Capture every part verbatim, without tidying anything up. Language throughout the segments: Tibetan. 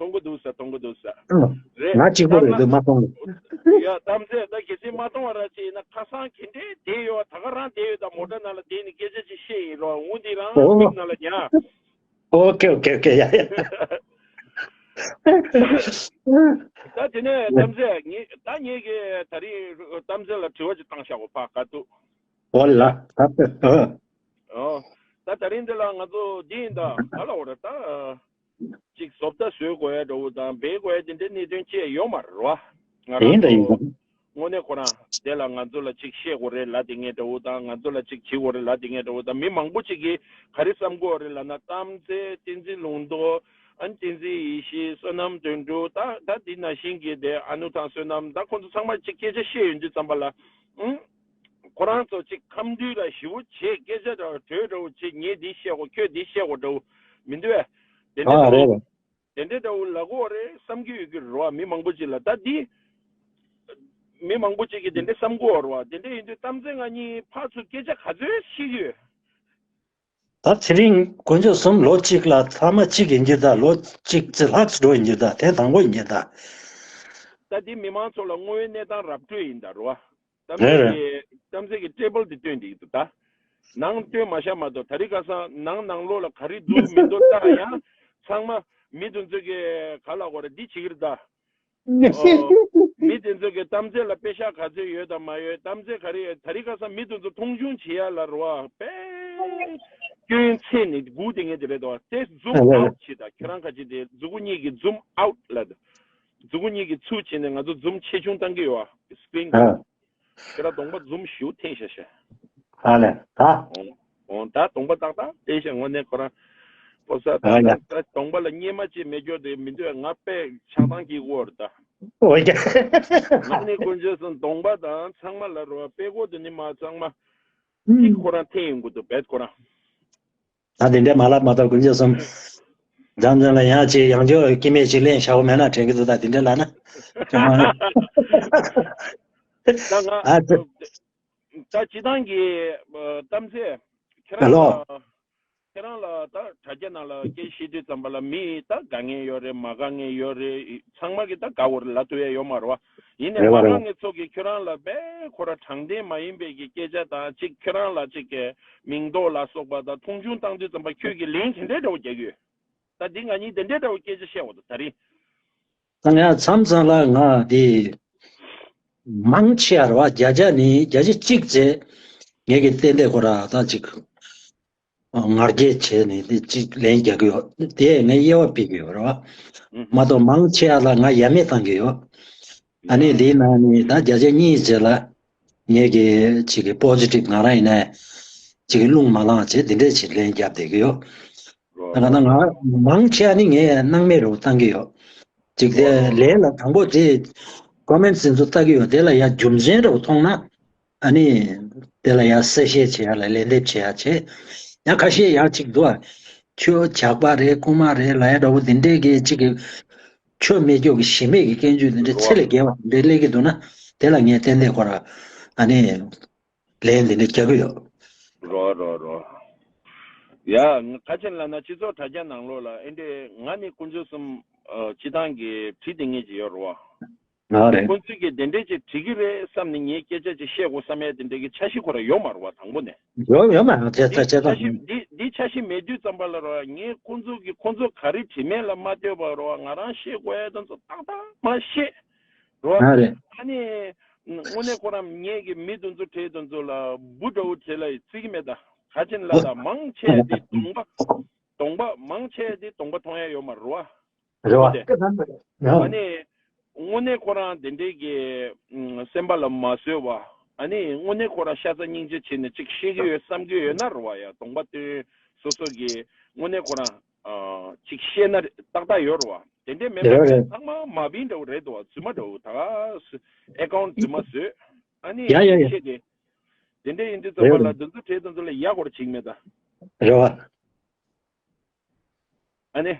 མཐོང་གི་འདུག་ཟེར། མཐོང་གི་འདུག་ཟེར། ཨང་། རེད། ང་གཅིག་པོ་རེད་འདུག་མ་མཐོང་། ཡ་གཏམ་ཚེ་ད་གལ་སྲིད་མ་མཐོང་བ་ར་ཅིག་ཡིན་ན་ཁ་སང་ག་འདྲས་བསྡད་ཡོད། ད་ག་རང་བསྡད་ཡོད། ད་མོ་ཊ་ནང་ལ་བསྡད་ནས་སྐད་ཆ་ཅིག་བཤད་ཡིན་རོགས། འུ་འདི་རང་ཨོ། མིག་ནང་ལ་ཉར། ཨོ་ཁེ་ཨོ་ཁེ་ཨོ་ཁེ། ཡ་ཡ། ད་དེ་ནས་གཏམ་ཚེ་ངས་ད་ངས་གི་ད་རིང་གཏམ་ཚེ་ལ་དྲི་བ་ཅིག་བཏང་བཞག་གོ་ཕ་ག་ཏུ། ཨོ་ལ་ད་ཨོ། ཨོ། ད་ད་རིང་འདི་ལ་ང་ཚོ་འདི་ཡིན་ད་ག་ལ་འོ་ར་ད། ཅིག་བཟོ་ལྟ་བཟོས་དགོས་ཡ་འདྲ་བོ་དང་འབད་དགོས་ཡ་དེ་འདྲའི་གནད་དོན་ཅི་ཡང་ཡོད་མ་རེད་བ། ང་རང་ཡིན་ད་ཡིན་ཚོ་ད། དངོས་གནས་ཁོ་རང་དེ་ལ་ང་ཚོ་ལ་ཅིག་བཤད་དགོས་རེད་ལབ་དེ་ངས་འདྲ་བོ་དང་ང་ཚོ་ལ་ཅིག་བྱེད་དགོས་རེད་ལབ་དེ་ངས་འདྲ་བོ་དང་མི་མང་པོ་ཅིག་གིས་ག་རེ་བསམ་གྱི་ཡོད་རེད་ལབ་ན། གཏམ་ཚེ་བསྟན་འཛིན་ལུང་རྟོགས། ཨ་ནི་བསྟན་འཛིན་ཡེ་ཤེས། བསོད་ནམས་དོན་གྲུབ། ད་ད་དེ་ནང་བཞིན་གྱི་དེ་ཨ་ནུ་ཐང་བསོད་ནམས། ད་ཁོང་ཚོ་ཚང་མ་ཅིག་སྐད་ཆ་བཤད་ཡོང་དུས་ཙམ་པ་ལ། ཨང་། ཁོ་རང་ཚོ་ཅིག་ཁམས་འདུལ་ལ་ཞེ་པོ་བྱེད། སྐད་ཆ་འདྲ་བོ་གྲོས་འདྲ་བོ་བྱེད། ངས་འདི་བཤད་དགོས། ཁྱོད་འདི་བཤད་དགོས་འདྲ་བོ་མི་འདུག་བས། དེ་འདྲ་ཨ་འདྲ་བོ། རེད། དེ་འདྲའི་འདྲ་བོ་ལབ་ཀྱི་ཡོད་རེད་བསམ་གྱི་ཡོད་ཀྱི་རེད་བ། མི་མང་པོ་ཅིག་ལ་ད་འདི། མི་མང་པོ་ཅིག་གིས་དེ་འདྲ་བསམ་གྱི་ཡོད་རེད་བ། དེ་འདྲ་ཡིན་དུས་གཏམ་ཚེ་ང་གཉིས་ཕར་ཚུར་སྐད་ཆ་ག་ཚོད་བཤད་ཀྱི་ཡོད། ད་དེ་རིང་དཀོན་མཆོག་གསུམ་ལོ་གཅིག་ལ་ཐ་མ་གཅིག་ཡིན་གྱི་ད། ལོ་གཅིག་ཙམ་ལྷག་ཙམ་འགྲོ་ཡིན་གྱི་ད། དེ་དང་པོ་ཡིན་གྱི་ད། ད་འདི་མི་མང་ཚོ་ལ་དངོས་ཡོད་གནས་སྟངས་ར་སྤྲོད་ཡིན་ད་རེད་བ། གཏམ་རེད་ཚེ་རེད། གི་གཏམ་ཚེ་གི་ཊེ་བལ་དེ་སྟོན་བསྡད་ཀྱི་འདུག་ད། ནང་སྟོན་མ་བཞག་མ་གཏོགས། ད་རེས་ཁ་སང་ནང་ནང་ལོགས་ལ་ག་རེ་འདུག་མི་འདུག་ལྟ་ཡང་ཚང་མ་མི་དེ་ཚོ་གི་ག་ལ་གོ་རེ་འདི་བྱེད་ཀྱི་རེད་ད། ཨོ། མི་དེ་ཚོ་གི་གཏམ་ཚེ་ལ་པེ་ཤག་ག་ཚོད་ཡོད་དང་མ་ཡོད། གཏམ་ཚེ་ག་རེ། ད་རེས་ཁ་སང་མི་དེ་ཚོ་མཐོང་ཆུང་བྱེད་ཡ་ལ་རེད་བ། དཔེ་སྐྱོན་ཚད་ནི་སྒུག་བསྡད་མཁན་དེ་རེད་དོ། དེ་ཛུམ་ཨ་ཨའུཊ་བྱེད་ད། ཁྱེད་རང་ཁ་ཅིག་དེ་མཛུ་གུ་གཉིས་ཀྱི་ཛུམ་ཨའུཊ་ལ། མཛུ་གུ་གཉིས་ཀྱི་ཚུར་བྱས་ནས་ང་ཚོ་ཛུམ་ཆེ་ཆུང་བཏང་གི་ཡོད་བ། སི་ཀི་རིན་ག་ཨ། ཁྱེད་རང་གདོང་པ་ཛུམ་ཞེ་པོ་འཐེན་ཤག་ཤག་ཨ་ལས་ད། འོང་འོང་། ད་གདོང་པ་ཏག་ཏག་བལྟས་ཤག་དངོས་གནས་ཁོ་རང་། ཕོ་གསར་ཨ་ད་ལས། ད་གདོང་པ་ལ་གཉེར་མ་ཅིག་མེད་རྒྱུ་དེ་མི་འདུག་ང་དཔེ་ཆགས་སྡང་སྐྱེ་གི་ཡོད་རེད་ད། ཨོ་ཡ། ང་ནི་དཀོན་མཆོག་གསུམ་གདོང་པ་དང་ཚང་མ་ལ་རོ་དཔེ་གོ་དེ་ནི་མ་ཚང་མ། ཅིག་ཁོ་རང་འཐེན་ཡོང་གི་འདུག་བེད་ཁོ་རང་། ད་དེ་འདྲའི་མ་ལབ་མ་གཏོགས་དཀོན་མཆོག་གསུམ། འཛམ་གླིང་ལ་ཡང་ཅིག་ཡང་ཅིག་སྐྱེ་དམན་ཅིག་ལེན་བྱའོ་མེད་ན་དྲན་གི་འདུག་ད་དེ་འདྲ་ལབ་ན། ཅང་མ་རེད། ད་ང་ཨ་ཙི། ད་སྤྱི་བཏང་གི་ཨ་གཏམ་ཚེ་ཁྱེད་རང་ཧེ་ལོ། ལ་ཁྱེད་རང་ལ་ད་དྲ་རྒྱ་ནང་ལ་སྐད་བཤད་དུས་ཙམ་པ་ལ་མི་ད་དགའ་མཁན་ཡོད་རེད། མ་དགའ་མཁན་ཡོད་རེད། ཚང་མ་གི་ད་དགའ་བོ་རེད་ལབ་ཐུབ་ཡ་ཡོད་མ་རེད་བ། ཡིན་ནའི་རེད་བ་མ་རེད་དགའ་བ། མཁན་ཚོ་གིས་ཁྱོད་རང་ལ་དཔེ་ཁོ་ར་དྲང་བདེན་མ་ཡིན་པའི་གི་སྐད་ཆ་དང་ཅིག་ཁྱོད་རང་ལ་ཅིག་གི་མིང་འདོགས་ལ་སོགས་པ་དང་མཐོང་ཆུང་བཏང་དུས་ཙམ་པ་ཁྱོད་ཀྱིས་ལན་ག་འདྲའི་འདྲ་བོ་རྒྱག་གི་ཡོད། ད་འདི་ང་གཉིས་དེ་འདྲའི་འདྲ་བོ་སྐད་ཆ་བཤད་འོ་ད་ད་རིང་། ད་ངས་མཚམས་མཚམས་ལ་ང་དེ་མང་ཆེ་བ་རེད་བ། བརྒྱ་ཆ་ནི་བརྒྱ་ཆ་གཅིག་ཙམ་ངས་ཀྱི་ཏན་ཏན་ཁོ་ར་ད་ཅིག་ང་རྒྱལ་བྱས་ནས་དེ་ཅིག་ལན་རྒྱག་གི་ཡོད། དེ་ངས་དབྱེ་བ་ཕྱེ་གི་ཡོད་རེད་བ། ཨུ་ཧུམ། མ་གཏོགས་མང་ཆེ་བ་ལ་ང་ཡ་མེད་བཏང་གི་ཡོད། ཨ་ནི་ཡ། དེའི་ནང་ནས་ད་བརྒྱ་ཆ་གཉིས་ཙམ་ལ་ངས་ཀྱི་ཅིག་གི་པོ་ཟི་ཊིབ་ང་རང་ཡིན་ནའི་ཅིག་གི་རླུང་མ་ལངས་བྱས་དེ་འདྲས་ཅིག་ལན་རྒྱབ་བསྡད་ཀྱི་ཡོད། རོ་ད་ག་ན་རོ་ང་རོ། མང་ཆེ་བ་ནི་ངས་སྣང་མེད་རུ་བཏང་གི་ཡོད། ཅིག་དེ་རོ་རོ། ལན་ལ་དང་པོ་དེ་ཀོ་མེན་ཊི་ཚོ་ལྟ་གི་ཡོད། དེ་ལ་ཡང་རྒྱུ་མཚན་རུ་མཐོང་ན། ཨ་ནི། དེ་ལ་ཡང་གསལ་བཤད་བྱེད་ཡ་ལ་ལན་འདེབས་བྱེད་ཡ་བྱེད། ཡང་ཁ་ཤས་ཡང་ཅིག་འདུག་ཨ། ཁྱོད་ཇག་པ་རེད་རྐུན་མ་རེད་ལབ་ཡ་འདྲ་བོ་དེ་འདྲས་ཀྱི་ཅིག་གི། ཆོས་མེད་སྐྱོ་གི་གཞི་མེད་ཀྱི་སྐྱོན་བརྗོད་དེ་འདྲ་རོ། ཚད་ལས་བརྒལ་བ་དེ་འདྲ་སླེབས་ཀྱི་འདུག་ན། དེ་ལ་ངས་ཏན་ཏན་ཁོ་ར་ཨ་ནི་ལན་དེ་འདྲ་རྒྱག་གི་ཡོད། རོ་རོ་རོ། ཡ་ང་ཁ་ཆེན་ལ་ན་སྤྱི་ཚོགས་དྲ་རྒྱ་ནང་ལོགས་ལ་ཨེ་འདྲས་ང་ནི་དཀོན་མཆོག་གསུམ་ཨ་སྤྱི་བཏང་གི་བྲིས་དེ་ངེས་ཀྱི་ཡོད་རོ། ང་རེད། ཁོང་ཚོས་ཀྱི་དེ་འདྲས་ཅིག་བྲིས་ཀྱི་རེད་བསམ་ནས་ངས་སྐད་ཆ་ཅིག་བཤད་དགོས་བསམ་ཡ་དེ་འདྲས་ཀྱི་འཆར་གཞི་ཁོ་ར་ཡོད་མ་རེད་བ་དང་པོ་ནས། ཡོད་ཡོད་མ་རེད་དེ་ད་འདི་བྱས་འཆར་གཞི་ཙང་། འདི་འདི་འཆར་གཞི་མེད་དུས་ཙམ་པ་ལ་རོ་ངས་ཁོང་ཚོ་གི་ཁོང་ཚོ་ག་རེ་བྲིས་མེད་ལ་མ་ལྟོས་པ་རོ་ང་རང་བཤད་དགོས་ཡ་དེ་ཚོ་ཏག་ཏག་མ་བཤད་རོ། ང་རེད། ཨ་ནི་དངོས་གནས་ཁོ་རང་ངས་ཀྱི་མི་དེ་ཚོ་བྲིས་དེ་ཚོ་ལ་འབུ་འདྲ་བོ་བྲིས་ལ་བརྩི་གི་མེད་ད། ག་ཅིན་ལ་ད་མང་ཆེ་དེ་གདོང་པ་གདོང་པ་མང་ཆེ་དེ་གདོང་པ་མཐོང་ཡ་ཡོད་མ་རེད་བ། རེད་བ། ཨ་ནི། དངོས་གནས་ཁོ་རང་དེ་འདྲའི་གི་ཨུམ་སེམས་པ་ལ་མ་བཟོད་བ། ཨ་ནི་དངོས་གནས་ཁོ་རང་ཤ་ཚ་སྙིང་རྗེ་བྱས་ནས་ཅིག་ཤེས་ཀྱི་ཡོད་བསམ་གྱི་ཡོད་ན་རེད་བ་ཡ། གདོང་པ་སྟོན་སོ་སོ་གི་དངོས་གནས་ཁོ་རང་ཨ་ཅིག་ཤེས་ན་ཏག་ཏག་ཡོད་རེད་བ། དེ་འདྲའི་མེད་པ་རེད་རེད། ཚང་མ་མ་བིན་འདྲ་བོ་རེད་དོ། རྫུན་མ་འདྲ་བོ་ད་ག་ཨེ་ཁའུན་ཊི་རྫུན་མ་བཟོས། ཨ་ནི་ཡ་ཡ་ཡ། ཤེས་དེ། དེ་འདྲའི་ཡིན་དུས་ཙམ་པ་ལ་རེད་རེད། འདི་ཚོ་བྲིས་དེ་ཚོ་ལ་ཡ་སྐོར་བྱེད་ཀྱི་མེད་ད། རེད་བ། ཨ་ནི།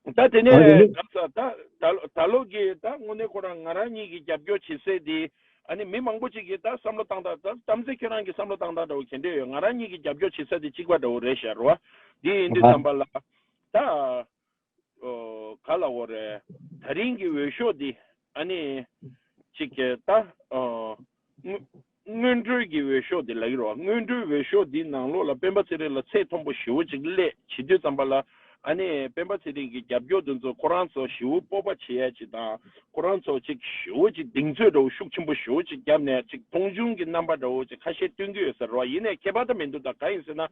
ད་དེ་ནས་ཨ་ནི། ག་ས་ད་ད་ད་ལོ་གི་ད་དངོས་གནས་ཁོ་རང་ང་རང་གཉིས་ཀྱི་རྒྱབ་སྐྱོར་བྱེད་སའི་དེ། ཨ་ནི་མི་མང་པོ་ཅིག་གིས་ད་བསམ་བློ་བཏང་སྟངས་ད་གཏམ་ཚེ་ཁྱོད་རང་གི་བསམ་བློ་བཏང་སྟངས་འདྲ་བོ་ག་འདྲས་ཡོད། ང་རང་གཉིས་ཀྱི་རྒྱབ་སྐྱོར་བྱེད་ས་དེ་གཅིག་པ་འདྲ་བོ་རེད་ཤག་རོ། འདི་ཡིན་དུས་ཨ་ཙམ་པ་ལ་ད། ཨོ། ག་ལབ་དགོས་རེད། ད་རིང་གི་འོས་ཤོག་འདི་ཨ་ནི་གཅིག་གི་ད་ཨ་སྔོན་སྔོན་འགྲོའི་གི་འོས་ཤོག་འདི་ལབ་ཀྱི་རེད་བ། སྔོན་འགྲོའི་འོས་ཤོག་འདི་ནང་ལོགས་ལ་སྤེན་པ་ཚེ་རིང་ལ་ཚད་མཐོན་པོ་ཞེ་པོ་ཅིག་སླེབས་བྱེད་དུས་ཙམ་པ་ལ། ཨ་ནི་སྤེན་པ་ཚེ་རིང་གི་རྒྱབ་སྐྱོར་དེ་ཚོ་ཁོ་རང་ཚོ་ཞེ་པོ་སྤོབས་པ་བྱེད་ཡ་ཅིག་དང་། ཁོ་རང་ཚོ་ཅིག་ཞེ་པོ་ཅིག་གདེང་ཚོད་འདྲ་བོ་ཤུགས་ཆེན་པོ་ཞེ་པོ་ཅིག་བརྒྱབ་ནས་ཅིག་མཐོང་ཆུང་གི་རྣམ་པ་འདྲ་བོ་ཅིག་ཁ་ཤས་སྟོན་གྱི་ཡོད་ས་རེད་བ། ཡིན་ནའི་ཁྱད་པར་ད་མི་འདུག་ད་གང་ཡིན་ཟེར་ན།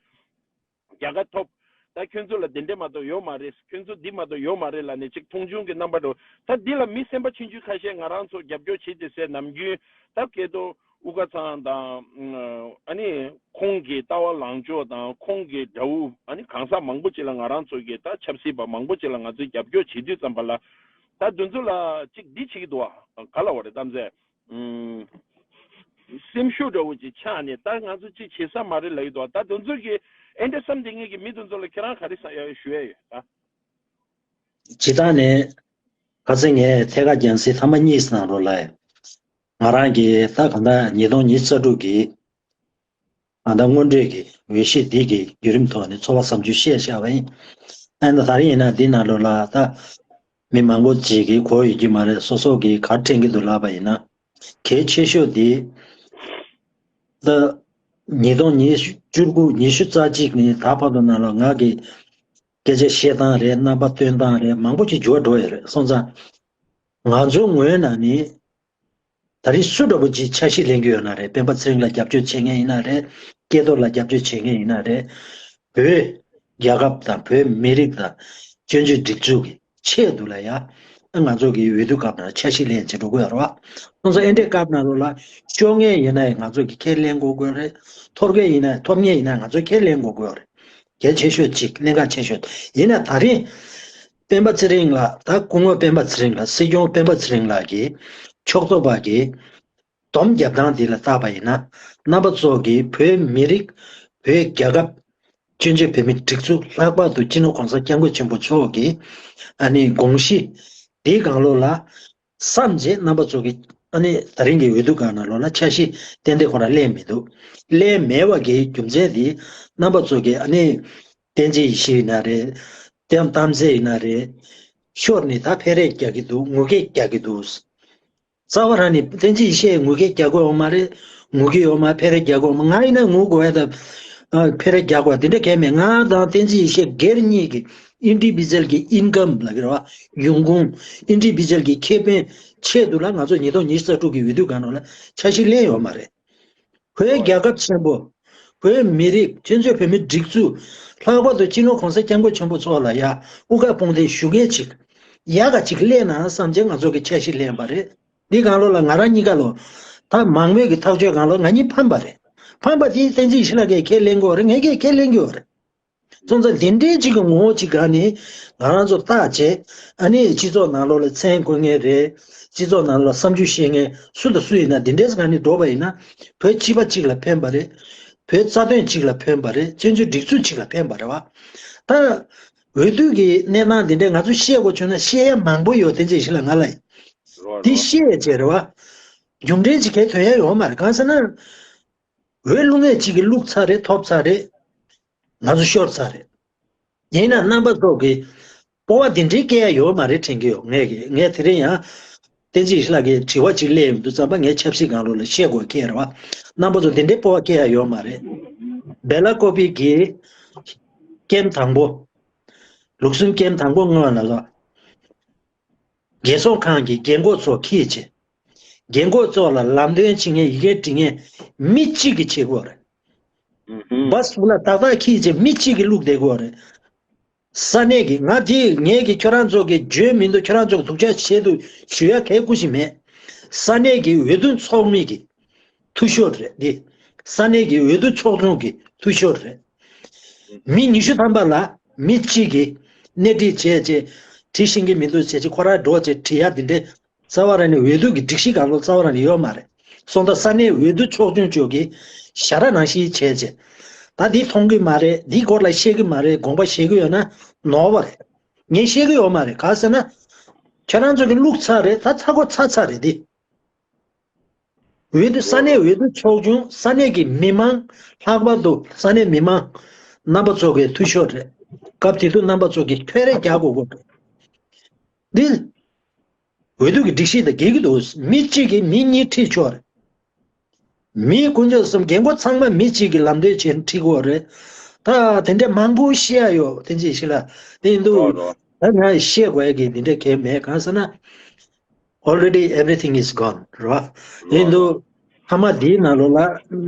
རྒྱལ་ཁ་ཐོབ། ད་ཁྱོད་ཚོ་ལ་དེ་འདྲས་མ་གཏོགས་ཡོད་མ་རེད། ཁྱོད་ཚོ་འདི་མ་གཏོགས་ཡོད་མ་རེད་ལབ་ནས་ཅིག་མཐོང་ཆུང་གི་རྣམ་པ་འདྲ་བོ། ད་འདི་ལ་མི་སེམས་པ་ཆུང་ཆུང་ཁ་ཤས་ང་རང་ཚོ་རྒྱབ་སྐྱོར་བྱེད་དེ་ཟེར། ནམ་རྒྱུན་ད་སྐལ་རྡོར་དབུ་དཀར་ཚང་དང་ཨ་ནི་ཁོང་གི་ལྟ་བ་ལངས་ཕྱོགས་དང་ཁོང་གི་དགྲ་བོ་ཨ་ནི་གང་ཟག་མང་པོ་ཅིག་ལ་ང་རང་ཚོ་གི་ད་ཆབ་སྲིད་པ་མང་པོ་ཅིག་ལ་ང་ཚོས་རྒྱབ་སྐྱོར་བྱེད་དུས་ཙམ་པ་ལ། ད་དེ་ཚོ་ལ་ཅིག་འདི་བྱེད་ཀྱི་འདུག་བ། ག་ལབ་དགོས་རེད། གཏམ་ཚེ། ཨུམ། སེམས་ཤུགས་འདྲ་བོ་ཅིག་ཆག་ནས་ད་ང་ཚོ་ཅིག་བྱེད་ས་མ་རེད་ལབ་ཡོད་དོ། ད་དེ་ཚོ་གི་ཨེ་འདྲ་བསམ་བསྡད་མཁན་གྱི་མི་དེ་ཚོ་ལ་ཁྱེད་རང་ག་རེ་ས་ཡ་ཞུ་ཡ་ཡོད་ད། སྤྱིར་བཏང་ནས་ཁ་སང་ངས་ཐད་ཀར་རྒྱང་སྲིང་ཐེངས་མ་གཉིས་ནང་ལོགས་ལ་ང་རང་གིས་ད་གང་ལྟར་ཉིས་སྟོང་ཉི་ཤུ་རྩ་དྲུག་གི་ང་ད་སྔོན་འགྲོའི་གི་འོས་གཞི་འདི་གི་བརྒྱུད་རིམ་ཐོག་ནས་ཚོར་བ་བསམ་ཚུལ་བཤད་བཞག་པ་ཡིན། ཨ་ནི་ད་རེས་ཡིན་ན་འདི་ནང་ལོགས་ལ་ད་མི་མང་པོ་ཅིག་གིས་གོ་ཡོད་ཀྱི་མ་རེད། སོ་སོ་གིས་ག་རེ་དྲན་གྱི་འདུག་ལབ་པ་ཡིན་ན། གལ་ཆེ་ཤོས་འདི་ད་ཉིས་སྟོང་ཉི་ཤུ་བཅུ་དགུ་ཉི་ཤུ་རྩ་གཅིག་ནས་ད་བར་དུ་ནང་ལ་ང་གི་སྐད་ཆ་བཤད་སྟངས་རེད། རྣམ་པ་སྟོན་སྟངས་རེད། མང་པོ་ཅིག་འགྱུར་བ་འགྲོ་ཡོད་རེད། སོང་ཙང་ང་ཚོའི་ངོས་ནས་ནི། ད་རེས་སུ་འདྲ་པོ་ཅིག་འཆར་གཞི་ལེན་གྱི་ཡོད་ན་རེད། སྤེན་པ་ཚེ་རིང་ལ་རྒྱབ་སྐྱོར་བྱེད་མཁན་ཡིན་ན་རེད། སྐལ་རྡོར་ལ་རྒྱབ་སྐྱོར་བྱེད་མཁན་ཡིན་ན་རེད། བོད་རྒྱལ་ཁབ་དང་བོད་མི་རིགས་དང་སྤྱོད་འཇུག་སྒྲིག་འཛུགས་ཀྱི་ཆེད་དུ་ལ་ཡ། ང་ཚོ་གི་འོས་བསྡུ་སྐབས་ནང་འཆར་གཞི་ལེན་བྱེད་འགྲོ་དགོས་ཡོད་རེད་བ། སོང་ཙང་ཨེ་འདྲའི་སྐབས་ནང་ལོགས་ལ་ཤོར་མཁན་ཡིན་ན་ཡང་ང་ཚོ་གི་ཁས་ལེན་དགོས་དགོས་རེད། ཐོབ་མཁན་ཡིན་ན་ཐོབ་མཁན་ཡིན་ན་ང་ཚོ་ཁས་ལེན་དགོས་དགོས་རེད། གལ་ཆེ་ཤོས་གཅིག་གནད་འགག་ཆེ་ཤོས། ཡིན་ན་ད་རེས་སྤེན་པ་ཚེ་རིང་ལགས། ད་སྐུ་ངོ་སྤེན་པ་ཚེ་རིང་ལགས། སྲིད་སྐྱོང་སྤེན་པ་ཚེ་རིང་ལགས་ཀྱི་ཕྱོགས་གཏོགས་པ་གི་སྡོམ་རྒྱབ་སྟངས་འདི་ལ་བལྟས་པ་ཡིན་ན། རྣམ་པ་ཚོ་གིས་བོད་མི་རིགས། བོད་རྒྱལ་ཁབ། བཙན་བྱོལ་བོད་མིའི་སྒྲིག་འཛུགས། ལྷག་པར་དུ་སྤྱི་ནོར་གོང་ས་སྐྱབས་མགོན་ཆེན་པོ་མཆོག་གི་ཨ་ནི་དགོངས་གཞི་འདིའི་སྒང་ལོགས་ལ་བསམ་བྱས། རྣམ་པ་ཚོ་གིས་ཨ་ནི་ད་རིང་གི་འོས་བསྡུ་སྒང་ནང་ལོགས་ལ་འཆར་གཞི་ཏན་ཏན་ཁོ་རང་ལེན་མི་འདུག་ལེན་མེད་པ་གི་རྒྱུ་མཚན་དེ་རྣམ་པ་ཚོ་གིས་ཨ་ནི་བསྟན་འཛིན་ཡེ་ཤེས་ཡིན་ན་རེད། ལྟད་མོ་གཏམ་ཚེ་ཡིན་ན་རེད། ཤོར་ནས་ད་འཕེན་རེས་རྒྱག་གི་འདུག་ངུ་སྐད་རྒྱག་གི་འདུག་རྩ་བ་རང་ནས་བསྟན་འཛིན་ཡེ་ཤེས་ངུ་སྐད་རྒྱག་དགོས་ཡོད་མ་རེད། ངུ་གི་ཡོད་མ། འཕེན་རེས་རྒྱག་དགོས་ཡོད་མ། ང་ཡིན་ན་ངུ་དགོས་ཡ་ད། ཨ། འཕེན་རེས་རྒྱག་དགོས་ཡ་དེ་འདྲ་གང་ཡང་མེད། ང་དང་བསྟན་འཛིན་ཡེ་ཤེས་སྒེར་གཉིས་ཀྱི་ཨིན་ཌི་བི་ཇུ་ཨལ་གྱི་ཨིན་ཀམ་ལབ་ཀྱི་རེད་བ། ཡོང་ཁུངས། ཨིན་ཌི་བི་ཇུ་ཨལ་གྱི་ཁེ་ཕན་ཆེད་དུ་ལ་ང་ཚོ་ཉིས་སྟོང་ཉི་ཤུ་རྩ་དྲུག་གི་འོས་བསྡུ་སྒང་ནང་ལ་འཆར་གཞི་ལེན་ཡོད་མ་རེད། བོད་རྒྱལ་ཁབ་ཆེན་པོ། བོད་མི་རིགས། བཙན་བྱོལ་བོད་མིའི་སྒྲིག་འཛུགས། ལྷག་པར་དུ་སྤྱི་ནོར་གོང་ས་སྐྱབས་མགོན་ཆེན་པོ་མཆོག་ལ་ཡ་དབུ་ཁྲིད་དཔུང་སྡེ་ཞུ་མཁན་ཅིག་ཡག་ག་ཅིག་སླེབས་ན་བསམ་བྱས་ང་ཚོ་གི་འཆར་གཞི་ལེན་པ་རེད། འདི་སྒང་ལོགས་ལ་ང་རང་གཉིས་ཀ་ལོ། ད་མང་མོས་ཀྱི་ཐག་གཅོད་སྒང་ལོགས་ང་གཉིས་ཕམ་པ་རེད། ཕམ་པ་དེ་བསྟན་འཛིན་ཡེ་ཤེས་ལགས་ཀྱིས་ཁས་ལེན་དགོས་རེད། ངས་ཀྱིས་ཁས་ལེན་གྱི་ཡོད་རེད། སོང་ཙང་དེ་འདྲའི་ཅིག་གི་ངོ་བོ་ཅིག་སྒང་ནས་ང་རང་ཚོ་བརྟག་བྱས། ཨ་ནི་སྤྱི་ཚོགས་ནང་ལོགས་ལ་མཚན་བཀོད་མཁན་རེད། སྤྱི་ཚོགས་ནང་ལ་བསམ་ཚུལ་བཤད་མཁན་སུ་དང་སུ་ཡིན་ན་དེ་འདྲའི་སྒང་ནས་འགྲོ་བ་ཡིན་ན། བོད་སྤྱི་པ་གཅིག་ལ་ཕན་པ་རེད། བོད་རྩ་དོན་གཅིག་ལ་ཕན་པ་རེད། བཙན་བྱོལ་སྒྲིག་འཛུགས་གཅིག་ལ་ཕན་པ་རེད་བ། ད་འོས་བསྡུ་གི་གནས་སྟངས་དེ་འདྲའི་ང་ཚོས་བཤད་དགོས་བྱུང་ན་བཤད་ཡ་མང་པོ་ཡོད། བསྟན་འཛིན་ཡེ་ཤེས་ལགས་ང་ལ་ཡིན། རོ་རོ། འདི་བཤད་བྱས་རེད་བ། རྒྱུ་འབྲས་ཅིག་གའི་ཐོན་ཡ་ཡོད་མ་རེད། གང་ཟེར་ན། འོས་བླུག་མཁན་གཅིག་གིས་བླུགས་ཚར་རེད། ཐོབ་ཚར་རེད། ང་ཚོ་ཤོར་ཚར་རེད། ཡིན་ན་རྣམ་པ་ཚོ་གིས་སྤོབས་པ་འདི་འདྲའི་སྐྱེ་ཡ་ཡོད་མ་རེད་དྲན་གྱི་ཡོད། ངས་ཀྱི་ངས་དེ་རིང་ཡང་བསྟན་འཛིན་ཡེ་ཤེས་ལགས་ཀྱིས་དྲི་བ་གཅིག་སླེབས་ཡོང་དུས་ཙམ་པ། ངས་ཆབ་སྲིད་སྒང་ལོགས་ལ་བཤད་དགོས་ཁེལ་རེད་བ། རྣམ་པ་ཚོ་འདི་འདྲའི་སྤོབས་པ་སྐྱེ་ཡ་ཡོད་མ་རེད། སྦེ་ལ་ཀོ་པི་གི་ཀེམ་དང་པོ། ལུགས་སྲོལ་ཀེམ་དང་པོ་སྔོན་ལ་ལ། རྒྱལ་ཚོགས་ཁང་གི་རྒན་གོག་ཚོ་ཁྱེར་བྱས། རྒན་གོག་ཚོ་ལ་ལམ་སྟོན་བྱེད་མཁན། ཡི་གེ་འབྲི་མཁན་མི་གཅིག་གིས་བྱེད་དགོས་རེད། ཨུ་ཧུམ། བཱས་ལ་ཏག་ཏག་ཁྱེར་བྱས་མི་གཅིག་གིས་བླུགས་བསྡད་དགོས་རེད། ས་གནས་ཀྱི། ང་དེ་ངས་ཀྱི་ཁྱོད་རང་ཚོ་གི་བརྗོད་མི་འདུག་ཁྱོད་རང་ཚོ་གི་སྡུག་ཅག་བྱེད་འདུག་ཞུ་ཡ་གའི་སྐུ་ཞིག་མེད། ས་གནས་ཀྱི་འོས་བསྡུ་ཚོགས་མི་གི་འཐུས་ཤོར་རེད་འདི། ས་གནས་ཀྱི་འོས་བསྡུ་ཚོགས་ཆུང་གི་འཐུས་ཤོར་རེད། མི་ཉི་ཤུ་ཐམ་པ་ལ་མི་གཅིག་གིས་སྣེ་ཁྲིད་བྱས་བྱས། བྲིས་ཤེས་ཀྱི་མི་འདུག་བྱས་བྱས་ཁོ་རང་འགྲོ་བྱས་བྲིས་ཡ་འདི་འདྲས། རྩ་བ་རང་ནས་འོས་བསྡུ་གི་སྒྲིག་གཞི་སྒང་ལོགས་རྩ་བ་རང་ནས་ཡོད་མ་རེད། སོང་ཙང་ས་གནས་འོས་བསྡུ་ཚོགས་ཆུང་ཚོ་གིས་ཞ་ར་ནང་བཞིན་བྱས་བྱས། ད་འདི་མཐོང་གི་མ་རེད། འདིའི་སྐོར་ལ་བཤད་ཀྱི་མ་རེད། དགོངས་པ་བཞེས་ཀྱི་ཡོད་ན་ནོར་བ་རེད། ངས་བཤད་ཀྱི་ཡོད་མ་རེད། ག་ཟེར་ན། ཁྱོད་རང་ཚོ་གིས་བླུགས་ཚར་རེད། ད་ཚ་གོ་ཚ་ཚ་རེད་འདི། འོས་བསྡུ། ས་གནས་འོས་བསྡུ་ཚོགས་ཆུང་། ས་གནས་ཀྱི་མི་མང་། ལྷག་པར་དུ་ས་གནས་མི་མང་རྣམ་པ་ཚོ་གི་འཐུས་ཤོར་རེད། སྐབས་དེ་དུས་རྣམ་པ་ཚོ་གིས་འཕེན་རེས་རྒྱག་དགོས་ཀྱི་རེད། འདི་འོས་བསྡུ་གི་སྒྲིག་གཞི་དང་འགལ་གྱི་འདུག་མི་གཅིག་གིས་མི་གཉིས་ཁྲིད་ཆོག་རེད། མི་དཀོན་མཆོག་གསུམ་རྒན་གོག་ཚང་མ་མི་གཅིག་གིས་ལམ་སྟོན་བྱས་ཁྲིད་དགོས་རེད། ད་དེ་འདྲ་མང་པོ་བཤད་ཡ་ཡོད། བསྟན་འཛིན་ཡེ་ཤེས་ལགས། དེ་ཡིན་དུས་ད་ང་བཤད་དགོས་ཡ་གི་འདི་འདྲ་གལ་མེད། གང་ཟེར་ན། Already everything is gone རེད་བ། དེ་ཡིན་དུས་ཐ་མ་འདིའི་ནང་ལོགས་ལ་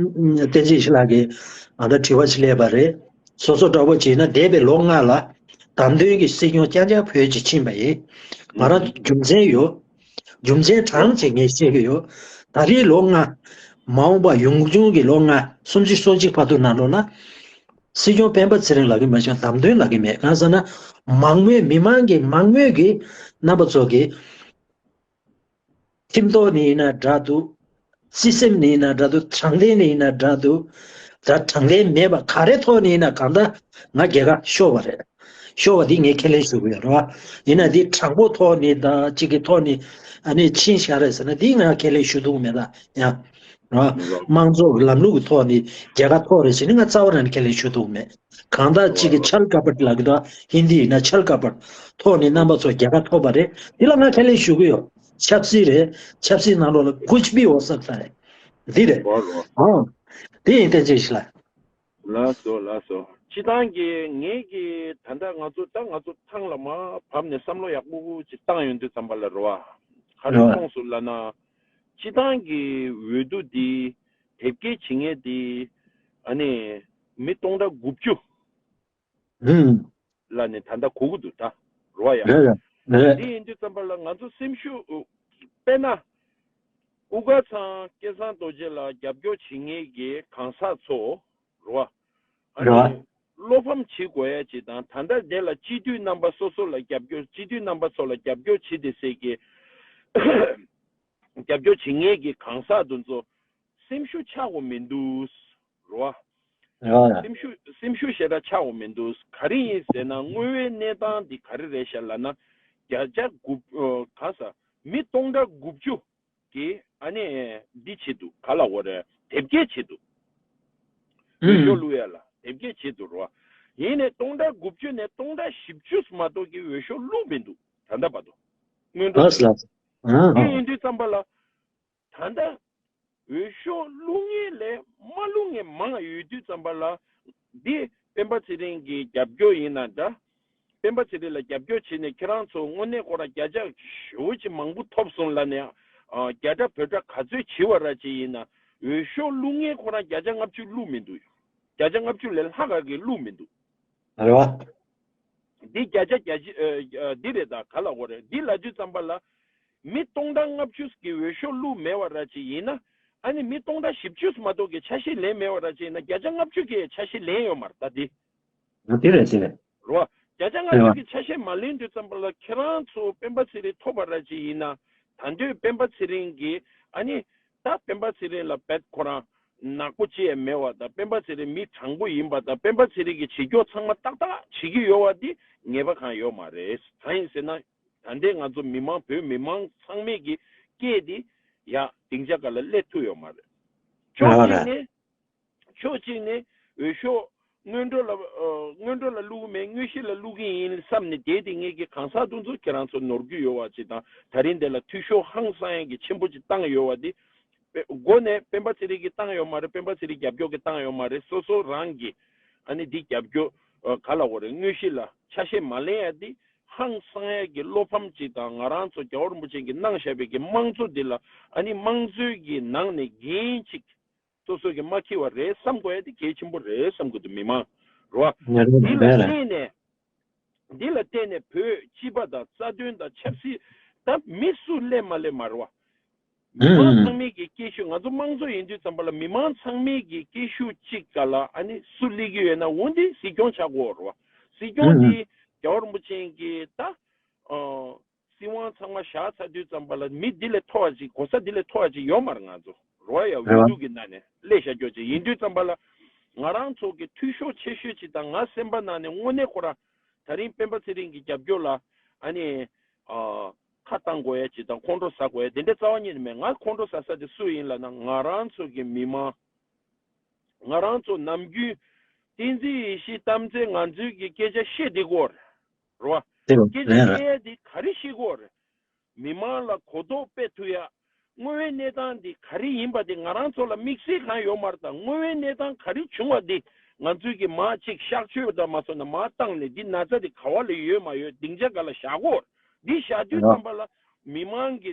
བསྟན་འཛིན་ཡེ་ཤེས་ལགས་ཀྱིས་ང་ད་དྲི་བ་ཞིག་སླེབས་པ་རེད། སོ་སོ་འདྲ་པོ་བྱས་ན་འདས་པའི་ལོ་ལྔ་ལ་བདམས་ཐོན་གྱི་སྲིད་སྐྱོང་རྐྱང་རྐྱང་བོད་ཀྱི་ཕྱིན་པ་ཡིན། ང་རང་རྒྱུ་མཚན་ཡོད། རྒྱུ་མཚན་དྲངས་བྱས་ངས་བཤད་ཀྱི་ཡོད། ད་རེས་ལོ་ལྔ། མ་འོངས་པ་ཡོང་འབྱུང་གི་ལོ་ལྔ། སུམ་ཅུ་སོ་གཅིག་བར་དུ་ནང་ལོགས་ལ། སྲིད་སྐྱོང་སྤེན་པ་ཚེ་རིང་ལབ་ཀྱི་མ་བྱུང་། བདམས་ཐོན་ལབ་ཀྱི་མེད། གང་ཟེར་ན། མང་མོས་མི་མང་གི་མང་མོས་ཀྱི་རྣམ་པ་ཚོ་གི་ཁྲིམས་ཐོག་ནས་ཡིན་ན་འདྲ་འདུག་སྲིད་སེམས་ནས་ཡིན་ན་འདྲ་འདུག་དྲང་བདེན་ནས་ཡིན་ན་འདྲ་འདུག་ད་དྲང་བདེན་མེད་པ་ག་རེ་ཐོག་ནས་ཡིན་ན་གང་ལྟར་ང་རྒྱལ་ཁ་ཤོར་བ་རེད། ཤོར་བ་འདི་ངས་ཁས་ལེན་ཞུ་གི་ཡོད་རེད་བ། ཡིན་ན་འདི་དྲང་པོ་ཐོག་ནས་ད་གཅིག་གི་ཐོག་ནས་ཨ་ནི་ཕྱིན་བཞག་རེད་ཟེར་ན་འདི་ང་ཁས་ལེན་ཞུ་ཐུབ་མེད་ད་ཡང་། རེད་བ། དམངས་གཙོ་གི་ལམ་ལུགས་ཀྱི་ཐོག་ནས་རྒྱལ་ཁ་ཐོབ་རེད་ཟེར་ནས་ང་རྩ་བ་རང་ནས་ཁས་ལེན་ཞུ་ཐུབ་མེད། གང་ལྟར་གཅིག་གི་ཆལ་ཀ་པཊ་ལབ་ཀྱི་འདུག་ཧིན་དི་ཡིན་ན་ཆལ་ཀ་པཊ་ཐོག་ནས་རྣམ་པ་ཚོ་རྒྱལ་ཁ་ཐོབ་པ་རེད། འདི་ལ་ང་ཁས་ལེན་ཞུ་གི་ཡོད། ཆབ་སྲིད་རེད། ཆབ་སྲིད་ནང་ལོགས་ལ་ཀུཆ་བྷི་ཧོ་སག་ཏ་རེད། འདི་རེད། ཨང་། འདི་ཡིན་བསྟན་འཛིན་ཡེ་ཤེས་ལགས། ལགས་སོ་ལགས་སོ། སྤྱི་བཏང་གི་ངེད་ཀྱི་ད་ལྟ་ང་ཚོ་ད་ང་ཚོ་ཐང་ལ་མར་བབས་ནས་བསམ་བློ་ཡག་པོ་ཅིག་བཏང་ཡོང་དུས་ཙམ་པ་ལ་རེད་བ། ག་རེ་རེད་བ། གསུངས་སོང་ལབ་ན། སྤྱི་བཏང་གི་འོས་བསྡུ་འདི་དེབ་སྐྱེལ་བྱེད་མཁན་འདི་ཨ་ནི་མི་སྟོང་ཕྲག་དགུ་བཅུ་ཧུམ། ལ་ནི་ད་ལྟ་གོ་གི་འདུག་ད་རོ་ཡ། རེད་རེད་རེད། འདི་ཡིན་དུས་ཙམ་པ་ལ་ང་ཚོ་སེམས་ཤུགས་དཔེར་ན་དབུ་དཀར་ཚང་སྐལ་བཟང་རྡོ་རྗེ་ལ་རྒྱབ་སྐྱོར་བྱེད་མཁན་གྱི་གང་ཟག་ཚོ་རོ། ཨ་རོ། ནི་བློ་ཕམ་བྱེད་དགོས་ཡ་ཅིག་དང་ད་ལྟ་དེ་ལ་སྤྱི་འཐུས་རྣམ་པ་སོ་སོ་ལ་རྒྱབ་སྐྱོར་སྤྱི་འཐུས་རྣམ་པ་ཚོ་ལ་རྒྱབ་སྐྱོར་བྱེད་དེ་ཟེར་གི་རྒྱབ་སྐྱོར་བྱེད་མཁན་གྱི་གང་ཟག་དེ་ཚོ་སེམས་ཤུགས་ཆག་དགོས་མི་འདུག་རོ། རེད་བ། སེམས་ཤུགས་སེམས་ཤུགས་ཞེ་དྲག་ཆག་དགོས་མི་འདུག་ག་རེ་ཡིན་ཟེར་ན་དངོས་ཡོད་གནས་སྟངས་འདི་ག་རེ་རེད་ཤག་ལབ་ན། བརྒྱ་ཆ་དགུ་ཨ་ག་ས་མི་སྟོང་ཕྲག་དགུ་བཅུ་གིས་ཨ་ནི་འདི་བྱེད་འདུག་ག་ལབ་དགོས་རེད། དེབ་སྐྱེལ་བྱེད་འདུག་འོས་ཤོག་བླུག་ཡ་ལ་དེབ་སྐྱེལ་བྱེད་འདུག་རོ། ཡིན་ནའི་སྟོང་ཕྲག་དགུ་བཅུ་ནས་སྟོང་ཕྲག་བཞི་བཅུ་མ་གཏོགས་ཀྱི་འོས་ཤོག་བླུགས་མི་འདུག་ད་ལྟ་བར་དུ། སྔོན་འགྲོ་ལགས་སོ་ལགས་སོ། ཨ་དེ་ཡིན་དུས་ཙམ་པ་ལ། ད་ལྟ་འོས་ཤོག་བླུག་མཁན་ལས་མ་བླུག་མཁན་མང་ཡོད་དུས་ཙམ་པ་ལ། འདི་སྤེན་པ་ཚེ་རིང་གི་རྒྱབ་སྐྱོར་ཡིན་ན་འདྲ། སྤེན་པ་ཚེ་རིང་ལ་རྒྱབ་སྐྱོར་བྱས་ནས་ཁྱེད་རང་ཚོ་དངོས་གནས་ཁོ་རང་བརྒྱ་ཆ་ཞེ་པོ་ཅིག་མང་པོ་ཐོབ་སོང་ལབ་ནས། ཨ་རྒྱ་གྲྭ་བོད་གྲྭ་ག་ཚོད་བྱེད་པ་ར་ཅིག་ཡིན་ན་འོས་ཤོག་བླུག་མཁན་ཁོ་རང་བརྒྱ་ཆ་ལྔ་བཅུ་བླུག་མི་འདུག་བརྒྱ་ཆ་ལྔ་བཅུ་ལས་ལྷག་ག་གི་བླུག་མི་འདུག་རེད་བ། འདི་བརྒྱ་ཆ་བརྒྱ་ཆ་ཨ་ཨ་འདི་རེད་ད་ག་ལ་འོ་རེད། འདི་ལ་དུས་ཙམ་པ་ལ་མི་སྟོང་ཕྲག་ལྔ་བཅུ་གི་འོས་ཤོག་བླུགས་མེད་པ་ར་ཅིག་ཡིན་ན། ཨ་ནི་མི་སྟོང་ཕྲག་བཞི་བཅུ་མ་གཏོགས་ཀྱི་ཆ་ཤས་ལེན་མེད་པ་ར་ཅིག་ཡིན་ན་བརྒྱ་ཆ་ལྔ་བཅུ་གི་ཆ་ཤས་ལེན་ཡོད་མ་རེད་ད་འདི། འདི་རེད་འདི་རེད། རོ། བརྒྱ་ཆ་ལྔ་བཅུ་གི་ཆ་ཤས་མ་ལེན་དུས་ཙམ་པ་ལ་ཁྱེད་རང་ཚོ་སྤེན་པ་ཚེ་རིང་ཐོབ་པ་ར་ཅིག་ཡིན་ན། ད་འདོད་སྤེན་པ་ཚེ་རིང་གི་ཨ་ནི་ད་སྤེན་པ་ཚེ་རིང་ལ་བེད་ཁོ་རང་ནག་པོ་ཅི་ཡང་མེད་པ་དང་སྤེན་པ་ཚེ་རིང་མི་དྲང་པོ་ཡིན་པ་དང་སྤེན་པ་ཚེ་རིང་གི་བྱེད་སྐྱོག་ཚང་མ་ཏག་ཏག་བྱེད་ཀྱི་ཡོད་པ་འདི་ངེས་པ་གང་ཡོད་མ་རེད། གང་ཡིན་ཟེར་ན་ད་ལྟའི་ང་ཚོ་མི་མང་བོད་མི་མང་ཚང་མས་ཀྱི་སྐད་འདི་ཡ་སྡིངས་ཆ་སྒང་ལ་སླེབས་ཐུབ་ཡོད་མ་རེད། ཕྱོགས་གཅིག་ནས། ཕྱོགས་གཅིག་ནས་འོས་ཤོག་སྔོན་འགྲོ་ལ་ཨ་སྔོན་འགྲོ་ལ་བླུག་མེད་དངོས་གཞི་ལ་བླུག་གི་ཡིན་བསམ་ནས་བསྡད་དེ་ངེད་ཀྱི་གང་ཟག་དེ་ཚོ་ཁྱེད་རང་ཚོ་ནོར་གྱི་ཡོད་པ་ཅིག་དང་ད་རིང་འདི་ལ་འཐུས་ཤོར་ཧང་སང་ཡག་གི་ཆེན་པོ་ཅིག་བཏང་ཡོད་པ་འདི། སྒོ་ནས་སྤེན་པ་ཚེ་རིང་གིས་བཏང་ཡོད་མ་རེད། སྤེན་པ་ཚེ་རིང་རྒྱབ་སྐྱོར་གྱིས་བཏང་ཡོད་མ་རེད། སོ་སོ་རང་གིས་ཨ་ནི་འདི་རྒྱབ་སྐྱོར་ཨ་ག་ལ་འོ་རེད་དངོས་གཞི་ལ་ཆ་ཤས་མ་ལེན་ཡ་འདི་ཧང་སང་ཡག་གི་བློ་ཕམ་ཅིག་དང་ང་རང་ཚོ་རྒྱལ་བ་རིན་པོ་ཆེ་གིས་གནང་བཞག་པའི་གི་དམངས་གཙོ་འདི་ལ་ཨ་ནི་དམངས་གཙོའི་གི་ནང་ནས་འགན་ཅིག་སོ་སོ་གི་མ་འཁྱེར་བ་རེད་བསམ་དགོས་ཡ་དེ་གལ་ཆེན་པོ་རེད་བསམ་གི་འདུག་མི་མང་རེད་བ། ང་རང་འདི་ལ་རེད་རེད། བརྟེན་ནས་འདི་ལ་བརྟེན་ནས་བོད་སྤྱི་པ་དང་རྩ་དོན་དང་ཆབ་སྲིད་ད་མི་སུ་སླེབས་མ་སླེབས་མ་རེད་བ། མི་མང་ཚང་མས་ཀྱི་སྐད་ཤུགས་ང་ཚོ་དམངས་གཙོ་ཡིན་དུས་ཙམ་པ་ལ་མི་མང་ཚང་མས་ཀྱི་སྐད་ཤུགས་གཅིག་ག་ལ་ཨ་ནི་སུ་སླེབས་ཀྱི་ཡོད་ན་འོ་འདི་སྲིད་སྐྱོང་ཆགས་དགོས་རེད་བ། སྲིད་སྐྱོང་འདི་རྒྱལ་བ་རིན་པོ་ཆེ་གི་ད་ཨ། སྲིད་དབང་ཚང་མ་བཞག་ཚར་དུས་ཙམ་པ་ལ་མི་འདི་ལས་མཐོ་བ་ཅིག་གོ་ས་འདི་ལས་མཐོ་བ་ཅིག་ཡོད་མ་རེད། ང་ཚོ་རོ་ཡ་རེད་འོས་བ། བསྡུ་གི་ནང་ནས་སླེབས་བཞག་རྒྱུ་ཅིག་ཡིན་དུས་ཙམ་པ་ལ་ང་རང་ཚོ་གི་འཐུས་ཤོར་ཆེ་ཤོས་ཅིག་དང་ང་སེམས་པ་ནང་ནས་དངོས་གནས་ཁོ་རང་ད་རིང་སྤེན་པ་ཚེ་རིང་གི་རྒྱབ་སྐྱོར་ལ་ཨ་ནི་ཨ་ཁ་བཏང་དགོས་ཡ་ཅིག་དང་ཁོང་ཁྲོ་ཟ་དགོས་ཡ་དེ་འདྲ་རྩ་བ་ཉིད་ནས་མེད། ང་ཁོང་ཁྲོ་ཟ་ས་དེ་སུ་ཡིན་ལབ་ན་ང་རང་ཚོ་གི་མི་མང་། ང་རང་ཚོ་ནམ་རྒྱུན་བསྟན་འཛིན་ཡེ་ཤེས་གཏམ་ཚེ་ང་ཚོའི་གི་སྐད་ཆ་བཤད་བསྡད་ཀྱི་ཡོད་རེད་བ། དེ་རེད། སྐད་ཆ་རེད་རེད། བཤད་ཡ་དེ་ག་རེ་བཤད་དགོས་རེད། མི་མང་ལ་གོ་རྟོགས་སྤེལ་ཐུབ་ཡ། དངོས་ཡོད་གནས་སྟངས་འདི་ག་རེ་ཡིན་པ་དེ་ང་རང་ཚོ་ལ་དམིགས་བསལ་གང་ཡོད་མ་རེད། ད་དངོས་ཡོད་གནས་སྟངས་ག་རེ་བྱུང་བ་འདི་ང་ཚོས་ཀྱི་མར་ཅིག་གཤག་བཅོས་དང་མ་སོང་ན་མར་བཏང་ནས་འདི་ན་ཚ་འདི་ག་བ་ལ་ཡོད་མ་ཡོད་སྡིངས་ཆ་ག་ལ་བཞག་དགོས། འདི་བཞག་དུས་ཙམ་པ་ལ་མི་མང་གི་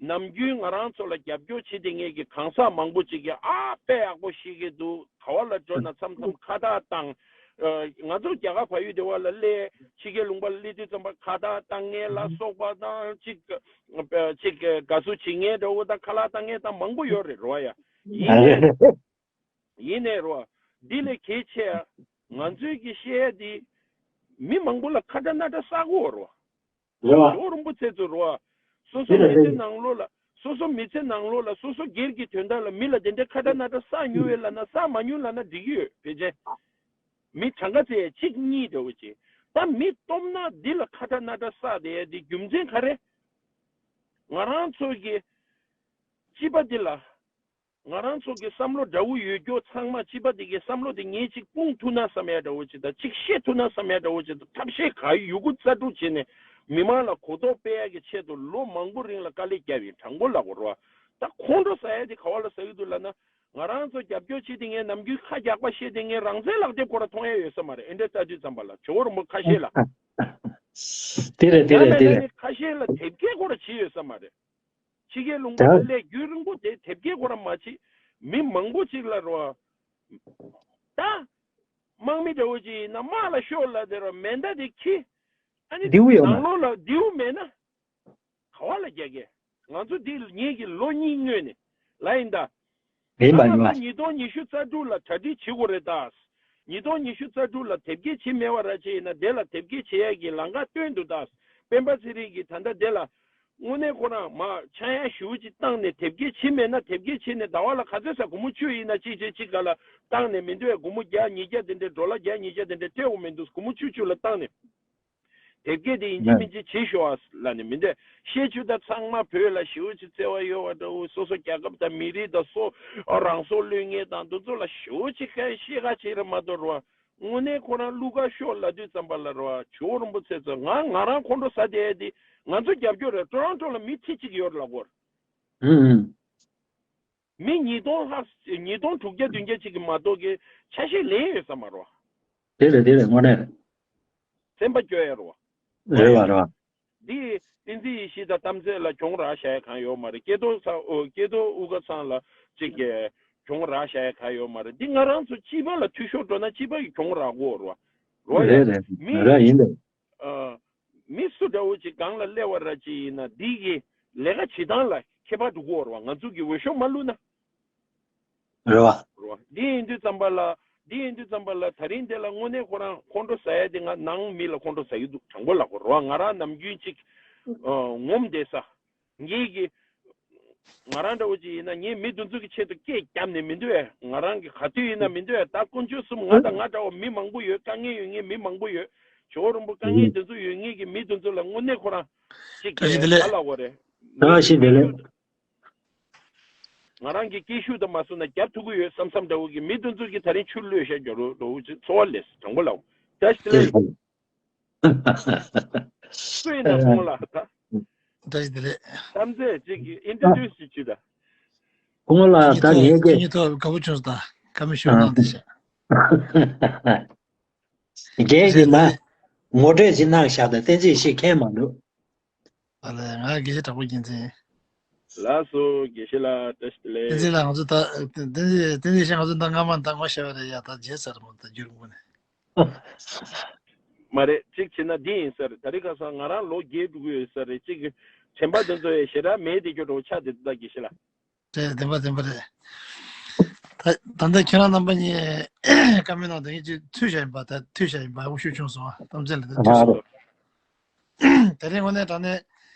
ནམ་རྒྱུན་ང་རང་ཚོ་ལ་རྒྱབ་སྐྱོར་བྱེད་བསྡད་མཁན་གྱི་གང་ཟག་མང་པོ་ཅིག་གིས་ཨ་དཔེ་ཡག་པོ་ཤེས་ཀྱི་འདུག་ག་བ་ལ་འགྲོ་ན་མཚམས་མཚམས་ཁ་བཏགས་བཏང་། ཨ། ང་ཚོ་རྒྱ་གར་བལ་ཡུལ་དེ་བ་ལ་སླེབས། ཕྱི་རྒྱལ་ལུང་པ་ལ་སླེབས་དུས་ཙམ་པ་ཁ་བཏགས་བཏང་མཁན་ལ་སོགས་པ་དང་ཅིག་ཅིག་དགའ་བསུ་བྱེད་མཁན་འདྲ་བོ་དང་ཁ་ལག་བཏང་མཁན་དང་མང་པོ་ཡོད་རེད་རོ་ཡ། ཡིན་ནའི་ཡིན་ནའི་རོ། འདི་ལས་གལ་ཆེ་ཡ། ང་ཚོའི་གི་བཤད་ཡ་འདི་མི་མང་པོ་ལ་ཁ་ཏ་ན་ཏ་ཟ་དགོས་རོ། རེད་བ། ཇོ་བོ་རིན་པོ་ཆེ་ཚོ་རོ། སོ་སོ་དེ་མི་ལ་ཚེ་དེ་ནང་ལོགས་ལ། སོ་སོ་མི་ཚེ་ནང་ལོགས་ལ་སོ་སོ་སྒེར་གྱི་དོན་དག་ལ་མི་ལ་དེ་འདྲའི་ཁ་ཏ་ན་ཏ་ཟ་མྱོང་ཡོད་ལབ་ན་ཟ་མ་མྱོང་ལབ་ན་འགྲིག་གི་ཡོད་ཕལ་ཆེར། མི་གྲངས་ཀ་ཚད་གཅིག་གཉིས་འདྲ་བོ་ཅིག་ད་མི་སྟོབས་ན་འདི་ལ་ཁ་ཏ་ན་ཏ་ཟ་དེ་ཡ་དེ་རྒྱུ་མཚན་ག་རེ། ང་རང་ཚོ་གི་སྤྱི་པ་འདི་ལ། ང་རང་ཚོ་གི་བསམ་བློ་འདྲ་བོ་ཡོད་རྒྱུ་ཚང་མ་སྤྱི་པ་འདི་གི་བསམ་བློ་འདི་ངས་གཅིག་སྤུངས་ཐུབ་ན་བསམ་ཡ་འདྲ་བོ་ཅིག་དང་གཅིག་བཤད་ཐུབ་ན་བསམ་ཡ་འདྲ་བོ་ཅིག་དང་ཐབས་ཤེས་ག་ཡོད་རྒུ་རྩལ་སྤྲུགས་བྱས་ནས་མི་མང་ལ་གོ་རྟོགས་སྤེལ་ཡ་གི་ཆེད་དུ་ལོ་མང་པོ་རིང་ལ་དཀའ་ལས་བརྒྱབ་ཡིན། དྲང་པོ་ལབ་དགོས་རེད་བ། ད་ཁོང་ཁྲོ་ཟ་ཡ་དེ་ག་བ་ལ་ཟ་གི་འདུག་ལབ་ན། ང་རང་ཚོ་རྒྱབ་སྐྱོར་བྱེད་དེ་ངས་ནམ་རྒྱུན་ཁ་རྒྱག་པ་བཤད་དེ་ངས་རང་བཙན་ལག་དེབ་ཁོ་ར་མཐོང་ཡ་ཡོད་ས་མ་རེད། ཨེ་འདྲ་ལྟ་དུས་ཙམ་པ་ལ་ཇོ་བོ་རིན་པོ་ཁ་ཤས་ལ། དེ་རེད་དེ་རེད་དེ་རེད། ཁ་ཤས་ལ་དེབ་སྐྱེལ་ཁོ་ར་བྱེད་ཡོད་ས་མ་རེད། ཕྱི་རྒྱལ་ལུང་པ་ལ་སླེབས་རྒྱུན་རིང་པོ་དེ་དེབ་སྐྱེལ་ཁོ་ར་མ་བྱེད། མི་མང་པོ་ཅིག་ལ་རོ། ད། དམག་མི་འདྲ་བོ་ཅིག་ཡིན་ན་དམག་ལ་ཤོག་ལབ་དེ་རོ་མེ་མདའ་དེ་ཁྱེར། ཨ་ནི་མདེའུ་ཡོད་ན། ནང་ལོགས་ལ་མདེའུ་མེད་ན། ག་བ་ལ་རྒྱག་གི། ང་ཚོ་འདི་ངེད་ཀྱི་ལོ་གཉིས་སྔོན་ནས་ལ་ཡིན་ད། ཡིན་པ་ཡིན་པ། ཉིས་སྟོང་ཉི་ཤུ་རྩ་དྲུག་ལ་གྲ་སྒྲིག་བྱེད་དགོས་རེད་ད། ཉིས་སྟོང་ཉི་ཤུ་རྩ་དྲུག་ལ་དེབ་སྐྱེལ་བྱེད་མེད་པ་ར་ཅིག་ཡིན་ན་དེ་ལ་དེབ་སྐྱེལ་བྱེད་ཡ་གི་ལམ་ཁ་སྟོན་འདུག་ད། སྤེན་པ་ཚེ་རིང་གིས་ད་ལྟ་དེ་ལ། དངོས་གནས་ཁོ་རང་མ་ཆག་ཡང་ཞེ་པོ་ཅིག་བཏང་ནས་དེབ་སྐྱེལ་བྱེད་མེད་ན་དེབ་སྐྱེལ་བྱེད་ནས་ཟླ་བ་ལ་ག་ཚོད་ཟ་སྒོར་མོ་བཅུ་ཡིན་ན་ཅིག་ཅིག་ཅིག་ག་ལ་བཏང་ནས་མི་འདོད་སྒོར་མོ་བརྒྱ་ཉིས་བརྒྱ་དེ་འདྲའི་ཌོ་ལར་བརྒྱ་ཉིས་བརྒྱ་དེ་འདྲའི་སྤྲད་དགོས་མི་འདུག་སྒོར་མོ་བཅུ་བཅུ་ལ་བཏང་ནས། དེབ་སྐྱེལ་དེ་ཡིན་གཅིག་མིན་གཅིག་བྱེད་ཤོག་ཨ་ལབ་ནས་མི་འདོད་བཤད་རྒྱུ་ད་ཚང་མ་བོད་ལ་ཞེ་པོ་ཅིག་བརྩེ་བ་ཡོད་པ་འདྲ་བོ་སོ་སོ་རྒྱལ་ཁབ་དང་མི་རིགས་དང་སོ་རང་སྲོག་བློས་ངེས་དང་འདི་ཚོ་ལ་ཞེ་པོ་ཅིག་ག་ཤེས་ག་བྱེད་ར་མ་གཏོགས་རོ། དངོས་གནས་ཁོ་རང་བླུག་ག་ཤོག་ལབ་དུས་ཙམ་པ་ལ་རོ། ཇོ་བོ་རིན་པོ་ཆེ་ཚོ་ང་ང་རང་ཁོང་ཁྲོ་ཟ་བསྡད་དེ་ང་ཚོ་རྒྱབ་སྐྱོར་རེད། ཊོ་རོན་ཊོ་ལ་མི་ཁྲི་གཅིག་ཡོད་ལབ་གོ། ཧུམ་ཧུམ། མི་ཉིས་སྟོང་ལྷག་ཉིས་སྟོང་དྲུག་བརྒྱ་བདུན་བརྒྱ་ཅིག་གི་མ་གཏོགས་ཀྱི་ཆ་ཤས་ལེན་ཡོད་ས་མ་རོ། དེ་རེད་དེ་རེད་དངོས་གནས་རེད། སེམས་པ་སྐྱོ་ཡ་རོ། རེད་བ་རེད་བ། འདི་བསྟན་འཛིན་ཡེ་ཤེས་དང་གཏམ་ཚེ་ལ་གྱོང་རག་བཞག་ཡ་གང་ཡོད་མ་རེད། སྐལ་རྡོར་ཚང་ཨོ་སྐལ་རྡོར་དབུ་དཀར་ཚང་ལ་ཅིག་གི་གྱོང་རག་བཞག་ཡ་གང་ཡོད་མ་རེད། འདི་ང་རང་ཚོ་སྤྱི་པ་ལ་འཐུས་ཤོར་འགྲོ་ན་སྤྱི་པ་གི་གྱོང་རག་གོ་རོ། རོ་ཡ་རེད་རེད་མི་ར་ཡིན་རེད། ཨ། མི་སུ་འདྲ་བོ་ཅིག་སྒང་ལ་སླེབས་པ་ར་ཅིག་ཡིན་ན་འདི་གི་ལས་ཀ་བྱེད་སྟངས་ལ་ཁྱད་པར་འགྲོ་གི་ཡོད་རེད་བ། ང་ཚོ་གི་འོས་ཤོག་མ་བླུགས་ན། རེད་བ། རེད་བ། འདི་ཡིན་དུས་ཙམ་པ་ལ་འདི་ཡིན་དུས་ཙམ་པ་ལ་ད་རིང་འདི་ལ་དངོས་གནས་ཁོ་རང་ཁོང་ཁྲོ་ཟ་ཡ་དེ་ང་ནང་མི་ལ་ཁོང་ཁྲོ་ཟ་གི་འདུག་དྲང་པོ་ལབ་དགོས་རེད་བ། ང་རང་ནམ་རྒྱུན་ཅིག་ཨ། ངོམ་བསྡད་ས། ངེད་ཀྱི་ང་རང་འདྲ་བོ་ཅིག་ཡིན་ན་ངས་མི་དེ་ཚོ་གི་ཆེད་དུ་སྐད་བརྒྱབ་ནས་མི་འདུག་ཨེ། ང་རང་གི་ག་དུས་ཡིན་ན་མི་འདུག་ཨེ། ད་དཀོན་མཆོག་གསུམ་ང་དང་ང་འདྲ་བོ་མི་མང་པོ་ཡོད། དཀའ་ངལ་ཡོད་མཁན་མི་མང་པོ་ཡོད། ཇོ་བོ་རིན་པོ་དཀའ་ངལ་དེ་ཚོ་ཡོད་མཁན་གྱི་མི་དེ་ཚོ་ལ་དངོས་གནས་ཁོ་རང་ཅིག་བཀྲ་ཤིས་བདེ་ལེགས། ག་ལ་བ་རེད། བཀྲ་ཤིས་བདེ་ལེགས། ང་རང་གི་སྐད་ཤུགས་དང་མ་སོང་ན་རྒྱབ་ཐུབ་ཀྱི་ཡོད་བསམ་བསམ་འདྲ་བོ་གི་མི་དེ་ཚོ་གི་ད་རིང་ཆུ་གློད་བཞག་རྒྱུ་རོ་རོ་ཅིག་ཚོར་བ་ལས་དྲང་པོ་ལབ། བཀྲ་ཤིས་བདེ་ལེགས། སུ་ཡིན་ན་སོང་ལ་ད། བཀྲ་ཤིས་བདེ་ལེགས། གཏམ་རྫས་ཅིག་གི་ཨིན་ཊྲོ་ཌིའུ་སི་ཅིག་བྱེད་ད། སྐུ་ངོ་ལགས་ད་ངས་ཀྱི་ཁྱེད་ཉིད་ཐོག་དགའ་པོ་བྱུང་སོང་ད་བཀའ་མོལ་ཞུ་གནང་དེ་བྱས། རྒན་གྱིས་མ་ངོ་སྤྲོད་ཅིག་གནང་བཞག་ད་བསྟན་འཛིན་ཞིག་མཁྱེན་མ་འདུག་ཨ་ལས་ང་དགེ་བཤེས་དྲག་པོ་རྒྱལ་མཚན། ལགས་སོ་དགེ་བཤེས་ལགས་བཀྲ་ཤིས་བདེ་ལེགས། བསྟན་འཛིན་ལགས་ང་ཚོ་ད་བསྟན་འཛིན་བསྟན་འཛིན་ཞིག་ང་ཚོ་ད་སྔ་མ་ད་ངོ་ཤེས་པ་རེད་ཡ། ད་བརྗེད་ཚར་མོ་ད་རྒྱུན་རིང་པོ་ནས། མ་རེད། གཅིག་བྱས་ན་འདི་ཡིན་ས་རེད། ད་རེས་ཁ་སང་ང་རང་ལོ་བརྒྱད་འགྲོ་གི་ཡོད་ས་རེད། གཅིག་དྲན་པ་འདི་ཚོ་ཡང་ཞེ་དྲག་མེད་དེ་སྐྱོ་འགྲོ་ཆགས་བསྡད་འདུག་ད་དགེ་བཤེས་ལགས། རེད་བདེན་པ་བདེན་པ་རེད། ད་ད་ལྟ་ཁྱེད་རང་རྣམ་པ་གཉིས་བཀའ་མོལ་གནང་དེ་ངས་ཅིག་ཚུད་བཞག་ཡིན་པ། ད་ཐུད་བཞག་ཡིན་པ་འུ་ཤུ་བྱུང་སོང་། གཏམ་ཚད་ལ་ད་ཐུད་སོང་། དེ་རིང་དངོས་གནས་དྲང་གནས་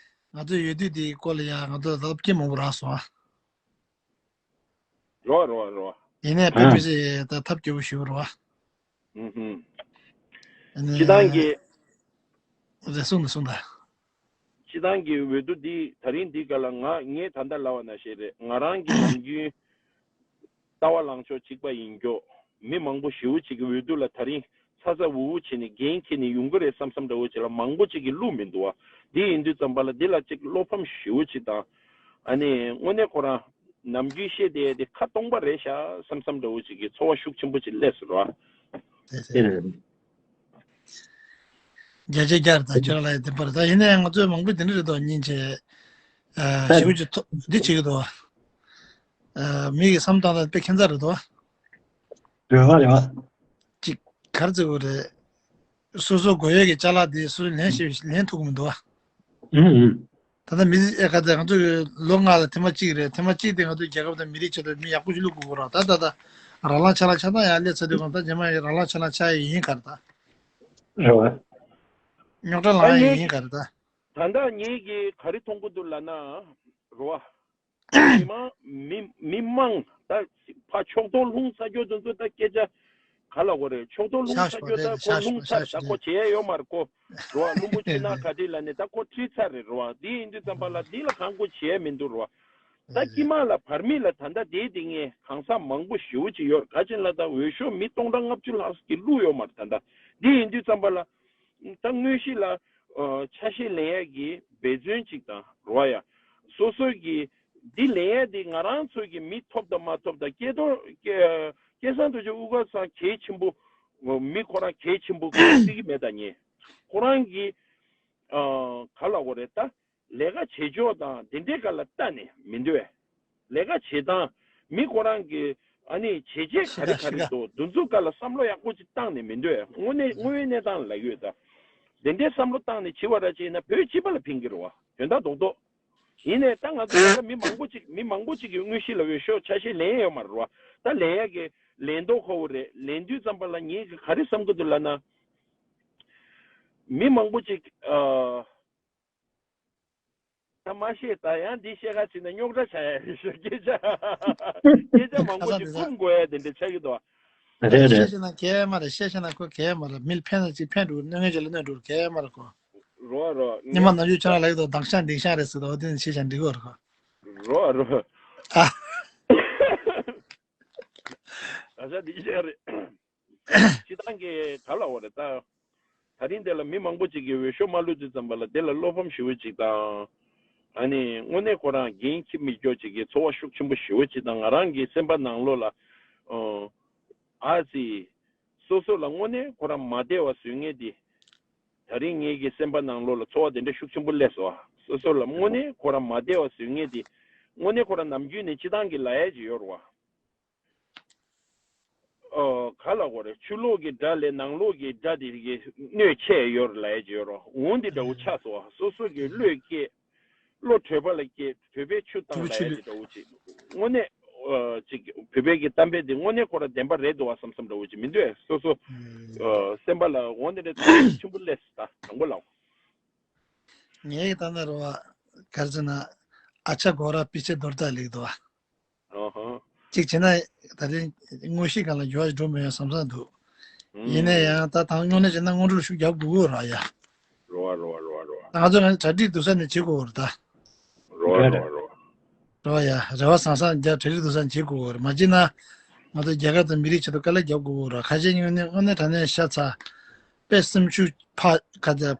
ང་ཚོའི་འོས་བསྡུ་འདིའི་སྐོར་ལ་ཡང་ང་ཚོ་ལ་ད་སྐད་མང་པོ་རག་སོང་ཨ། རོ་རོ་རོ། ཡིན་ནའི་དཔེ་ཨ། མི་སྲིད་ད་ཐབས་སྐྱོ་པོ་ཞིག་རེད་བ། ཨུ་ཧུམ། ཨ་ནི། སྤྱི་བཏང་གི། རེད་གསུངས་དང་གསུངས་དང་། སྤྱི་བཏང་གི་འོས་བསྡུ་འདི་ད་རིང་འདི་ག་ལ་ང་ངས་ད་ལྟ་ལབ་པ་ནང་བཞིན་རེད། ང་རང་གི་ནམ་རྒྱུན་ལྟ་བ་ལངས་ཕྱོགས་གཅིག་པ་ཡིན་རྒྱུ། མི་མང་པོ་ཞེ་པོ་ཅིག་གི་འོས་བསྡུ་ལ་ད་རིང་ ཚ་ཚ་འུར་འུར་བྱས་ནས་འགན་འཁྱེར་ནས་ཡོང་གི་རེད་བསམ་བསམ་འདྲ་བོ་ཅིག་ལ་མང་པོ་ཅིག་གིས་བླུགས་མི་འདུག་བ། འདི་ཡིན་དུས་ཙམ་པ་ལ་འདི་ལ་ཅིག་བློ་ཕམ་ཞེ་པོ་ཅིག་དང་། ཨ་ནི་དངོས་གནས་ཁོ་རང་ནམ་རྒྱུན་བཤད་བསྡད་དེ་ཁ་སྟོང་པ་རེད་ཤག་བསམ་བསམ་འདྲ་བོ་ཅིག་གི་ཚོར་བ་ཤུགས་ཆེན་པོ་ཅིག་སླེབས་སོང་ར། དེ་རེད། བརྒྱ་ཆ་བརྒྱ་རེད་ད་ཁྱོད་རང་ལ་ཡ་བདེན་པ་རེད་ད། ཡིན་ན་ཡང་ང་ཚོའི་མང་པོ་དེ་འདྲ་རེད་དོ། སྙིང་རྗེ། ཨ། ཞེ་པོ་ཅིག་ཐོ་འདི་བྱེད་ཀྱི་འདུག་ཨ། མི་གི་བསམ་སྟངས་ལ་དཔེ་ཁྱད་མཚར་རེད་དོ། རེད་བ་རེད་བ། ཅིག་ག་རེ་ཟེར་དགོས་རེད། སོ་སོ་དགོས་ཡས་ཀྱི་ཅ་ལག་དེ་སོ་སོས་ལེན་ཤེས་ལེན་ཐུབ་ཀྱི་མི་འདུག་བ། ཨུ་ཨུ། ད་ལྟ་མི་ཨེ་ག་ཚད་ང་ཚོ་གི་ལོ་ལྔ་ལ་ཐེངས་མ་གཅིག་རེད། ཐེངས་མ་གཅིག་དེ་ང་ཚོ་རྒྱལ་ཁབ་དང་མི་རིགས་ཆེད་དུ་མི་ཡག་པོ་ཞིག་བླུག་དགོས་ཀྱི་རེད། ད་ད་ད་རང་ལངས་ཆ་ལངས་ཆགས་སྡང་ཡར་སླེབས་ཚར་དུས་གང་ལྟར་རྗེས་མ་ཡི་རང་ལངས་ཆ་ལངས་ཆགས་ཡི་ཡིན་ག་རེད་ད། རེད་བ། རྙོག་དྲ་ལངས་ཡི་ཡིན་ག་རེད་ད། ད་ལྟ་ངེད་ཀྱིས་ག་རེ་མཐོང་གི་འདུག་ལབ་ན། རེད་བ། མི་མང་མི་མི་མང་ད་ཕ་ཕྱོགས་གཏོགས་ལྷུང་ས་ཁྱོད་ཚོ་ཚོ་ད་སྐད་ཆ་ག་ལ་གོ་རེད། ཕྱོགས་གཏོགས་ལྷུང་ཤག་ས་ཤོག་ཁྱོད་ད་དེ་ཁོ་ཤག་ལྷུང་ཤོག་ཚར། ཤག་ད་ཤོག་ཁོ་དེ་བྱེད་ཡ་ཡོད་མ་རེད་ཁོ། རེད་བ། བླུན་པོ་ཕྱི་ནང་ག་འདྲ་ལབ་ནས་ད་ཁོ་ཁྲིད་ཚར་རེད། རེད་བ། དེ་ཡིན་དུས་ཙམ་པ་ལ་དེ་ལ་གང་དགོས་བྱེད་ཡ་མི་འདུག་རེད་བ། ད་དཀྱིལ་མ་ལ་བར་མི་ལ་ད་ལྟ་དེའི་སྟེང་ངས་གང་ཟག་མང་པོ་ཞེ་པོ་ཅིག་ཡོད་རེད། ག་ཅི་ལབ་ན་ད་འོས་ཤོག་མི་སྟོང་ཕྲག་ལྔ་བཅུ་ལྷག་ཅིག་བླུགས་ཡོད་མ་རེད་ད་ལྟ། དེ་ཡིན་དུས་ཙམ་པ་ལ། ད་དངོས་གཞི་ལ་ཨ་ཆ་ཤས་ལེན་ཡས་ཀྱི་འབད་བརྩོན་ཅིག་དང་རེད་བ་ཡ། སོ་སོ་གི་འདི་ལེན་ཡས་འདི་ང་རང་ཚོ་གི་མི་ཐོབ་དང་མ་ཐོབ་དང་སྐལ་རྡོར་སྐལ་སྐལ་བཟང་རྡོ་རྗེ་དབུ་དཀར་ཚང་གལ་ཆེན་པོ། མི་ཁོ་རང་གལ་ཆེན་པོ་གི་བརྩི་གི་མེད་ད་ངས། ཁོ་རང་གི་ཨ་ག་ལབ་དགོས་རེད་ད། ལས་ཀ་བྱེད་ཕྱོགས་དང་དེ་འདྲའི་སྒང་ལ་ལྟ་ནས་མི་འདུག་བས། ལས་ཀ་བྱེད་སྟངས་མི་ཁོ་རང་གི་ཨ་ནི་བྱས་རྗེས་ག་རེ་ག་རེ་འདུག་འདི་ཚོ་སྒང་ལ་བསམ་བློ་ཡག་པོ་ཅིག་བཏང་ནས་མི་འདུག་བས། དངོས་གནས་དངོས་ཡོད་གནས་སྟངས་ལ་ལབ་ཡོད་ད། དེ་འདྲའི་བསམ་བློ་བཏང་ནས་བྱེད་པ་ར་བྱས་ན་བོད་སྤྱི་པ་ལ་ཕན་གྱི་རེད་བ། དོན་དག་རྡོག་རྡོག་ཡིན་ནའི་ད་ང་ཚོ་ད་ལྟ་མི་མང་པོ་ཅིག་མི་མང་པོ་ཅིག་གིས་དངོས་གཞི་ལ་འོས་ཤོག་ཆ་ཤས་ལེན་ཡོད་མ་རེད་བ། ད་ལེན་ཡ་གི་ལེན་མདོག་ཁ་པོ་རེད། ལེན་དུས་ཙམ་པ་ལ་ངས་ག་རེ་བསམ་གྱི་འདུག་ལབ་ན། མི་མང་པོ་ཅིག་ཨ། ད་མ་ཤེས་ད་ཡང་འདི་བཤད་ག་ཕྱིན་ན་རྙོག་དྲ་ཆགས་ཡ་རེད་ཤག་སྐད་ཆ་སྐད་ཆ་མང་པོ་ཞིག་འཁུམ་དགོས་ཡ་དེ་འདྲ་ཆགས་ཀྱི་འདུག་བ། རེད་རེད། བཤད་ཤེས་ན་གལ་མ་རེད། བཤད་ཤེས་ན་ཁོ་གལ་མ་རེད། མི་ལ་ཕན་ན་ཅིག་ཕན་འགྲོ། གནོད་མཁན་ཅིག་ལ་གནོད་འགྲོ། གལ་མ་རེད་ཁོ། རོ་རོ་ཉི་མ་ནམ་རྒྱུན་ཁྱོད་རང་ལ་ཡོད་དོ། དང་ཤ་འདིང་ཤ་རེད་ཟེར་དོ། དེ་ནི་བཤད་ཤེས་ན་འགྲིག་གོ་རེད་ཁོ། རོ་རོ། ཨ། དང་ཤ་འདིང་ཤ་རེད། སྤྱི་བཏང་གི་ག་ལ་འོ་རེད་ད། ད་རིང་དེ་ལ་མི་མང་པོ་ཅིག་གིས་འོས་ཤོག་མ་བླུགས་དུས་ཙམ་པ་ལ་དེ་ལ་བློ་ཕམ་ཞེ་པོ་ཅིག་དང་། ཨ་ནི་དངོས་གནས་ཁོ་རང་འགན་འཁྱེར་མི་སྐྱོ་ཅིག་གི་ཚོར་བ་ཤུགས་ཆེན་པོ་ཞེ་པོ་ཅིག་དང་། ང་རང་གི་སེམས་པ་ནང་ལོགས་ལ། ཨ་ཙི། སོ་སོ་ལ་དངོས་གནས་ཁོ་རང་མ་བདེ་བ་བཟོ་མཁན་དེ། ད་རིང་ངེད་ཀྱི་སེམས་པ་ནང་ལོགས་ལ་ཚོར་བ་དེ་འདྲ་ཤུགས་ཆེན་པོ་སླེབས་སོང་། སོ་སོ་ལ་དངོས་གནས་ཁོ་རང་མ་བདེ་བ་བཟོ་མཁན་དེ། དངོས་གནས་ཁོ་རང་ནམ་རྒྱུན་ནས་སྤྱི་བཏང་གི་ལབ་ཡ་ཅིག་ཡོད་རེད་བ། ཨོ། ག་ལབ་དགོས་རེད། ཕྱི་ལོགས་ཀྱི་དགྲ་ལས་ནང་ལོགས་ཀྱི་དགྲ་དེ་གི་གནོད་ཆེ་ཡོད་རེད་ལབ་ཡ་ཅིག་ཡོད་རེད། འོ་འདི་འདྲ་བོ་ཆགས་སོང་བ། སོ་སོ་གི་བློས་སྐྱེས། བློ་གྲོད་པ་ལ་སྐྱེས། གྲོད་པའི་ཆུ་བཏང་ལབ་ཡ་ཅིག་འདྲ་བོ་ཅིག་དངོས་གནས་ཨ་ཅིག་བོད་པའི་གི་གཏམ་དཔེ་འདི་དངོས་གནས་ཁོ་རང་བདེན་པ་རེད་འདུག་བ་བསམ་བསམ་འདྲ་བོ་ཅིག་མི་འདུག་ཨེ། སོ་སོ་ཨ་སེམས་པ་ལ་འོ་འདི་འདྲའི་ཚོར་བ་ཆེན་པོ་སླེབས་སོང་ད་དང་པོ་ལ། ངས་ཀྱི་ད་ནི་རོ་བ་ག་རེ་ཟེར་ན། ཨ་ཅག་གོ་ར་པི་ཆེ་རྡོར་ད་ལེགས་འདུག་བ། ཨོ་ཧོ། གཅིག་བྱས་ན་ད་རིང་དངོས་གཞི་སྒང་ལ་འགྱུར་བ་ཞིག་འགྲོ་མི་ཡོང་བསམ་བསམ་འདུག་ཡིན་ན་ཡང་ད་དང་དངོས་གནས་བྱས་ན་སྔོན་འགྲོ་ཤུགས་རྒྱབ་དགོས་ཀྱི་རེད་ཡ། རོ་བ་རོ་བ་རོ་བ་རོ་བ། ད་ང་ཚོ་ནི་གྲ་སྒྲིག་སྡུག་ས་ནས་བྱེད་དགོས་རེད་ད། རོ་བ་རོ་བ་རོ་བ། རོ་བ་ཡ། རེ་བ་བཟང་བཟང་རྒྱབ་གྲ་སྒྲིག་སྡུག་ས་ནས་བྱེད་དགོས་རེད། མ་བྱེད་ན་ང་ཚོ་རྒྱལ་ཁབ་དང་མི་རིགས་ཆེད་དུ་དཀའ་ལས་རྒྱབ་དགོས་རེད། ཁ་ཤས་ཉུང་ནས་དངོས་གནས་དྲང་གནས་ཤ་ཚ། དཔེ་སེམས་ཤུགས་འཕར་ཁ་ཚ།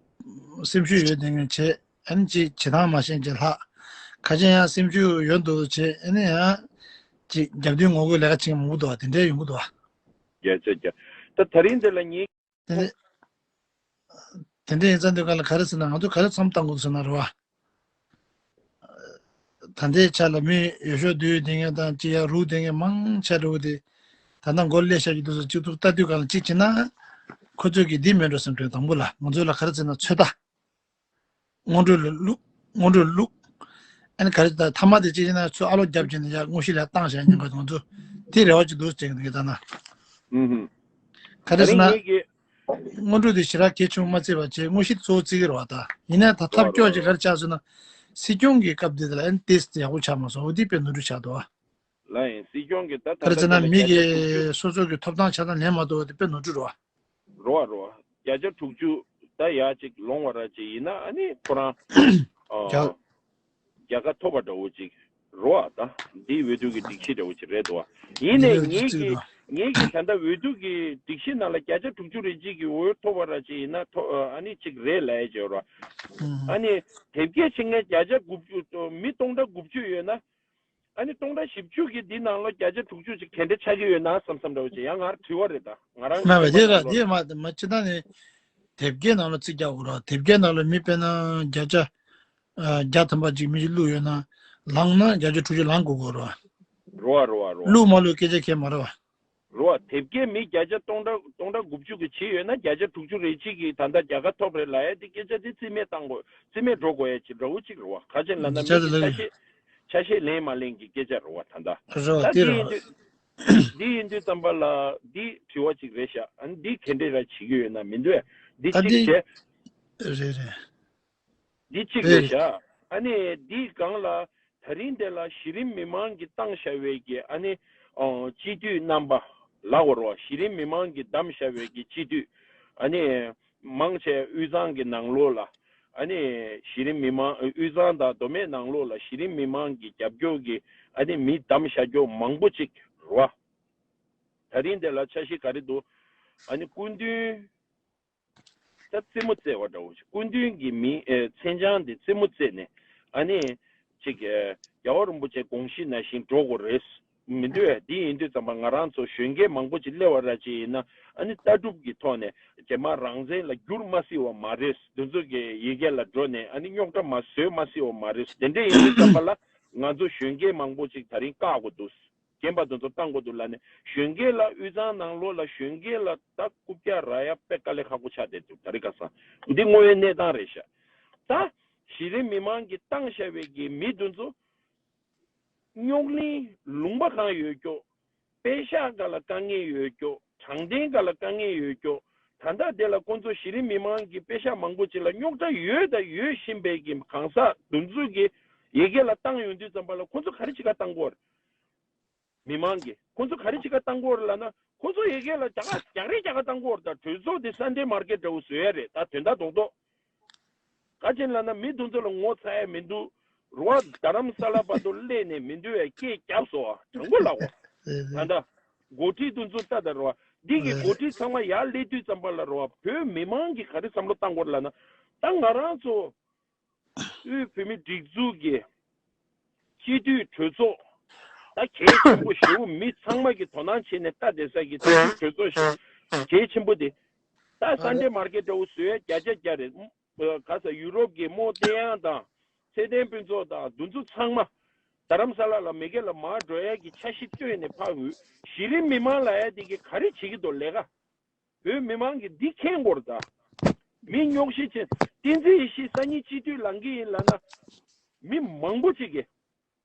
སེམས་ཤུགས་ཡོད་དེ་ངས་བྱེད། ཨ་ནི་ཅིག་བྱེད་སྟངས་མ་ཤེས་ཅིག་ལྷག་ཁ་ཆེ་ཡང་སེམས་ཤུགས་ཡོད་འདུག་བྱེད། ཨ་ནི་ཡང་ཅིག་རྒྱབ་མདུན་ངོ་རྒོལ་ལས་ཀ་བྱེད་མཁན་མང་པོ་འདུག་དེ་འདྲའི་ཡོང་གི་འདུག་རྒྱ་ཆ་རྒྱ། ད་ད་རིང་འདི་ལ་ངས། དེ་འདྲ་དེ་འདྲ་ཡིན་ཙང་འདི་ག་ལ་ག་རེ་ཟེར་ན། ང་ཚོ་ག་རེ་མཚམས་བཏང་དགོས་ཟེར་ན་རེད་བ། ད་ལྟའི་ཆ་ལ་མི་འོས་ཤོག་བསྡུས་བསྡད་མཁན་དང་ཅི་ཡང་རུག་བསྡད་མཁན་མང་ཆེ་འགྲོ་གི་དེ། ད་ལྟ་མགོ་ལས་བཤད་ཀྱི་འདུག་ཟེར་གཅིག་ཐུག་ལྟ་དུས་ག་ལ་གཅིག་བྱས་ན། ཁོ་ཚོས་ཀྱི་འདི་མེད་འགྲོ་བསམ་དྲན། དང་པོ་ལ་ང་ཚོ་ལ་ག་རེ་ཟེར་ན་ཚོད་ལྟ། སྔོན་འགྲོ་ལ་བླུག་སྔོན་འགྲོ་ལ་བླུག་ཨ་ནི་ག་རེ་ད་མཐའ་མ་དེ་ཅི་ཡིན་ན་ཚུར་ཨ་ལོ་རྒྱབ་བྱས་ནས་ཡར་དངོས་གཞི་ལ་བཏང་བཞག་ཉན་པ་དང་ཚོ་དེ་རེ་བ་ཅིག་འདུག་ཅེས་ཀྱི་ད་ན། ཨུ་ཧུ། ག་རེ་ཟེར་ན། ད་རིང་ངེད་ཀྱི། སྔོན་འགྲོ་དེ་ཞེ་དྲག་གལ་ཆེན་པོ་མ་བརྩི་བར་བྱས་དངོས་གཞི་གཙོ་བོ་བརྩི་གི་རེད་བ་ད། ཡིན་ན་ད་ཐབས་སྐྱོ་ཅིག་ག་རེ་ཆགས་སོང་ན། སྲིད་སྐྱོང་གི་སྐབས་དེ་ལ་ཨ་ནི་ཏེས་ཡག་པོ་ཆགས་མ་སོང་། འོ་དེ་དཔེ་ནོར་འཁྲུལ་ཆགས་འདུག་བ། ལ་ཡིན་སྲིད་སྐྱོང་གི་ད་ད་ག་རེ་ལྟ་ཟེར་ན་དེ་ལ་མི་བརྒྱ་ཆ་དྲུག་ཅུ། གི་སོ་སོ་གི་ཐོབ་ཐང་ཆ་ཚང་ལེན་མ་ཐུབ་པ་དེ་དཔེ་ནོར་འཁྲུལ་རེད་བ། རོ་བ་རོ་བ། བརྒྱ་ཆ་དྲུག་ཅུ་ད་ཡར་ཅིག་ལོང་བ་ར་ཅིག་ཡིན་ན་ཨ་ནི་ཁོ་རང་ཨ་རྒྱ་རྒྱལ་ཁ་ཐོབ་པ་འདྲ་བོ་ཅིག་རོ་བ། ད་འདི་འོས་བསྡུ་གི་སྒྲིག་གཞི་འདྲ་བོ་ཅིག་རེད་འདུག་བ། ཡིན་ནའི་ངེད་ཀྱི་ ངེད་ཀྱི་ད་ལྟ་འོས་བསྡུ་གི་སྒྲིག་གཞི་ནང་ལ་བརྒྱ་ཆ་དྲུག་ཅུ་རེ་གཅིག་གི་འོས་ཐོབ་པ་ར་ཅིག་ཡིན་ན་ཐོ་ཨ་ནི་གཅིག་རེད་ལབ་ཡ་བྱས་ར། ཨ་ནི་དེབ་སྐྱེལ་བྱེད་མཁན་བརྒྱ་ཆ་དགུ་བཅུ་མི་སྟོང་ཕྲག་དགུ་བཅུ་ཡོད་ན། ཨ་ནི་སྟོང་ཕྲག་བཞི་བཅུ་གི་འདི་ནང་ལོ་བརྒྱ་ཆ་དྲུག་ཅུ་ཅིག་ག་འདྲ་ཆགས་ཀྱི་ཡོད་ན་བསམ་བསམ་འདྲ་བོ་ཅིག་ཡང་ང་རང་དྲི་བ་རེད་ད། ང་རང་མ་བ་དེ་ར་དེ་མ་མ་སྤྱི་བཏང་ནས་དེབ་སྐྱེལ་ནང་ལ་རྩིས་རྒྱག་དགོས་ར། དེབ་སྐྱེལ་ནང་ལ་མི་དཔེར་ན་བརྒྱ་ཆ་ཨ་བརྒྱ་ཐམ་པ་ཅིག་མི་ཞིག་བླུགས་ཡོད་ན་ལངས་ན་བརྒྱ་ཆ་དྲུག་ཅུ་ལངས་དགོས་དགོས་ར། རོ་བ་རོ་བ་རོ་བ། བླུགས་མ་བླུགས་སྐད་ཆ་ཁྱད་མ་རེད་བ། རོ་བ། དེབ་སྐྱེལ་མི་བརྒྱ་ཆ་སྟོང་ཕྲག་སྟོང་ཕྲག་དགུ་བཅུ་གི་བྱེད་ཡོད་ན་བརྒྱ་ཆ་དྲུག་ཅུ་རེ་གཅིག་གིས་ད་ལྟ་རྒྱལ་ཁ་ཐོབ་རེད་ལབ་ཡ་དེ་སྐད་ཆ་དེ་རྩིས་མེད་བཏང་དགོས། རྩིས་མེད་འགྲོ་དགོས་ཡ་ཅིག་འདྲ་བོ་ཅིག་རེད་བ། ག་ཅན་ལབ་ན་མི་དེ་ཆ་ཤས་ཆ་ཤས་ལེན་མ་ལེན་གྱི་སྐད་ཆ་རེད་བ། ད་ལྟ་རེད་བ། ད་དེ་འདི་རེད་ཡིན་དུས་འདི་ཡིན་དུས་ཙམ་པ་ལ་འདི་དྲི་བ་ཅིག་རེད་ཤག་ཨ་ནི་འདི་ག་འདྲས་ར་བྱེད་ཀྱི་ཡོད་ན་མི་འདུག་ཡ། འདི་ད་གཅིག་འདི་བྱས། རེད་རེད། འདི་གཅིག་རེད་ཤག་ཨ་ནི་འདིའི་སྒང་ལ་ད་རིང་འདི་ལ་གཞི་རིམ་མི་མང་གིས་བཏང་བཞག་པའི་གི་ཨ་ནི་ཨ་སྤྱི་འཐུས་རྣམ་པ་ལབ་དགོས་རེད་བ། གཞི་རིམ་མི་མང་གིས་བདམས་བཞག་པའི་གི་སྤྱི་འཐུས་ཨ་ནི་མང་ཆེ་དབུས་གཙང་གི་ནང་ལོགས་ལ་ཨ་ནི་གཞི་རིམ་མི་མང་དབུས་གཙང་དང་མདོ་སྨད་ནང་ལོགས་ལ་གཞི་རིམ་མི་མང་གི་རྒྱབ་སྐྱོར་གི་ཨ་ནི་མི་བདམས་བཞག་རྒྱུ་མང་པོ་ཅིག་རེད་བ། ད་རིང་འདི་ལ་འཆར་གཞི་ག་རེ་འདུག་ཨ་ནི་སྐུ་མདུན། ད་རྩེད་མོ་རྩེ་བ་འདྲ་བོ་ཞིག་སྐུ་མདུན་གྱི་མིང་ཨེ་མཚན་བྱང་འདི་རྩེད་མོ་རྩེས་ནས་ཨ་ནི་ཅིག་ཨེ་རྒྱལ་བ་རིན་པོ་ཆེ་དགོངས་གཞི་ནང་བཞིན་འགྲོ་དགོས་རེད། མི་འདུག་ཨེ། འདི་ཡིན་དུས་ཙམ་པ་ང་རང་ཚོ་གཞོན་སྐྱེས་མང་པོ་ཅིག་སླེབས་པ་ར་ཅིག་ཡིན་ན་ཨ་ནི་ལྟ་གྲུབ་ཀྱི་ཐོག་ནས་རྗེས་མ་རང་བཙན་ལ་འགྱུར་མ་སྲིད་པ་མ་རེད། འདི་ཚོ་གི་ཡི་གེ་ལ་འགྲོ་ནས་ཨ་ནི་རྙོག་དྲ་མ་བཟོས་མ་སྲིད་པ་མ་རེད། དེ་འདྲ་ཡིན་དུས་ཙམ་པ་ལ་ང་ཚོ་གཞོན་སྐྱེས་མང་པོ་ཅིག་ད་རིང་བཀག་དགོས་འདུག་རྒན་པ་དེ་ཚོ་བཏང་དགོས་འདུག་ལབ་ནས་གཞོན་སྐྱེས་ལ་དབུས་གཙང་ནང་ལོགས་ལ་གཞོན་སྐྱེས་ལ་ད་རྐུབ་བཀྱག་རག་ཡ་དཔེ་དཀའ་ལས་ཁག་པོ་ཆགས་བསྡད་འདུག་ད་རེས་ཁ་སང་འདི་དངོས་ཡོད་གནས་སྟངས་རེད་ཤག་ད་གཞི་རིམ་མི་མང་གིས་བཏང་བཞག་པའི་གི་མི་དེ་ཚོ་རྙོག་གླེང་ལུང་པ་གང་ཡོད་ཀྱོག་དཔེ་ཤག་སྒང་ལ་དཀའ་ངལ་ཡོད་ཀྱོག་དྲང་བདེན་སྒང་ལ་དཀའ་ངལ་ཡོད་ཀྱོག་ད་ལྟ་དེ་ལ་ཁོང་ཚོ་གཞི་རིམ་མི་མང་གི་དཔེ་ཤག་མང་པོ་ཅིག་ལ་རྙོག་དྲ་ཡོད་དང་ཡོད་བཞིན་པའི་གི་གང་ཟག་དེ་ཚོ་གི་ཡི་གེ་ལ་བཏང་ཡོང་དུས་ཙམ་པ་ལ་ཁོང་ཚོ་ག་རེ་བྱེད་ག་བཏང་གི་ཡོད་རེད། མི་མང་གིས་ཁོ་ཚོ་ག་རེ་བྱེད་ག་བཏང་གི་ཡོད་རེད་ལབ་ན། ཁོ་ཚོ་ཡ་གི་ལ་རྒྱག་རྒྱག་རེས་རྒྱག་ག་བཏང་གི་ཡོད་རེད། ད་གྲོས་ཚོགས་དེ་སན་ཌེ་མར་ཀེཊ་འདྲ་བོ་བཟོ་ཡ་རེད། ད་དོན་དག་རྡོག་རྡོག་ག་ཅན་ལབ་ན་མི་དེ་ཚོ་ལ་ངོ་ཚ་ཡ་མི་འདུག་རུ་བ་རྡ་རམ་ས་ལ་བར་དུ་སླེབས་ནས་མི་འདུག་བས་སྐད་རྒྱབ་སོང་བ་དྲང་པོ་ལབ་གོ་ད་ལྟ་འགོ་ཁྲིད་དེ་ཚོ་ལྟ་ད་རུ་བ་འདི་གི་འགོ་ཁྲིད་ཚང་མ་ཡར་སླེབས་དུས་ཙམ་པ་ལ་རུ་བ་བོད་མི་མང་གིས་ག་རེ་བསམ་བློ་བཏང་གི་ཡོད་རེད་ལབ་ན། ད་ང་རང་ཚོ། དབུས་བོད་མིའི་སྒྲིག་འཛུགས་ཀྱི་སྤྱི་འཐུས་གྲོས་ཚོགས་ད་གལ་ཆེན་པོ་ཞེ་པོ་མི་ཚང་མ་གིས་དོ་སྣང་བྱས་ནས་ལྟ་བསྡད་ས་གི་སྤྱི་འཐུས་གྲོས་ཚོགས་ཞེ་གལ་ཆེན་པོ་དེ་ད་སན་ཌེ་མར་ཀེཊ་འདྲ་བོ་བཟོ་ཡ་བརྒྱ་ཆ་བརྒྱ་རེད། ག་ས་ཡུ་རོབ་ཀྱི་རྨོ་བསྟན་དབྱངས་དང་ཚེ་བརྟན་ཕུན་ཚོགས་དང་དེ་ཚོ་ཚང་མ་རྡ་རམ་ས་ལ་ལ་མེ་གེ་ལ་མར་འགྲོ་ཡ་གི་འཆར་གཞི་བཏོན་ནས་ཕར་འོས་གཞི་རིམ་མི་མང་ལ་ཡ་དེ་གི་ག་རེ་བྱེད་ཀྱི་འདུག་ལས་ཀ་བོད་མི་མང་གིས་འདི་མཁྱེན་དགོས་རེད་ད། མི་རྙོག་གཞི་ཆེ། བསྟན་འཛིན་ཡེ་ཤེས་སང་ཉིན་སྤྱི་འཐུས་ལངས་ཀྱི་ཡིན་ལབ་ན། མི་མང་པོ་ཅིག་གིས་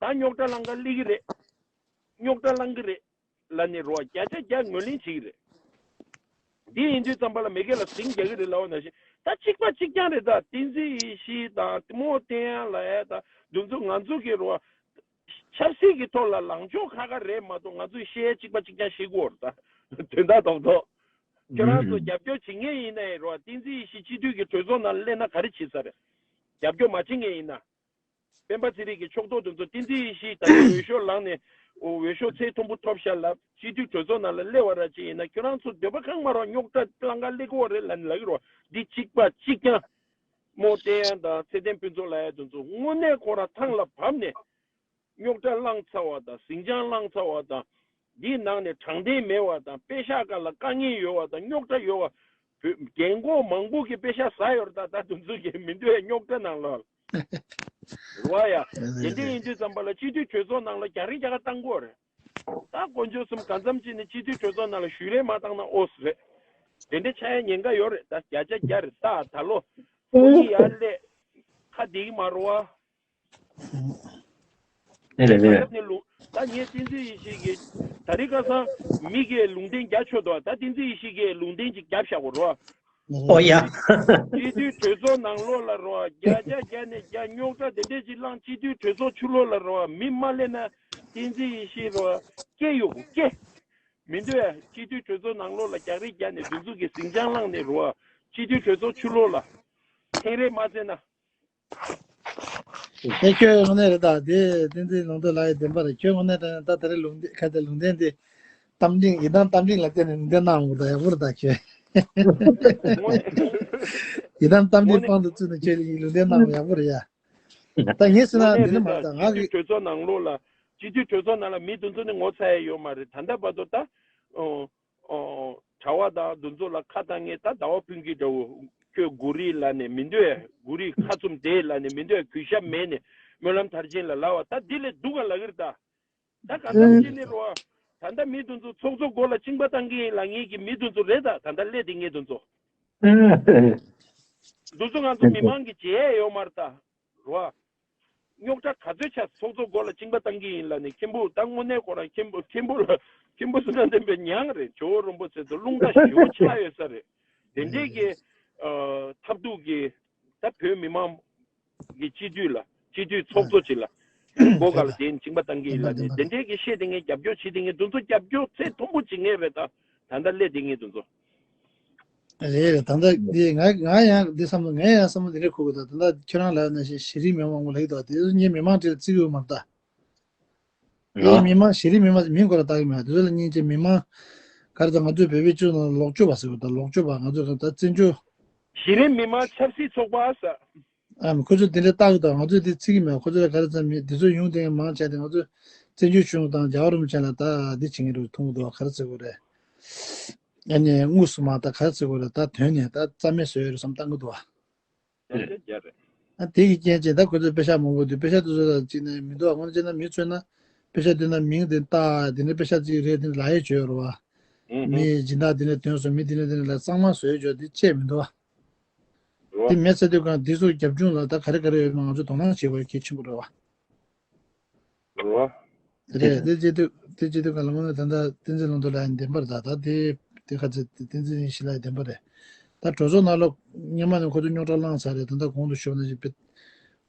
ད་རྙོག་དྲ་ལངས་ག་སླེབས་ཀྱི་རེད། རྙོག་དྲ་ལངས་ཀྱི་རེད་ལབ་ནས་རོ་བརྒྱ་ཆ་བརྒྱ་ངོས་ལེན་བྱེད་ཀྱི་རེད། འདི་ཡིན་དུས་ཙམ་པ་ལ་མེ་གེ་ལ་ཟིང་རྒྱག་གི་རེད་ལབ་པ་ནང་བཞིན་ད་གཅིག་པ་གཅིག་རྐྱང་རེད་ད། བསྟན་འཛིན་ཡེ་ཤེས་དང་རྨོ་བསྟན་དབྱངས་ལབ་ཡ་ད་འདི་ཚོ་ང་ཚོ་གི་རོ། ཆབ་སྲིད་ཀྱི་ཐོག་ལ་ལངས་ཕྱོགས་ཁ་ཁ་རེད་མ་གཏོགས་ང་ཚོས་བཤད་ཡ་གཅིག་པ་གཅིག་རྐྱང་བཤད་ཀྱི་ཡོད་རེད་ད། དོན་དག་རྡོག་རྡོག་ཁྱོད་རང་ཚོ་རྒྱབ་སྐྱོར་བྱེད་མཁན་ཡིན་ན་ཡང་རོ། བསྟན་འཛིན་ཡེ་ཤེས་སྤྱི་འཐུས་ཀྱི་གྲོས་ཚོགས་ནང་སླེབས་ན་ག་རེ་བྱེད་ས་རེད། རྒྱབ་སྐྱོར་མ་བྱེད་མཁན་ཡིན་ན། སྤེན་པ་ཚེ་རིང་གི་ཕྱོགས་གཏོགས་དེ་ཚོ་བསྟན་འཛིན་ཡེ་ཤེས་ད་ནི་འོས་ཤོག་ལངས་ནས་འོས་ཤོག་ཚད་མཐོན་པོ་ཐོབ་ཤག་ལབ་སྤྱི་འཐུས་གྲོས་ཚོགས་ནང་ལ་སླེབས་པ་ར་ཅིག་ཡིན་ན་ཁྱོད་རང་ཚོ་འདོད་པ་ཁེངས་མ་རོགས། རྙོག་དྲ་ལངས་ག་སླེབས་ཀྱི་ཡོད་རེད་ལབ་ནས་ལབ་ཀྱི་རོ། འདི་གཅིག་པ་གཅིག་རྐྱང་། རྨོ་བསྟན་དབྱངས་དང་ཚེ་བརྟན་ཕུན་ཚོགས་ལབ་ཡ་དེ་ཚོ་དངོས་གནས་ཁོ་རང་ཐང་ལ་བབས་ནས། རྙོག་དྲ་བསླངས་ཚར་བ་དང་ཟིང་ཆ་བསླངས་ཚར་བ་དང་། འདིའི་ནང་ནས་དྲང་བདེན་མེད་པ་དང་དཔེ་ཤག་སྒང་ལ་དཀའ་ངལ་ཡོད་པ་དང་རྙོག་དྲ་ཡོད་པ། བོད་རྒན་གོག་མང་པོ་གིས་དཔེ་ཤག་ཟ་ཡོད་རེད་ད། ད་དེ་ཚོ་གིས་མི་འདོད་རྙོག་དྲ་ནང་ལ། རེད་བ་ཡ། དེ་འདྲ་ཡིན་དུས་ཙམ་པ་ལ་སྤྱི་འཐུས་གྲོས་ཚོགས་ནང་ལ་རྒྱག་རེས་རྒྱག་ག་བཏང་གི་ཡོད་རེད། ད་དཀོན་མཆོག་གསུམ་གང་འཚམ་ཅིག་ནས་སྤྱི་འཐུས་གྲོས་ཚོགས་ནང་ལ་ཞུགས་རེས་མ་བཏང་ན་ཨོ་སི་རེད། དེ་འདྲ་ཆགས་ཡ་ཉེན་ཁ་ཡོད་རེད་ད། བརྒྱ་ཆ་བརྒྱ་རེད་ད། ད་ལོ། ཁོ་གཉིས་ཡར་སླེབས། ཁ་བདེ་གི་མ་རེད་བ། ཨེ་རེད་རེད། ད་ངས་བསྟན་འཛིན་ཡེ་ཤེས་ཀྱིས་ད་རེས་ཁ་སང་མི་གིས་ལུང་བསྟན་རྒྱབ་ཆོག་འདུག་ད་བསྟན་འཛིན་ཡེ་ཤེས་ཀྱིས་ལུང་བསྟན་ཅིག་རྒྱབ་བཞག་གོ་རོ། ཨོ་ཡ། སྤྱི་འཐུས་གྲོས་ཚོགས་ནང་ལོགས་ལ་རོ་བརྒྱ་ཆ་བརྒྱ་ནས་བརྒྱ་རྙོག་དྲ་དེ་འདྲས་ཅིག་བསླངས། སྤྱི་འཐུས་གྲོས་ཚོགས་ཕྱི་ལོགས་ལ་རོ་མི་མ་སླེབས་ན་བསྟན་འཛིན་ཡེ་ཤེས་རོ་སྐད་ཡོད་གོ་སྐད། མི་འདུག་ཨ། སྤྱི་འཐུས་གྲོས་ཚོགས་ནང་ལོགས་ལ་རྒྱག་རེས་རྒྱག་ནས་འདི་ཚོ་གི་ཟིང་ཆ་བསླངས་ནས་རོ་སྤྱི་འཐུས་གྲོས་ཚོགས་ཕྱི་ལོགས་ལ་འཐེན་རེས་མ་བྱས་ན། ཨེ་ཁྱོད་དངོས་གནས་རེད་ད། དེ་བསྟན་འཛིན་ལུང་རྟོགས་ལགས་ཡི་བདེན་པ་རེད། ཁྱོད་དངོས་གནས་དྲང་ད་ད་རེས་ལུང་འདི་ཁ་དེ་ལུང་བསྟན་དེ་ གཏམ་གླེང་ཡི་དམ་གཏམ་གླེང་ལ་བརྟེན་ནས་ལུང་བསྟན་གནང་འོང་ད་ཡག་པོ་རེད་ད་ཁྱོད། ཡི་དམ་གཏམ་གླེང་དཔང་དུ་བཙུགས་ནས་ཁྱོད་ལུང་བསྟན་གནང་འོང་ཡག་པོ་རེད་ཡ། ད་ངས་ཟེར་ན་འདི་འདྲ་མ་རེད་ད་ང་གི་སྤྱི་འཐུས་གྲོས་ཚོགས་ནང་ལོགས་ལ་སྤྱི་འཐུས་གྲོས་ཚོགས་ནང་ལ་མི་དེ་ཚོ་ནི་ངོ་ཚ་ཡ་ཡོད་མ་རེད། ད་ལྟ་བར་དུ་ད་ཨོ་ཨོ་གྲྭ་བ་དང་དེ་ཚོ་ལ་ཁ་བཏང་ངས་ད་ཟླ་བ་ཕུན་སྐྱིད་འདྲ་བོ་ཁྱོད་གུ་རི་ལ་ནས་མི་འདོད་གུ་རི་ཁ་བཙུམ་དེ་ལ་ནས་མི་འདོད་གུས་ཞབས་མེད་ནས་སྨོན་ལམ་མཐར་ཕྱིན་ལ་ལབ་པ་ད་འདི་ལས་སྡུག་ག་ལབ་ཀྱི་རེད་ད། ད་གང་འཚམ་ཅིག་ནི་རོ། ད་ལྟ་མི་དེ་ཚོ་ཚོགས་གཙོ་མགོ་ལ་གཅིན་པ་བཏང་གི་ཡིན་ལབ་མཁན་གྱི་མི་དེ་ཚོ་རེད་ད། ད་ལྟ་སླེབས་དེ་མཁན་དེ་ཚོ། དེ་ཚོ་ང་ཚོ་མི་མང་གི་བྱེད་ཡས་ཡོད་མ་རེད་ད། རོ། རྙོག་དྲ་ག་ཚོད་ཆགས་ཚོགས་གཙོ་མགོ་ལ་གཅིན་པ་བཏང་གི་ཡིན་ལབ་ནས་མཁན་པོ་ད་དངོས་གནས་ཁོ་རང་མཁན་པོ་མཁན་པོ་ལ་མཁན་པོ་བསོད་ནམས་བསྟན་པའི་མྱང་རེད། ཇོ་བོ་རིན་པོ་ཆེ་ཚོ་རླུང་རྟ་ཞེ་པོ་ཆགས་ཡོད་ས་རེད། དེ་འདྲས་ཀྱི་ཨ་ཐབས་སྡུག་གི་ད་བོད་མི་མང་གི་སྤྱི་འཐུས་ལ་སྤྱི་འཐུས་ཚོགས་གཙོ་ཅིག་ལ་མགོ་སྒང་ལ་དེ་གཅིན་པ་བཏང་གི་ཡིན་ལབ་ནས་དེ་འདྲས་ཀྱི་བཤད་དེ་ངས་རྒྱབ་སྐྱོར་བྱེད་དེ་ངས་དེ་ཚོ་རྒྱབ་སྐྱོར་ཚད་མཐོན་པོ་བྱེད་མཁན་རེད་ད། ད་ལྟ་སླེབས་དེ་ངས་དེ་ཚོ། རེད་རེད། ད་ལྟ་འདི་ང་ང་ཡང་འདི་བསམ་བློ་ངས་ཡང་བསམ་བློ་འདི་འདྲས་འཁོར་གི་འདུག་ད་ལྟ་ཁྱོད་རང་ལབ་ན་ཞིག་གཞི་རིམ་མི་མང་ངོ་ལེགས་འདུག་དེ་ཚོ་ངས་མི་མང་གྲས་ལ་བརྩི་གི་ཡོད་མ་རེད་ད། ཨེ་ལོ། མི་མང་གཞི་རིམ་མི་མང་མིང་སྐོར་ལ་བཏགས་ཀྱི་མེད། དེ་ཚོ་ལ་སྙིང་རྗེ་མི་མང་ག་རེ་ད་ང་ཚོའི་བོད་པའི་སྤྱི་ཚོགས་ནང་ལོག་སྤྱོད་པ་ཟེར་བ་དང་ལོག་སྤྱོད་པ་ང་ཚོས་ད་བཙན་བྱོལ། གཞི་རིམ་མི་མང་ཆབ་སྲིད་ཚོགས་པ་ཟེར། ཨ་ཁོ་ཚོས་དེ་འདྲ་བཏགས་ཀྱི་འདུག་ང་ཚོས་དེ་བརྩི་གི་མེད། ཁོ་ཚོས་ག་རེ་ཙམ་མེད་དེ་ཚོ་ཡོང་དེ་མང་ཆེ་དེ་ང་ཚོས་བཙན་བྱོལ་གཞུང་དང་རྒྱལ་བ་རིན་པོ་ཆེ་ལ་ད་འདི་བྱེད་མཁན་རེད་མཐོང་གི་འདུག་ག་རེ་ཟེར་དགོས་རེད། ཨ་ནི་དངོས་སུ་མ་ད་ག་རེ་ཟེར་དགོས་རེད། ད་དོན་ནས་ད་རྩ་མེད་བཟོས་ཡོད་རེད་བསམ་བཏང་གི་འདུག་རེད། རེད་རེད་རེད། ཨ་དེ་གི་རྐྱེན་བྱས་ད་ཁོ་ཚོས་པེ་ཤག་མང་པོ་འདུག་པེ་ཤག་དེ་ཚོ་ལ་གཅིག་ནས་མི་འདུག་དངོས་གནས་བྱས་ན་མི་མཚོན་ན་པེ་ཤག་འདི་ན་མིང་དེ་བཏགས་དེ་ནས་པེ་ཤག་གཅིག་རེད་དེ་ལ་ཡོད་བྱོས་རོ་བ། ཨུ་ཧུ། མི་སྦྱིན་བདག་དེ་ནས་དོན་སོང་མི་དེ་ནས་དེ་ནས་ལ་གཙང་མ་བཟོས་བྱོས་དེ་བཅད་མི་འདུག་བ། རོ། དེ་མེད་ཚེ་དུས་གང་དེ་ཚོ་རྒྱབ་ལྗོངས་ལ་ད་ག་རེ་ག་རེ་ཡོད་ན་ང་ཚོ་དོ་སྣང་བྱེད་དགོས་གལ་ཆེན་པོ་རེད་བ། རོ། རེད། དེ་བྱེད་དུས་དེ་བྱེད་དུས་གང་ལ་དངོས་གནས་ད་ལྟ་བསྟན་འཛིན་ལྷུན་གྲུབ་ལགས་ཡང་བདེན་པ་རེད། ད་ད་དེ་དེ་ག་ཚོད་བསྟན་འཛིན་ཡེ་ཤེས་ལགས་ཡང་བདེན་པ་རེད། ད་གྲོས་ཚོགས་ནང་ལོགས་སྔོན་མ་ནས་ཁོ་ཚོ་རྙོག་དྲ་བསླངས་ཚར་རེད། ད་ལྟ་གོང་དུ་ཞུས་པ་ནང་བཞིན་པའི་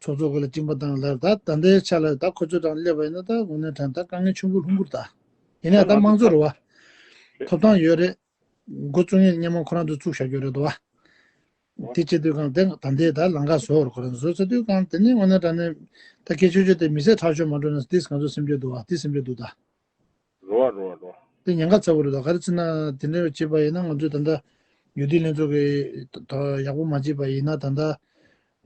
ཚོགས་གཙོ་སྐུ་ལ་གཅིན་པ་བཏང་ལར་ད་ད་ལྟའི་ཆ་ལ་ད་ཁོ་ཚོ་དང་སླེབས་པ་ཡིན་ན་ད་དངོས་གནས་དྲང་ད་དཀའ་ངལ་ཆེན་པོ་ལྷུང་གི་རེད་ད། ཡིན་ན་ད་དམངས་གཙོ་རེད་བ། ཐོབ་ཐང་ཡོད་རེད། འགོ་བཙུགས་མཁན་སྔོན་མ་ཁོ་རང་ཚོ་བཙུགས་བཞག་རྒྱུ་རེད་འདུག་བ། དེ་བྱེད་དུས་གང་དེ་ད་ལྟའི་ད་ལམ་ཁ་བཟོ་བར་ཁོ་རང་ཚོ་བཟོ་ཚར་དུས་གང་དེ་ནི་དངོས་གནས་དྲང་གནས་ད་སྐད་ཆོས་ཆོས་དེ་མི་ཚེ་ཁྲག་ཤོར་མ་འགྲོ་ན་དེ་ང་ཚོ་སེམས་ཁྲལ་འདུག་བ། དེ་སེམས་ཁྲལ་འདུག་ད། རོ་བ་རོ་བ་རོ། དེ་ཉེན་ཁ་ཚ་བོ་རེད་ད། ག་རེ་ཟེར་ན་དེ་འདྲ་བྱེད་པ་ཡིན་ན་ང་ཚོས་ད་ལྟ་འོས་བསྡུ་ལྷན་ཚོགས་ཀྱི་ད་ཡག་པོ་མ་བྱེད་པ་ཡིན་ན་ད་ལྟ་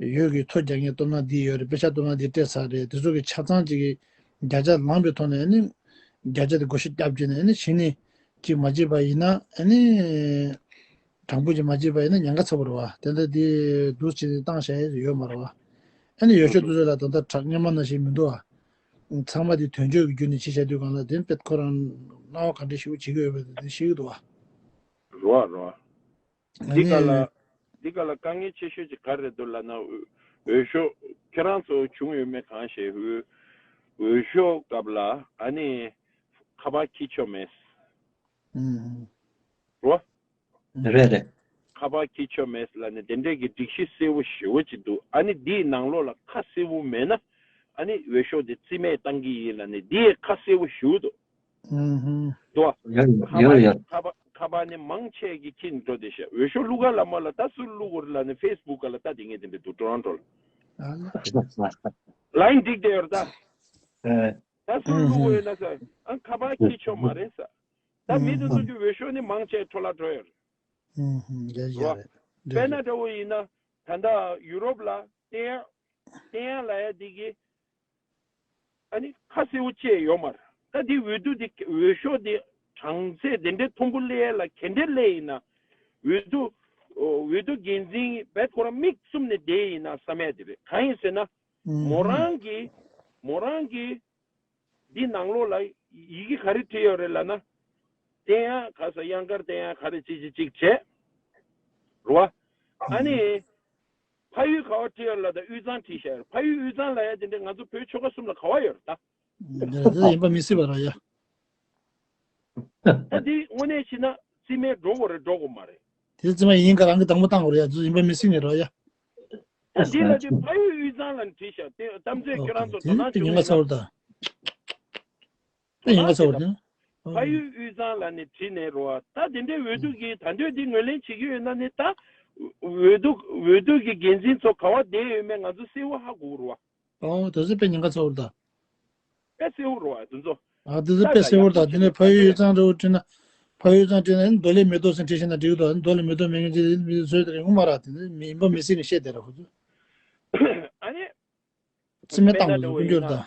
འོས་ཀྱི་ཐོ་རྒྱག་མཁན་སྟོབས་ན་འདི་ཡོད་རེད། པེ་ཤག་སྟོབས་ན་འདི་སྤྲད་ཚར་རེད། དེ་ཚོ་གི་ཆ་ཚང་གཅིག་གི་བརྒྱ་ཆ་ལངས་པའི་ཐོག་ནས་ཨ་ནི་བརྒྱ་ཆ་དེ་བགོ་བཤའ་བརྒྱབ་བྱས་ནས་ཨ་ནི་གཞི་ནས་གཅིག་མ་བྱེད་པ་ཡིན་ན་ཨ་ནི་དྲང་པོ་ཅིག་མ་བྱེད་པ་ཡིན་ན་ཉེན་ཁ་ཚ་བོ་རེད་བ། དེ་འདྲ་དེ་འདུག་བྱས་ནས་བཏང་བཞག་ཡས་ཡོད་མ་རེད་བ། ཨ་ནི་འོས་ཤོག་དེ་ཚོ་ལ་ད་ལྟ་དྲག་སྔོན་མ་ནང་བཞིན་མི་འདུག་བ། ཚང་མ་དེ་དོན་གཅོད་ཀྱི་བརྒྱུད་ནས་ཕྱི་བཤད་དུས་གང་ལ་དེ་དཔེ་ཁོ་རང་སྣང་བ་ག་འདྲ་ཞིག་བྱེད་ཀྱི་ཡོད་པ་དེ་ཤེས་ཀྱི་འདུག་བ། རོ་བ་རོ་བ། ཨ་འདི་ག་ལ་ནི། འདི་ག་ལ་དཀའ་ངལ་ཆེ་ཤོས་ཅིག་ག་རེ་འདུག་ལབ་ན། འོས་འོས་ཤོག་ཁྱེད་རང་ཚོ་བྱུང་ཡོད་མེད་གང་ཤེས། འོས་འོས་ཤོག་སྐབས་ལ་ཨ་ནི་ཁ་པར་འཁྱེར་ཆོག་མེད། ཨུམ། རོ། རེད་རེད། ཁ་པར་འཁྱེར་ཆོག་མེད་ལབ་ནས་དེ་འདྲས་ཀྱི་སྒྲིག་གཞི་གསལ་བོ་ཞེ་པོ་ཅིག་འདུག་ཨ་ནི་འདིའི་ནང་ལོགས་ལ་ཁ་གསལ་བོ་མེད་ན་ཨ་ནི་འོས་ཤོག་དེ་རྩིས་མེད་བཏང་གི་ཡིན་ལབ་ནས་འདི་ཡི་ཁ་གསལ་བོ་ཞེ་པོ་འདུག་ཨུམ། འདུག་ཡོད་ཡོད་ཡོད། ཁ་པར་ཁ་པར་ནི་མང་ཆེ་གི་འཁྱེར་འགྲོ་དེ་ཤག་འོས་ཤོག་བླུག་ག་ལ་མ་ལ་ད་སུ་བླུག་དགོས་རེད་ལབ་ནས་ཕེ་སི་བུག་ག་ལ་ལྟ་དེ་ངས་དེ་འདྲས་འདུག་ཊོ་རོན་ཊོ་ལ། ཨ་ལ། ལའིན་འགྲིག་བསྡད་ཡོད་རེད་ད། ཨེ། ད་སུ་བླུག་དགོས་ཡོད་ན་ས་ཨ་ཁ་པར་འཁྱེར་ཆོག་མ་རེད་ས། ད་མི་དེ་ཚོ་གི་འོས་ཤོག་ནི་མང་ཆེ་འཕྲོ་བརླག་འགྲོ་ཡོད་རེད། ཨུམ་ཧུམ་རེད་རེད་རེད་རེད། དཔེར་ན་འདྲ་བོ་ཡིན་ན་ད་ལྟ་ཡུ་རོབ་ལ་བསྟན་ཡག་བསྟན་ཡག་ལབ་ཡ་དེ་གི་ཨ་ནི་ཁ་གསལ་བོ་བཅས་ཡོད་མ་རེད། ད་དེ་འོས་བསྡུ་དེ་འོས་ཤོག་དེ་གྲངས་ཚད་དེ་འདྲའི་མཐོན་པོ་སླེབས་ཡ་ལ་ག་འདྲས་སླེབས་ཡིན་ན་འོས་བསྡུ་འོས་བསྡུ་འགན་འཛིན་བེད་ཁོ་རང་མིག་བཙུམ་ནས་བསྡད་ཡིན་ན་བསམ་ཡ་དེ་རེད། གང་ཡིན་ཟེར་ན་མོ་རང་གི་མོ་རང་གི་འདི་ནང་ལོགས་ལ་ཡི་གེ་ག་རེ་བྲིས་ཡོད་རེད་ལབ་ན། བསྟན་ཡག་ག་ས་གཡང་དཀར་བསྟན་ཡག་ག་རེ་ཅིག་ཅིག་ཅིག་བྱས། རེད་བ། ཨ་ནི། ཕ་ཡུལ་ག་བ་བྲིས་ཡོད་ལབ་ད་དབུས་གཙང་བྲིས་བཞག་ཡོད། ཕ་ཡུལ་དབུས་གཙང་ལབ་ཡ་དེ་འདྲ་ང་ཚོ་བོད་ཆོལ་ཁ་གསུམ་ལ་ག་བ་ཡོད་རེད་ད། འདི་ལ་ཡིན་པ་མི་སྲིད་པ་ར་ཡ། ད་འདི་དངོས་གནས་བྱས་ན་རྩིས་མེད་འགྲོ་དགོས་རེད་འགྲོ་དགོས་མ་རེད། དེ་རྩིས་མ་ཡིན་ག་རང་གི་དང་པོ་བཏང་དགོས་རེད་ཡ། ཡིན་པ་མི་སྲིད་ནས་ར་ཡ། ད་འདི་ལ་དེ་ཕ་ཡུལ་དབུས་གཙང་ལ་བྲིས་བཞག་དེ་གཏམ་ཚོད་ཁྱོད་རང་ཚོ་དོ་སྣང་བྱུང་ཡོད་ན། དེ་ཉེན་ཁ་ཚ་བོ་རེད་ད། དེ་ཉེན་ཁ་ཚ་བོ་རེད། ཕ་ཡུལ་དབུས་གཙང་ལ་ནི་བྲིས་ནས་རོ། ད་དེ་འདྲའི་འོས་བསྡུ་གི་ད་འདོད་འདི་ངོས་ལེན་བྱེད་ཀྱི་ཡོད་ན་ནི་ད་འོས་བསྡུ་འོས་བསྡུ་གི་འགན་འཛིན་ཚོ་ག་བ་བསྡད་ཡོད་མེད་ང་ཚོ་གསལ་བོ་ཧ་གོ་རོ། ཨོ་དེ་ཚོ་དཔེ་ཉེན་ཁ་ཚ་བོ་རེད་ད། དཔེ་གསལ་བོ་རོ་དེ་ཚོ། ཨ་དེ་ཚོ་དཔེ་གསལ་པོ་རེད། ད་དེ་ནས་ཕ་ཡུལ་ཡིག་ཚང་འདྲ་བོ་བྲིས་ན། ཕ་ཡུལ་ཡིག་ཚང་བྲིས་ན་མདོ་ལས་མེ་ཏོག་ཟེར་བྲིས་ཤེས་ན་འགྲིག་གི་འདུག་མདོ་ལས་མེ་ཏོག་མེད་མཁན་ཅིག་མི་ཚོས་དེ་རེད་ངོ་མ་ར། དེ་ཚོ་མི་ཡིན་པ་མི་སྲིད་ནས་བཤད་དེ་ར་ཁོ་ཚོ། ཨ་ནི། རྩིས་མེད་བཏང་དགོས་ཀུན་སྤྱོད་དང་།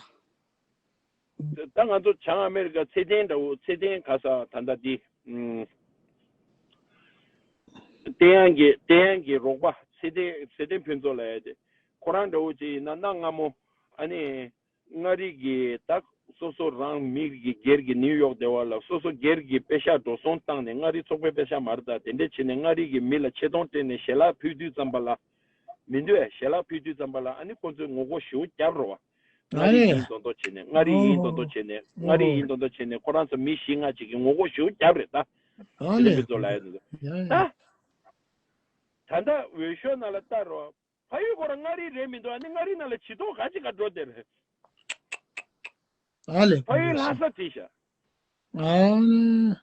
ད་ང་ཚོ་བྱང་ཨ་མེ་རི་ཀ་ཚེ་བརྟན་འདྲ་བོ། ཚེ་བརྟན་ག་ས་ད་ལྟ་འདི། ཨུམ། བསྟན་དབྱངས་ཀྱི་བསྟན་དབྱངས་ཀྱི་རོགས་པ་ཚེ་བརྟན་ཚེ་བརྟན་ཕུན་ཚོགས་ལབ་ཡ་དེ། ཁོ་རང་འདྲ་བོ་ཅིག་ཡིན་ན་གནའ་སྔ་མོ། ཨ་ནི། མངའ་རིས་ཀྱི་ད་སོ་སོ་རང་མི་གི་སྒེར་གྱི་ནིའུ་ཡོག་སྡེ་བ་ལ་སོ་སོ་སྒེར་གྱི་པེ་ཤག་འགྲོ་སོང་བཏང་ནས། མངའ་རིས་ཚོགས་པའི་པེ་ཤག་མ་རེད། ད་དེ་འདྲས་བྱས་ནས་མངའ་རིས་ཀྱི་མི་ལ་ཆེ་མཐོང་སྤྲད་ནས་ཞལ་ལག་ཕུལ་དུས་ཙམ་པ་ལ། མི་འདུག་ཨེ། ཞལ་ལག་ཕུལ་དུས་ཙམ་པ་ལ་ཨ་ནི་ཁོ་ཚོས་ངོ་རྒོལ་ཞེ་པོ་བརྒྱབ་རེད་བ། མངའ་རིས་ཡིན་མདོག་མདོག་བྱས་ནས། མངའ་རིས་ཡིན་མདོག་མདོག་བྱས་ནས། མངའ་རིས་ཡིན་མདོག་མདོག་བྱས་ནས་ཁོ་རང་ཚོ་མི་བཞི་ལྔ་ཅིག་གིས་ངོ་རྒོལ་ཞེ་པོ་བརྒྱབ་རེད་ད། དེ་ནས་མི་ཚོ་ལ་ཡ་འདུག་ད། ད་ལྟ་འོས་ཤོག་ནང་ལ་ལྟ་རོགས། ཕ་ཡུལ་ཁོ་རང་མངའ་རིས་རེད་མི་འདུག་ཨ་ནི་མངའ་རིས་ནང་ལ་བྱི་དོར་ག་ཅིག་ག་འགྲོ་དེ་རེད། ཨ་ལས། ཕ་ཡུལ་ལྷ་ས་བྲིས་ཤག་ཨ་ལས།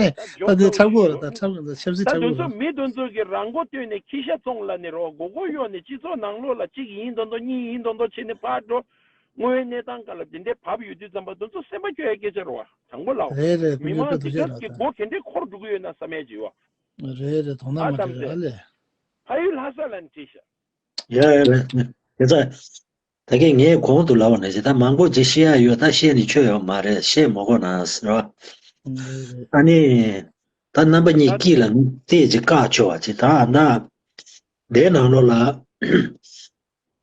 ཨེ། ད་འཇོག་དེ་ཚར་དགོས་རེད། ད་ཚར་དགོས་རེད། ཆབ་སྲིད་ད་ཚར་དགོས་དེ་ཚོ་རེད། མི་དེ་ཚོ་གི་རང་མགོ་བཏོན་ནས་ཁྱི་ཤ་བཙོང་ལབ་ནས་རོགས་མགོ་སྐོར་གཡོག་ནས་སྤྱི་ཚོགས་ནང་ལོགས་ལ་གཅིག་ཡིན་མདོག་མདོག་གཉིས་ཡིན་མདོག་མདོག་བྱས་ནས་ཕར་འགྲོ། དངོས་ཡོད་གནས་སྟངས་སྒང་ལ་དེ་འདྲའི་བབས་ཡོད་དུས་ཙམ་པ་དེ་ཚོ་སེམས་པ་སྐྱོ་ཡ་སྐད་ཆ་རེད་བ། དྲང་པོ་ལབ། རེད་རེད། མི་དཔེ་མང་དེ་དོ་ཅག་ཅན་རེད་གི་ད། མགོ་ག་འདྲས་འཁོར་འགྲོ་གི་ཡོད་ན་བསམ་ཡ་ཅིག་ཡོད། རེད་རེད། དོ་སྣང་མ་བྱེད་རེད། ཨ་ལས། ཕ་ཡུལ་ལྷ་ས་ལ་ནི་བྲིས་ཤག་ཡ་ཡ་རེད། དེ་ཚ། ད་གིན་ངས་གོང་དུ་ལབ་པ་ནང་བཞིན་ད་མང་པོ་ཅིག་བཤད་ཡ་ཡོད། ད་བཤད་ནས་ཆོད་ཡོད་མ་རེད། བཤད་མ་དགོས་ན་ཟེར་བ། ཨ་ནི། ད་རྣམ་པ་གཉིས་དཀྱིལ་ལ་ཏོག་ཙམ་བཀག་ཆོག་པ་ཅིག་ད་ཨ་ན། དེའི་ནང་ལོགས་ལ།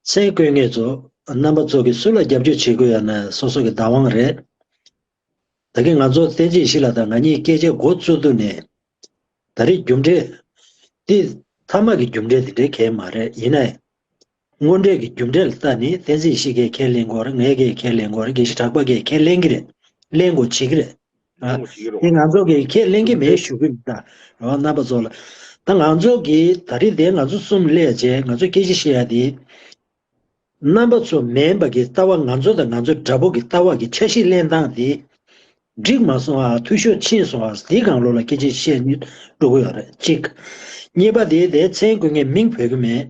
མཚན་བཀོད་མཁན་ཚོ། རྣམ་པ་ཚོ་གིས་སུ་ལ་རྒྱབ་སྐྱོར་བྱེད་དགོས་ཡོད་ན་སོ་སོ་གི་བདག་དབང་རེད། ད་གིན་ང་ཚོ་བསྟན་འཛིན་ཡེ་ཤེས་ལགས་དང་ང་གཉིས་སྐད་ཆ་འགོ་བཙུགས་དུས་ནས། ད་རེས་རྒྱུ་འབྲས། འདི་མཐའ་མ་གི་རྒྱུ་འབྲས་འདི་འདྲའི་གལ་མ་རེད། ཡིན་ནའི། དངོས་འབྲས་ཀྱི་རྒྱུ་འབྲས་ལ་ལྟ་ནས་བསྟན་འཛིན་ཡེ་ཤེས་ཀྱིས་ཁས་ལེན་དགོས་རེད། ངས་ཀྱིས་ཁས་ལེན་དགོས་རེད། དགེ་བཤེས་གྲགས་པ་གིས་ཁས་ལེན་གྱི་རེད། ལེན་དགོས་བྱེད་ཀྱི་རེད། ཨ། ལེན་དགོས་བྱེད་ཀྱི་རེད་བ། དེ་ང་ཚོ་གིས་ཁས་ལེན་གྱི་མེད་ཞུ་གི་མི་འདུག་རེད་བ། རྣམ་པ་ཚོ་ལ། ད་ང་ཚོ་གིས་ད་རེས་དེ་ང་ཚོ་གསུམ་སླེབས་རྗེས་ང་ཚོ་སྐད་ཆ་བཤད་ཡ་དེ། རྣམ་པ་ཚོ་མིན་པ་གི་ལྟ་བ། ང་ཚོ་དང་ང་ཚོ་འདྲ་པོ་གི་ལྟ་བ་གི་ཆ་ཤས་ལེན་སྟངས་དེ་འགྲིག་མ་སོང་ཨ། འཐུས་ཤོར་ཕྱིན་སོང་ཨ། དེའི་སྒང་ལོགས་ལ་སྐད་ཆ་བཤད་ནས་འགྲོ་གི་ཡོད་རེད། གཅིག་གཉིས་པ་དེ་དེ་མཚན་བཀོད་མཁན་མིང་འབོད་གི་མེད།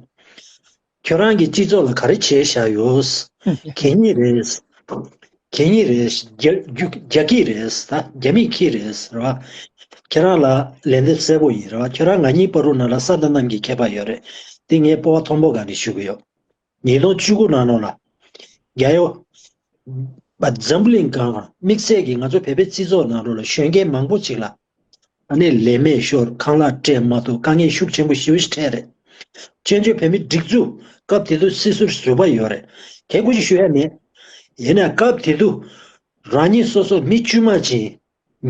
ཁྱོད་རང་གི་སྤྱི་ཚོགས་ལ་ག་རེ་བྱས་བཞག་ཡོད། གད་སྙིགས་རེད། གད་སྙིགས་རེད། རྒྱ་རྒྱུ་རྒྱ་སྐྱིད་རེད། ད་རྒྱ་མིའི་ཁྱི་རེད་རེད་བ། ཁྱེད་རང་ལ་ལན་འདེབས་གསལ་པོ་ཡིན་རེད་བ། ཁྱོད་རང་ང་གཉིས་བར་དུ་ནང་ལ་ས་དང་གནམ་གྱི་ཁྱད་པར་ཡོད་རེད། དེ་ངས་སྤོབས་པ་མཐོན་པོ་སྒང་ནས་ཞུ་གི་ཡོད། ཉིས་སྟོང་བཅུ་དགུ་ནང་ལོགས་ལ། རྒྱ་ཡོ། པ་འཛམ་བུ་གླིང་སྒང་ལ་དམིགས་བསལ་གྱིས་ང་ཚོ་བོད་པའི་སྤྱི་ཚོགས་ནང་ལོགས་ལ་གཞོན་སྐྱེས་མང་པོ་ཅིག་ལ། ཨ་ནི་ལས་མེད་ཤོར། ཁང་གླ་སྤྲད་མ་ཐུབ། དཀའ་ངལ་ཤུགས་ཆེན་པོ་ཞེ་པོ་ཞིག་འཕྲད་རེད། བཙན་བྱོལ་བོད་མིའི་སྒྲིག་འཛུགས་སྐབས་དེ་དུས་སྲིད་ཟུར་ཟུར་པ་ཡོད་རེད། གལ་ཁུ་ཞིག་ཞུ་ཡ་མེད། ཡིན་ན་སྐབས་དེ་དུས་རང་ཉིད་སོ་སོ་མི་དཀྱུས་མ་ཅིག་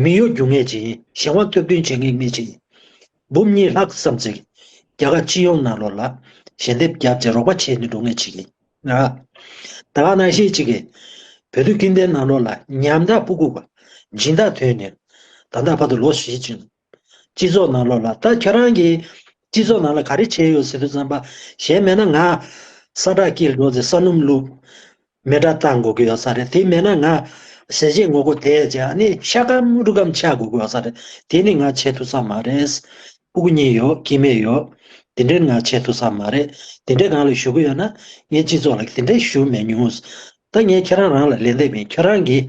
མི་གཡོ་སྒྱུ་མཁན་ཅིག་གཞན་དབང་སྟོབས་ལྡན་བྱེད་མཁན་མི་ཅིག་འབུམ་གཉིས་ལྷག་ཙམ་ཅིག་རྒྱ་གར་སྤྱི་ཡོངས་ནང་ལོགས་ལ་ཞལ་འདེབས་བརྒྱབ་བྱས་རོགས་པ་བྱས་ནས་འགྲོ་མཁན་ཅིག་ཡིན། ཨ། ད་ག་ནང་བཞིན་ཅིག་གིས་བོད་དུ་ཀུན་ལྡན་ནང་ལོགས་ལ་ཉམ་ཐག་སྤུ་གུ་བ་སྦྱིན་བདག་ཐོན་ནས་ད་ལྟ་བར་དུ་ལོ་བཞི་ཕྱིན། སྤྱི་ཚོགས་ནང་ལོགས་ལ་ད་ཁྱོད་རང་གིས་སྤྱི་ཚོགས་ནང་ལ་ག་རེ་བྱས་ཡོད་ཟེར་དུས་ཙམ་པ། གཞན་མེད་ན་ང་ས་བྲག་དཀྱིལ་འགྲོ་ཚེ་ས་སྣུམ་བླུགས། མེ་སྲེག་བཏང་དགོས་ཀྱི་ཡོད་ས་རེད། དེ་མེད་ན་ང་ཟས་བཅད་ངོ་རྒོལ་དེ་བྱས་ཨ་ནི་ཤ་སྐམ་རུས་སྐམ་ཆགས་དགོས་ཀྱི་ཡོད་ས་རེད། དེ་ནི་ང་བྱེད་ཐུབ་ས་མ་རེད། སྤུ་གུ་གཉིས་ཡོད། སྐྱེ་དམན་ཡོད། དེ་འདྲའི་ང་བྱེད་ཐུབ་ས་མ་རེད། དེ་འདྲའི་སྒང་ལ་ཞུ་གི་ཡོད་ན་ངས་སྤྱི་ཚོགས་ལ་དེ་འདྲའི་ཞུ་མེད་མྱོང་། ད་ངས་ཁྱེད་རང་རང་ལ་ལན་འདེབས་ཡིན། ཁྱོད་རང་གིས་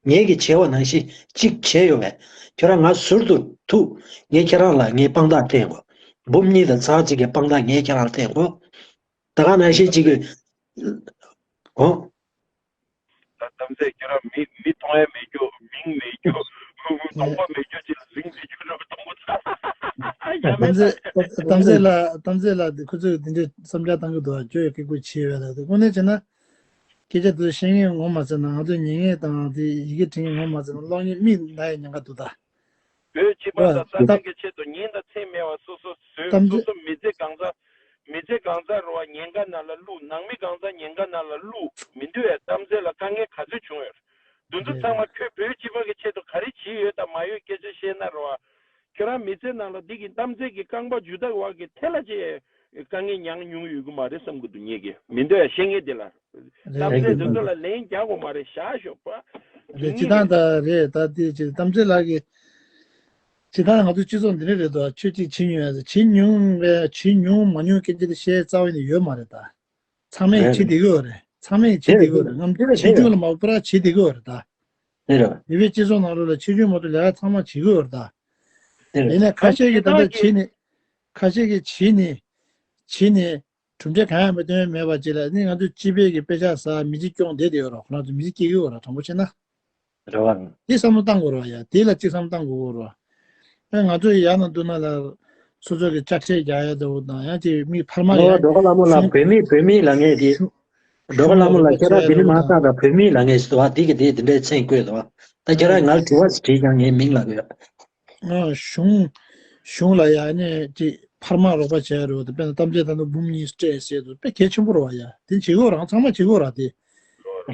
ངས་ཀྱི་བྱས་པ་ནང་བཞིན་གཅིག་བྱས་ཡོད་པས་ཁྱོད་རང་ང་ཟུར་དུ་ཐུག་ངས་ཁྱེད་རང་ལ་ངས་དཔང་རྟགས་སྤྲད་དགོས། འབུམ་གཉིས་དང་ཚར་གཅིག་གི་དཔང་རྟགས་ངས་ཁྱེད་རང་ལ་སྤྲད་དགོས། ད་ག་ནང་བཞིན་གཅིག་གི། ཨོ། ད་གཏམ་ཚེ་ཁྱོད་རང་མི་མི་མཐོང་ཡ་མེད་རྒྱུ། མིང་མེད་རྒྱུ། གདོང་པ་མེད་རྒྱུ་ཅིག་ལ་གཟིགས་མི་རྒྱུ་ར་གདོང་པོ་ཚ། ཡ་མེད་ད། གཏམ་ཚེ་གཏམ་ཚེ་ལ་གཏམ་ཚེ་ལ་འདི་ཁོ་ཚོས་འདི་འདྲའི་བསམ་འཆར་བཏང་གི་འདུག་ཨ་ཁྱོད་ཡ་སྐད་ཁུར་བྱས་ཡོད་ད། དེ་དངོས་གནས་བྱས་ན་སྐད་ཆ་དེ་ཚོ་བཤད་མཁན་ངོ་མ་ཚ་ན་ང་ཚོ་ཉན་མཁན་དང་དེ་ཡི་གེ་འབྲི་མཁན་ངོ་མ་ཚ་ན་གློག་བརྙན་མིག་ན་ཡ་ཉེན་ཁ་འདུག་ད། བོད་སྤྱི་པ་དང་རྩ་དོན་གྱི་ཆེད་དུ་ཉིན་དང་མཚན་མེད་པར་སོ་སོ་བཟོས། གཏམ་སོ་ཚེ། སོ་མི་ཚེ་གང་ཚ། མི་ཚེ་གང་ཚ་རུ་བ་ཉེན་ཁ་ནང་ལ་བླུགས། ནང་མི་གང་ཚ་ཉེན་ཁ་ནང་ལ་བླུགས་མི་འདུག་ཨེ། གཏམ་ཚེ་ལ་དཀའ་ངལ་ག་ཚོད་བྱུང་ཡོད། འདི་ཚོ་རེད་ཚང་མ་རེད། ཁྱོད་བོད་སྤྱི་པ་གི་ཆེད་དུ་ག་རེ་བྱས་ཡོད་དང་མ་ཡོད་སྐད་ཆ་བཤད་ན་རུ་བ། ཁྱོད་རང་མི་ཚེ་ནང་ལ་འདི་གི་གཏམ་ཚེ་གི་རྐང་པ་འཇུ་ཐག་བར་གི་ཐལ་ལ་ཅེ། དཀའ་ངལ་མྱངས་མྱོང་ཡོད་གི་མ་རེད་བསམ་གི་འདུག་ངེད་ཀྱིས་མི་འདོད་ཡ་བཤད་ངེས་དེ་ལ། རེད། གཏམ་ཚེ་རེད་འདི་ཚོ་ལ་ལན་རྒྱག་དགོས་མ་རེད། བཞག་ཤོག་པ། རེད། སྤྱི་བཏང་ད་རེད། ད་དེ་ཅི་གཏམ་ཚེ་ལགས་ཀྱི་སྤྱི་བཏང་ང་ཚོ་སྤྱི་ཚོགས་འདི་འདྲ་རེད་དོ། ཁྱོད་ཅིག་བྱེད་མྱོང་ཡ་ཟེར། བྱེད་མྱོང་བས་བྱེད་མྱོང་མ་མྱོང་སྐད་ཆ་དེ་བཤད་རྩ་བ་ནས་ཡོད་མ་རེད་ད། ཚང་མས་རེད། བྱེད་བསྡད་ཀྱི་ཡོད་རེད། ཚང་མས་བྱེད་བསྡད་ཀྱི་ཡོད་རེད། ངམ་བྱེད་རྒྱུ་ལ་མ་པུ་ར་བྱེད་བསྡད་ཀྱི་ཡོད་རེད་ད། དེ་རེད། བོད་པའི་སྤྱི་ཚོགས་ནང་ལོགས་ལ་ཆེ་ཆུང་མ་གཏོགས་ལས་ཀ་ཚང་མ་བྱེད་དགོས་ཡོད་རེད་ད། དེ་རེད། ཡིན་ནའི་ཁ་ཤས་ཀྱིས་ད་ལྟ་བྱས་ནས་ཁ་ཤས་ཀྱིས་བྱས་ནས་བྱས་ནས་གྲུབ་འབྲས་གང་ཡང་མི་སྟོན་མེད་པ་ཅིག་ལ་ནི་ང་ཚོ་སྤྱི་པའི་གི་དཔེ་ཆ་ཟ་མི་ཚེ་སྐྱོང་བསྡད་དེ་ཡོད་རེད། ཁོ་རང་ཚོ་མི་ཚེ་སྐྱེལ་གི་ཡོད་རེད། དྲང་པོ་བཤད་ན། རེད་བ། དེ་བསམ་བློ་བཏང་དགོས་རེད་ཡ། དེ་ལ་གཅིག་བསམ་བློ་བཏང་དགོས་རེད། ཨ་ང་ཚོ་ཡ་ན་འདུག་ན་ལ་སོ་སོ་གི་དཔྱ་ཁྲལ་རྒྱག་ཡ་འདྲ་བོ་དང་ཡང་ཅིག་མི་འཕར་མ་ཡ་ལྡོག་ལ་མོ་ལ་བོད་མི་བོད་མི་ལ་ངས་དེ་ལྡོག་ལ་མོ་ལ་ཁྱེད་རང་དེ་ནི་མ་ས་ད་བོད་མི་ལ་ངས་ཟེར་བ་དེ་གི་དེ་དེ་འདྲའི་མཚན་བཀོད་དོ། ད་ཁྱེད་རང་ང་ལ་དྲི་བ་ཞིག་དྲིས་ཀྱང་ངའི་མིང་ལ་གོ་ཡ། ཨ་གཞུང་གཞུང་ལ་ཡ་ནས་ཅིག་འཕར་མ་རོགས་པ་བྱས་རོགས་དེ་དཔེར་ན་གཏམ་བྱས་ད་ནི་འབུམ་གཉིས་སྤྲད་ཟེར་དུས་དཔེ་གལ་ཆེན་པོ་རེད་བ་ཡ། དེ་བྱེད་དགོས་རང་ཚང་མ་བྱེད་དགོས་ར་དེ།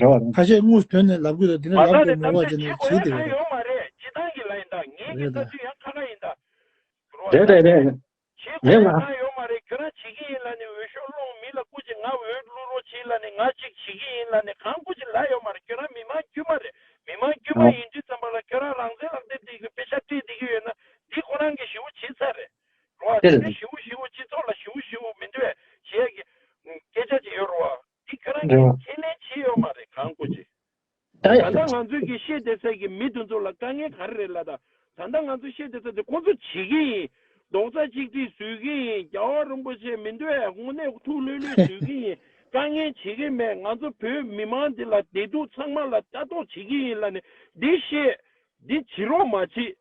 རེད་བ། ཁ་ཤས་དངུལ་དོན་ནས་ལབ་དགོས་ད་དེ་ནས་ལབ་དགོས་མོ་བ་བྱས་ནས་བྱེད་དེ་རེད། ཡོད་མ་རེད། སྤྱི་བཏང་གི་ལ་ཡིན་ད། ངེད་ཀྱི་ལྟ་ཚུལ་ཡང་ཁ་ཁ་ཡིན་ད། རེད་རེད་རེད། བྱེད་དགོས་ཡ་གང་ཡོད་མ་རེད། ཁྱོད་རང་བྱེད་ཀྱི་ཡིན་ལ་ནི་འོས་ཤོག་སློང་མི་ལ་སྐུ་མཁྱེན་ང་འོས་བླུག་རོགས་བྱེད་ལ་ནི་ང་གཅིག་བྱེད་ཀྱི་ཡིན་ལ་ནི་གང་སྐུ་མཁྱེན་ལ་ཡོད་མ་རེད། ཁྱོད་རང་མི་མང་དཀྱུས་མ་རེད། མི་མང་དཀྱུས་མ་ཡིན་དུས་ཙམ་པ་ལ་ཁྱོད་རང་རང་བཙན་ལག་དེབ་དེ་གི་དཔེ་ཆ་སྤྲད་བསྡད་ཀྱི་ཡོད་ན་འདི་ཁོ་རང་གི་ཞེ་པོ་བྱེད་ཚར་རེད། རོ་ཨ་དེ་ནི་ཞེ་པོ་ཞེ་པོ་སྤྱི་ཚོགས་ལ་ཞེ་པོ་ཞེ་པོ་མི་འདོད་བྱེད་ཀྱི་སྐད་ཆ་ཅིག་ཡོད་རོ་ཨ། འདི་ཁྱོད་རང་གིས་ཁས་ལེན་བྱས་ཡོད་མ་རེད་གང་སྐུ་མཁྱེན། ད་ད་ལྟ་ང་ཚོའི་གི་བཤད་བསྡད་ས་གི་མི་དེ་ཚོ་ལ་དཀའ་ངལ་ག་རེ་རེད་ལབ་ད། ད་ལྟ་ང་ཚོ་བཤད་བསྡད་ས་དེ་ཁོང་ཚོ་བྱེད་ཀྱི་ཡིན། རྡོག་རྩ་གཅིག་སྒྲིལ་བཟོས་ཀྱི་ཡིན། རྒྱལ་བ་རིན་པོ་ཆེ་མི་འདུག་ཨེ། དངོས་གནས་ཐུགས་ལྷོད་ལྷོད་བཟོས་ཀྱི་ཡིན། དཀའ་ངལ་བྱེད་ཀྱི་མེད། ང་ཚོ་བོད་མི་མང་འདི་ལ་བདེ་སྡུག་ཚང་མ་ལ་ལྟ་རྟོག་བྱེད་ཀྱི་ཡིན་ལབ་ནས་འདི་བཤད། འདི་བྱེད་རོགས་མ་བྱེད།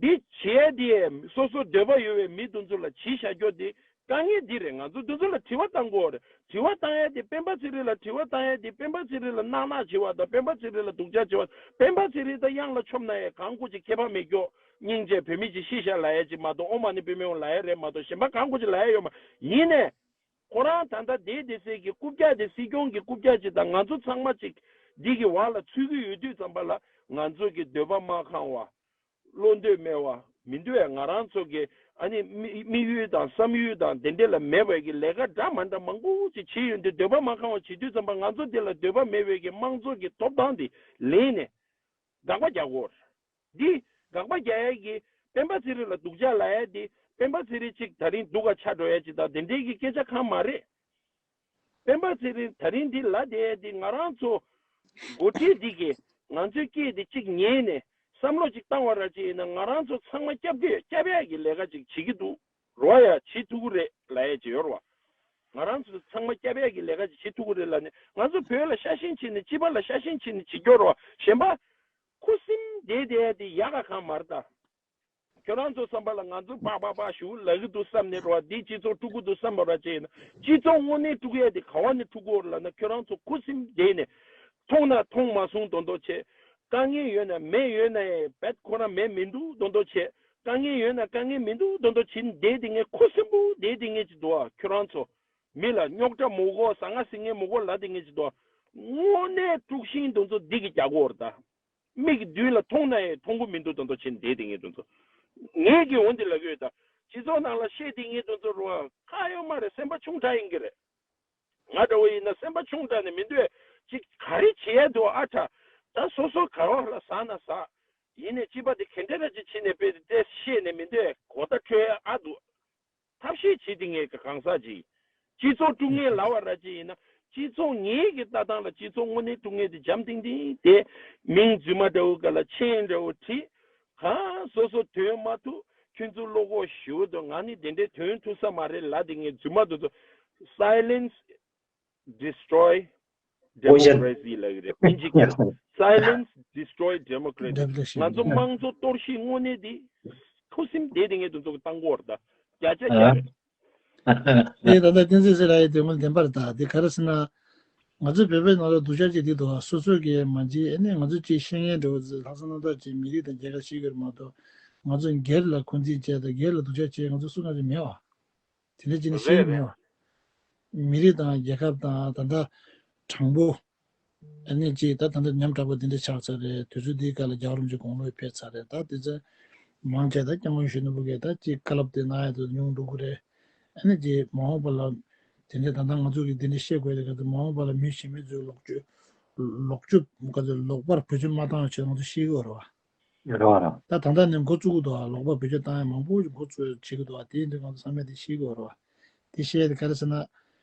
འདི་བྱས་ཏེ་སོ་སོ་འདོད་པ་ཡོད་པའི་མི་དེ་ཚོ་ལ་བྱེད་བཞག་རྒྱུ་དེ་དཀའ་ངལ་འདི་རེད། ང་ཚོ་འདི་ཚོ་ལ་དྲི་བ་བཏང་དགོས་རེད། དྲི་བ་བཏང་ཡ་དེ་སྤེན་པ་ཚེ་རིང་ལ་དྲི་བ་བཏང་ཡ་དེ་སྤེན་པ་ཚེ་རིང་ལ་གནག་གནག་བྱེད་པ་དང་སྤེན་པ་ཚེ་རིང་ལ་སྡུག་ཅག་བྱེད་པ། སྤེན་པ་ཚེ་རིང་ད་གཡང་ལ་མཆོངས་ན་ཡང་གང་སྐུ་མཁྱེན་ཁྱད་པར་མེད་ཀྱོག་སྙིང་རྗེ་བོད་མི་གཅིག་ཤི་ཤ་ལབ་ཡ་གཅིག་མ་གཏོགས། ཨོཾ་མ་ཎི་པདྨེ་ཧཱུྃ་ལབ་ཡ་རེད་མ་གཏོགས་གཞན་པ་གང་སྐུ་མཁྱེན་ལབ་ཡ་ཡོད་མ་ཡིན་ནས། ཁོ་རང་ད་ལྟ་བསྡད་བསྡད་སའི་གི་རྐུབ་བཀྱག་དེ་སྲིད་སྐྱོང་གི་རྐུབ་བཀྱག་ཅིག་དང་ང་ཚོ་ཚང་མ་ཅིག་འདི་གི་འོག་ལ་ཚུད་ཀྱི་ཡོད་དུས་ཙམ་པ་ལ་ང་ཚོ་གི་འདོད་པ་མ་ཁེངས་པ། བློ་འདོད་མེད་པ་མི་འདུག་ཨེ། ང་རང་ཚོ་གི་ཨ་ནི་དམིགས་དམིགས་ཡུལ་དང་བསམ་ཡུལ་དང་དེ་འདྲ་ལ་མེད་པའི་གི་ལས་ཀ་འདྲ་མ་འདྲ་མང་པོ་ཅིག་བྱས་ཡོད་འདུག་འདོད་པ་མ་ཁེངས་པ་བྱེད་དུས་ཙམ་པ་ང་ཚོ་འདི་ལ་འདོད་པ་མེད་པའི་གི་དམངས་གཙོ་གི་ཐོབ་ཐང་འདི་ལེན་ནས་དགག་པ་རྒྱག་དགོས། འདི་དགག་པ་རྒྱག་ཡས་ཀྱི་སྤེན་པ་ཚེ་རིང་ལ་སྡུག་ཅག་ལབ་ཡས་འདི་སྤེན་པ་ཚེ་རིང་གཅིག་ད་རིང་སྡུག་ག་ཆགས་འགྲོ་ཡས་ཅིག་དང་དེ་འདྲའི་གི་སྐད་ཆ་གང་མ་རེད། སྤེན་པ་ཚེ་རིང་ད་རིང་འདི་ལབ་བསྡད་ཡས་འདི་ང་རང་ཚོ་འགོ་ཁྲིད་འདི་གི་ང་ཚོའི་སྐད་འདི་གཅིག་ཉན་ནས་བསམ་བློ་གཅིག་བཏང་བ་ར་ཅིག་ཡིན་ན་ང་རང་ཚོ་ཚང་མ་སྐྱབས་ཀྱི་སྐྱབས་ཡས་ཀྱི་ལས་ཀ་ཅིག་བྱེད་ཀྱི་འདུག་རོ་ཡ་བྱེད་ཐུབ་ཀྱི་རེད་ལབ་ཡས་ཅིག་ཡོད་རེད་བ། ང་རང་ཚོ་ཚང་མ་སྐྱབས་ཡས་ཀྱི་ལས་ཀ་ཅིག་བྱེད་ཐུབ་ཀྱི་རེད་ལབ་ནས་ང་ཚོ་བོད་ལ་ཤ་ཞེན་བྱེད་ནས་སྤྱི་པ་ལ་ཤ་ཞེན་བྱེད་ནས་བྱེད་རྒྱུ་རེད་བ། གཞན་པ་ཁུ་སིམ་བསྡད་བསྡད་ཡས་དེ་ཡག་ག་གང་མ་རེད་ད། ཁྱོད་རང་ཚོ་བསམ་པ་ལ་ང་ཚོ་པག་པག་པག་ཞུ་ལབ་ཀྱི་འདུག་བསམ་ནས་རོ། འདི་སྤྱི་ཚོགས་དཀྲུག་གི་འདུག་བསམ་པ་ར་བྱས་ན་སྤྱི་ཚོགས་དངོས་གནས་དཀྲུག་ཡས་དེ་ག་བ་ནས་དཀྲུག་གི་ཡོད་རེད་ལབ་ན་ཁྱོད་རང་ཚོ་ཁུ་སིམ་བསྡད་ནས་མཐོང་ན་མཐོང་མ་སོང་མདོག་མདོག་བྱས། དཀའ་ངལ་ཡོད་ན་མེད་ཡོད་ན་ཡང་བེད་ཁོ་རང་མེད་མི་འདུག་མདོག་མདོག་བྱས། དཀའ་ངལ་ཡོད་ན་དཀའ་ངལ་མི་འདུག་མདོག་མདོག་བྱས་ནས་བསྡད་དེ་ངས་ཁུ་སིམ་པོ་བསྡད་དེ་ངས་ཅི་འདུག་ཨ། ཁྱོད་རང་ཚོ་མི་ལ་རྙོག་དྲ་མ་དགོས་ཟ་ང་ཟིང་ངེ་མ་དགོས་ལབ་དེ་ངས་ཅི་འདུག་ཨ། དངོས་གནས་དཀྲུག་ཤིང་མདོག་མདོག་འདི་གི་རྒྱག་གི་ཡོད་རེད་ད། མིག་གི་མདུན་ལ་མཐོང་ན་ཡང་མཐོང་གི་མི་འདུག་མདོག་མདོག་བྱས་ནས་བསྡད་དེ་ངས་མདོག་མདོག་ངས་ཀྱི་འོ་འདི་ལབ་ཀྱི་ཡོད་ད། སྤྱི་ཚོགས་ནང་ལ་བཤད་དེ་ངས་མདོག་མདོག་རུ་ཁག་ཡོད་མ་རེད། སེམས་པ་ཆུང་དྲགས་ཡིན་གྱི་རེད། ང་འདྲ་བོ་ཡིན་ན་སེམས་པ་ཆུང་དྲགས་ནས་མི་འདོད་ཅིག་ག་རེ་བྱེད་ཡ་འདུག་ཨ་ཁྲ། ད་སོ་སོ་ག་བ་ལ་ཟ་ན་ཟ། ཡིན་ནས་སྤྱི་པ་དེ་ག་འདྲ་ར་ཅིག་བྱེད་ནས་དཔེ་དེ་བཤད་ནས་མི་འདོད་གོ་བརྡ་འཕྲོད་ཡ་ཨ་འདུག་ཐབས་ཤེས་བྱེད་དེ་ངས་གང་ཟག་ཅིག་སྤྱི་ཚོགས་དཀྲུག་མཁན་ལབ་པ་ར་ཅིག་ཡིན་ན་སྤྱི་ཚོགས་ངེད་ཀྱི་ལྟ་སྟངས་ལ་སྤྱི་ཚོགས་དངོས་གནས་དཀྲུག་མཁན་དེ་འཇམ་ཐིང་ཐིང་དེ་མིང་རྫུན་མ་འདྲ་བོ་ག་ལ་མཆན་འདྲ་བོ་བྲིས། གང་སོ་སོ་དོན་མ་ཐུབ་ཁྱོད་ཚོ་བློ་ཁོག་ཞུ་འདུག་ང་ནི་དེ་འདྲའི་དོན་ཐུབ་ས་མ་རེད་ལབ་དེ་ངས་རྫུན་མ་འདུག་ཚོ། Silence destroy democracy ལབ་ཀྱི་རེད་དཔེ་འཇིག་རྒྱག Silence destroy democracy. ང་ཚོ་དམངས་གཙོ་གཏོར་བཤིག་དངོས་གནས་དེ་ཁུ་སིམ་བསྡད་དེ་ངས་དེ་ཚོ་གི་བཏང་གི་ཡོད་རེད་ད། བརྒྱ་ཆ་བརྒྱ་རེད། དེ་ད་ལྟ་བསྟན་འཛིན་ཟེར་ལ་ཡི་དེ་ངོ་བདེན་པ་རེད་ད། དེ་ག་རེ་ཟེར་ན། ང་ཚོ་བོད་པའི་ནང་ལ་སྡུག་ཅག་ཅིག་འདི་འདུག་སོ་སོ་གིས་མ་བྱེད་ཨ་ནི་ང་ཚོ་ཅིག་ཤེས་མཁན་འདྲ་བོ་ཚོས་ལྷག་བསམ་རྣམ་དག་ཅིག་མི་རིགས་དང་རྒྱལ་ཁབ་ཤེས་ཀྱི་རེད་མ་གཏོགས། ང་ཚོ་སྒེར་ལ་འཁོན་འཛིན་བྱས་དང་སྒེར་ལ་སྡུག་ཅག་བྱས་ང་ཚོ་སུ་གང་ཅིག་མེད་བ། དེ་འདྲ་ཅིག་ནི་ཤེས་ཀྱི་མེད་བ། མི་རིགས་དང་རྒྱལ་ཁབ་དང་ད་ལྟ་དྲང་པོ། ཨ་ནི་ཅིག་ད་ད་ལྟ་ཉམ་དྲག་པོ་འདི་འདྲ་ཆགས་ཚར་རེད། དུས་ཚོད་འདིའི་སྐབས་ལ་རྒྱལ་བ་རིན་པོ་ཆེ་དགུང་ལོ་ཕེབས་ཚར་རེད། ད་དེ་ཚོ་མང་ཆེ་ད་སྐྱབས་མགོན་གཞོན་ནུ་བོ་གིས་ད་ཅིག་བཀའ་སློབ་དེ་གནང་ཡ་དེ་ཉུང་འགྲོ་གི་རེད། ཨ་ནི་ཅིག་མ་འོངས་པ་ལ་དེ་འདྲ་ད་ལྟ་ང་ཚོ་གིས་འདི་འདྲ་བཤད་དགོས་རེད། ག་ཚོད་མ་འོངས་པ་ལ་མི་གཞན་མི་ཚོས་ལོག་སྤྱོད་ལོག་སྤྱོད་ག་ཚོད་ལོག་པར་བེད་སྤྱོད་མ་བཏང་བ་བྱས་ང་ཚོ་ཤེས་གི་ཡོད་རེད་བ། རེད་བ་རེད། ད་ད་ལྟ་ནས་འགོ་བཙུགས་གི་འདུག་བ། ལོག་པར་བེད་སྤྱོད་བཏང་ཡ་མང་པོ་འགོ་བཙུགས་བྱེད་ཀྱི་འདུག་བ། དེ་ཡིན་དུས་ང་ཚོ་ཚང་མས་དེ་ཤེས་གི་ཡོད་རེད་བ། དེ་ཤེས་ཡ་དེ་ག་རེ་ཟེར་ན།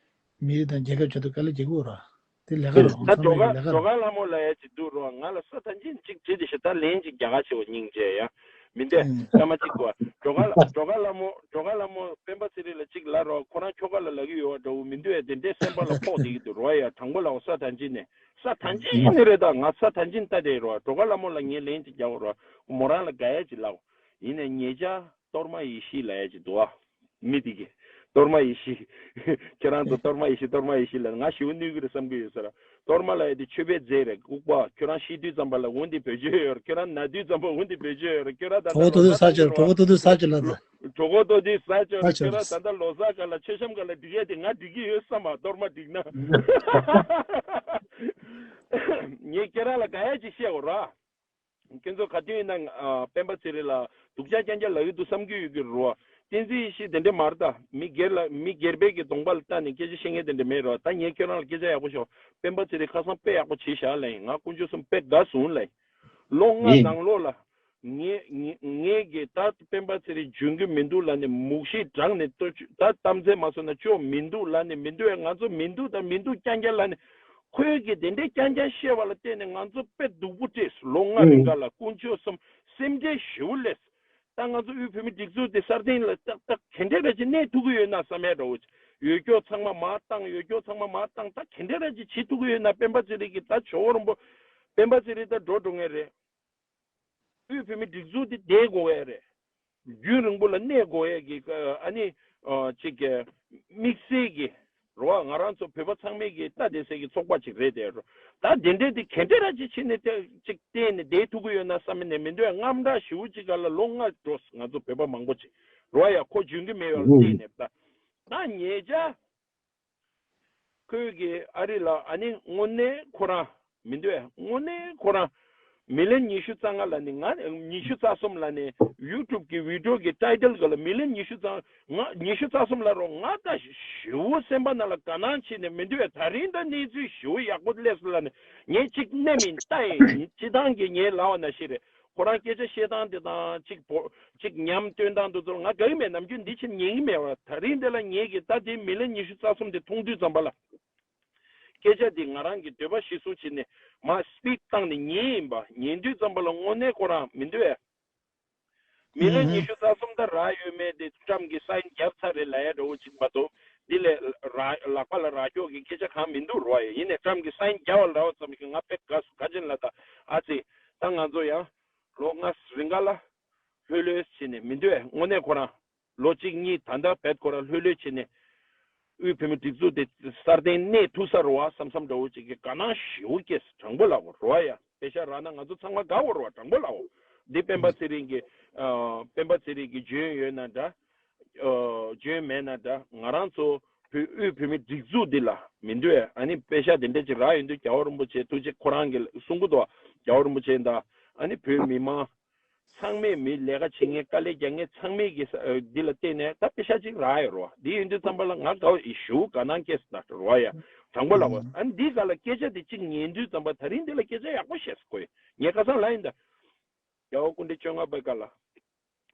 མི་རིགས་དང་རྒྱལ་ཁབ་ཆེད་དུ་དཀའ་ལས་རྒྱག་གི་ཡོད་རེད་བ། དེ་ལས་ཀ་ལ་ད་ཚང་མས་སྒྲོལ་དཀར་ལས་ཀ་སྒྲོལ་དཀར་ལ་ལྷ་མོ་ལ་ཡ་ཅིག་འདུག་རོགས། ང་ལ་ས་ཐང་ཅིག་ཅིག་བྲིས་ཏེ་ཤ་ད་ལན་ཅིག་རྒྱག་ག་ཆེ་བ་སྙིང་རྗེ་ཡ། མི་འདོད་སྐར་མ་གཅིག་གོ། སྒྲོལ་དཀར་ལ་སྒྲོལ་དཀར་ལྷ་མོ་སྒྲོལ་དཀར་ལྷ་མོ་སྤེན་པ་ཚེ་རིང་ལ་གཅིག་ལབ་རོགས། ཁོ་རང་ཁྱོ་ག་ལ་ལབ་ཀྱི་ཡོད་པ་འདྲ་བོ་མི་འདུག་ཨེ། དེ་འདྲའི་སེམས་པ་ལ་ཕོག་བསྡད་ཀྱི་འདུག་རོགས་ཡ། དྲང་པོ་ལབ་ས་ཐང་ཅིག་ནས་ས་ཐང་ཅིག་ནས་རེད། ད་ང་ས་ཐང་ཅིག་ལྟ་བསྡད་རོགས། སྒྲོལ་དཀར་ལྷ་མོ་ལ་ངས་ལན་ཅིག་རྒྱག་རོགས། མོ་རང་ལ་དགའ་ཡ་ཅིག་ལབ། ཡིན་ནས་ཉེ་ཆར་གཏོར་མ་ཡེ་ཤེས་ལབ་ཡ་ཅིག་འདུག་ཨ། མི་དེ་གིས་གཏོར་མ་ཡེ་ཤེས། ཁྱེད་རང་ཚོ་གཏོར་མ་ཡེ་ཤེས་གཏོར་མ་ཡེ་ཤེས་ལབ་ནས་ང་ཞེ་པོ་གནོད་ཀྱི་རེད་བསམ་གྱི་ཡོད་ས་ར། གཏོར་མ་ལབ་ཡ་དེ་ཆོས་པའི་རྫས་རེད། ལྐུགས་པ། ཁྱོད་རང་ཤི་དུས་ཙམ་པ་ལ་འོ་འདི་བེད་སྤྱོད་ཡོད་རེད། ཁྱོད་རང་ན་དུས་ཙམ་པ་འོ་འདི་བེད་སྤྱོད་ཡོད་རེད། ཁྱོད་རང་ད་ལྟ་གྲོད་ཁོག་ལོ་ཏོག་ཙམ་ཙམ་ཟ་ཅིག་རེད། གྲོད་ཁོག་ཏོག་ཙམ་ཟ་ཅིག་ལབ་ན། གྲོད་ཁོག་ཏོག་ཙམ་ཟ་ཅིག་རེད། ཁྱོད་རང་ད་ལྟ་ལོ་གསར་སྒང་ལ་མཆོད་བཤམས་སྒང་ལ་སྒྲིག་ཡ་དེ་ང་སྒྲིག་གི་ཡོད་བསམ་པ། གཏོར་མ་སྒྲིག་ན། ངས་ཁྱེད་རང་ལ་དགའ་ཡ་ཅིག་བཤད་དགོས་ར། ཁྱེད་ཚོ་ག་དུས་ཡིན་ན་ཨ། སྤེན་པ་ཚེ་རིང་ལ་སྡུག་ཅག་རྐྱང་རྐྱང་ལབ་ཀྱི་འདུག་བསམ་གྱི་ཡོད་ཀྱི་རེད་བ། བསྟན་འཛིན་ཡེ་ཤེས་དེ་འདྲ་མ་རེད་ད། མི་སྒེར་ལ་མི་སྒེར་པའི་གི་གདོང་པ་ལ་ལྟ་ནས་སྐད་ཆ་བཤད་མཁན་དེ་འདྲ་མེད་རེད་བ། ད་ངས་ཁྱོད་རང་ལ་སྐད་ཆ་ཡག་པོ་ཤོད། སྤེན་པ་ཚེ་རིང་ཁ་སང་དཔེ་ཡག་པོ་བྱས་བཞག་ལབ་ཡིན། ང་དཀོན་མཆོག་གསུམ་དཔེ་དགའ་སོང་ལབ་ཡིན། ལོ་ལྔ་ནང་ལོགས་ལ། ངས་ངས་ངས་ཀྱིས་ད་སྤེན་པ་ཚེ་རིང་འཇོན་གྱི་མི་འདུག་ལབ་ནས་མུག་ཤི་དྲངས་ནས་ལྟོ་ཆུ་ད་གཏམ་ཚད་མ་སོང་ན་ཅོག་མི་འདུག་ལབ་ནས་མི་འདུག་ཨེ། ང་ཚོ་མི་འདུག་ད་མི་འདུག་རྐྱང་རྐྱང་ལབ་ནས། ཁོས་ཀྱིས་དེ་འདྲའི་རྐྱང་རྐྱང་བཤད་པ་ལ་བརྟེན་ནས་ང་ཚོ་དཔེ་སྡུག་པོ་སྤྲད་སོང་། ལོ་ལྔ་རིང་ག་ལ་དཀོན་མཆོག་གསུམ་སེམས་ཁྲལ་ཞེ་པོ་སླེབས། ད་ང་ཚོ་དབུས་བོད་མི་སྒྲིག་འཛུགས་དེ་སྲ་བརྟན་ལ་ཏག་ཏག་ག་འདྲ་ར་ཅིག་གནས་ཐུབ་ཀྱི་ཡོད་ན་བསམ་ཡ་འདྲ་བོ་ཅིག་ཡོད་སྐྱོ་ཚང་མ་མར་བཏང་། ཡོད་སྐྱོ་ཚང་མ་མར་བཏང་། ད་ག་འདྲ་ར་ཅིག་བྱེད་ཐུབ་ཀྱི་ཡོད་ན། སྤེན་པ་ཚེ་རིང་གིས་ད་ཇོ་བོ་རིན་པོ། སྤེན་པ་ཚེ་རིང་ད་འགྲོ་འགྲོ་ངེས་རེད། དབུས་བོད་མི་སྒྲིག་འཛུགས་འདི་བསྡད་དགོས་ཡ་རེད། རྒྱུན་རིང་པོ་ལ་གནས་དགོས་ཡ་གི་ཨ་ནི་ཅིག་གི་དམིགས་བསལ་གྱི་རེད་བ། ང་རང་ཚོ་བོད་པ་ཚང་མས་ཀྱི་ལྟ་བསྡད་སའི་གི་ཚོགས་པ་ཅིག་རེད་དེ། ད་དེ་འདྲས་དེ་ག་འདྲས་ར་ཅིག་བྱས་ནས་དེ་ཅིག་བལྟས་ནས་བསྡད་ཐུབ་ཀྱི་ཡོད་ན་བསམ་ནས་མི་འདོད། དངངས་སྐྲག་ཞེ་པོ་ཅིག་ག་ལ་ལོ་ལྔ་འགྲོ། ང་ཚོ་བོད་པ་མང་པོ་ཅིག་རེད་བ་ཡ། ཁོ་འཇོན་གྱི་མེད་པ་ལ་བལྟས་ནས་ད་ད་ཉེ་ཆར། ཁོས་ཀྱི་ཨ་རི་ལ་ཨ་ནི་དངོས་གནས་ཁོ་རང་མི་འདོད། དངོས་གནས་ཁོ་རང་མི་ལན་ཉི་ཤུ་རྩ་ལྔ་ལ་ནི་ང་ཉི་ཤུ་རྩ་གསུམ་ལ་ནི་ཡུ་ཊུབ་ཀྱི་བི་ཌིའོ་གི་ཊའི་ཊལ་ག་ལ་མི་ལན་ཉི་ཤུ་རྩ་ལྔ་ཉི་ཤུ་རྩ་གསུམ་ལ་རོ། ང་ད་ཞེ་པོ་སེམས་པ་ནང་ལ་དགའ་སྣང་བྱས་ནས་མི་འདོད། ད་རིང་ད་གནས་ཚུལ་ཞེ་པོ་ཡག་པོ་སླེབས་སོང་ལ་ནི་ངས་གཅིག་མནན་མིན་ལྟ་ཡིན། སྤྱིར་བཏང་གི་ངས་ལབ་པ་ནང་བཞིན་རེད། ཁོ་རང་སྐད་ཆ་བཤད་སྟངས་དེ་དང་གཅིག་བོ་གཅིག་ཉམས་སྟོན་སྟངས་དེ་ཚོར་ང་དགའ་གི་མེད། ནམ་རྒྱུན་འདི་ཕྱིར་ཉན་གི་མེད་པ། ད་རིང་འདི་ལ་ངེད་ཀྱིས་ད་དེ་མི་ལན་ཉི་ཤུ་རྩ་གསུམ་དེ་མཐོང་དུས་ཙམ་པ་ལ་སྐད་ཆ་དེ་ང་རང་གི་འདོད་པ་གཞིར་བཟུང་བྱས་ནས་མར་སི་པིཌ་བཏང་ནས་ཉན་ཡིན་པ། ཉན་དུས་ཙམ་པ་ལ་དངོས་གནས་ཁོ་རང་མི་འདོད་ཨེ། མི་ལན་ཉི་ཤུ་རྩ་གསུམ་ད་རག་ཡོད་མེད་དེ་ཊམ་གྱིས་སའིན་བརྒྱབ་ཚར་རེད་ལབ་ཡ་འདྲ་བོ་ཅིག་མ་གཏོགས་འདི་ལས་ར་ལག་པ་ལ་རག་ཀྱོག་གི་སྐད་ཆ་གང་མི་འདུག་རོ་ཡ། ཡིན་ནས་ཊམ་གྱིས་སའིན་བརྒྱབ་པ་ལ་རག་པ་ཙམ་གྱིས་ང་དཔེ་དགའ་སོང་། ག་ཅི་ལ་ད་ཨ་ཙི་ད་ང་ཚོ་ཡང་ལོ་ལྔ་རིང་ག་ལ་ལྷོད་ལྷོད་བྱས་ནས་མི་འདོད་ཨེ། དངོས་གནས་ཁོ་རང་ལོ་གཅིག་གཉིས་ད་ལྟ་བེད་ཁོ་རང་ལྷོད་ལྷོད་བྱས་ནས་དབུས་བོད་མི་སྒྲིག་འཛུགས་དེ་སྲ་བརྟན་གནས་ཐུབ་ས་རེད་བ་བསམ་བསམ་འདྲ་བོ་ཅིག་གི་དགའ་སྣང་ཞེ་པོ་སྐྱེས། དྲང་པོ་ལབ་དགོས་རེད་བ་ཡ། པེ་ཤག་རག་ན་ང་ཚོ་ཚང་མ་དགའ་བོ་རེད་བ། དྲང་པོ་ལབ་དགོས། འདི་སྤེན་པ་ཚེ་རིང་གི་ཨ། སྤེན་པ་ཚེ་རིང་གི་འཇོན་ཡོད་ན་འདྲ། ཨ། འཇོན་མེད་ན་འདྲ། ང་རང་ཚོ་བོད་དབུས་བོད་མི་སྒྲིག་འཛུགས་འདི་ལ་མི་འདོད་ཨ་ནི་པེ་ཤག་དེ་འདྲ་ཅིག་རག་ཡོང་དུས་རྒྱལ་བ་རིན་པོ་ཆེ་ཐུགས་རྗེ་ཁོ་རང་གིས་གསུང་གི་འདུག་རྒྱལ་བ་རིན་པོ་ཆེ་དང་ཨ་ནི་བོད་མི་མང་ཚང་མས་མི་ལས་ཀ་བྱེད་མཁན་དཀའ་ལས་རྒྱག་མཁན་ཚང་མས་ཀྱི་ས་ཨ། འདི་ལ་བརྟེན་ནས་ད་པེ་ཤག་ཅིག་རག་ཡོད་རེད་བ། འདི་ཡིན་དུས་ཙམ་པ་ལ་ང་དགའ་བོ་ཞེ་པོ་དགའ་སྣང་སྐྱེས་སོང་ད་རེད་བ་ཡ། དྲང་པོ་ལབ་དགོས། ཨ་ནི་འདི་ག་ལ་སྐད་ཆ་དེ་གཅིག་ཉན་དུས་ཙམ་པ་ད་རིང་འདི་ལ་སྐད་ཆ་ཡག་པོ་བཤད་སོང་གོ། ངས་ཁ་སང་ལབ་ཡིན་ད། རྒྱལ་བ་སྐུ་ཕྲེང་བཅོ་ལྔ་པའི་སྐབས་ལ།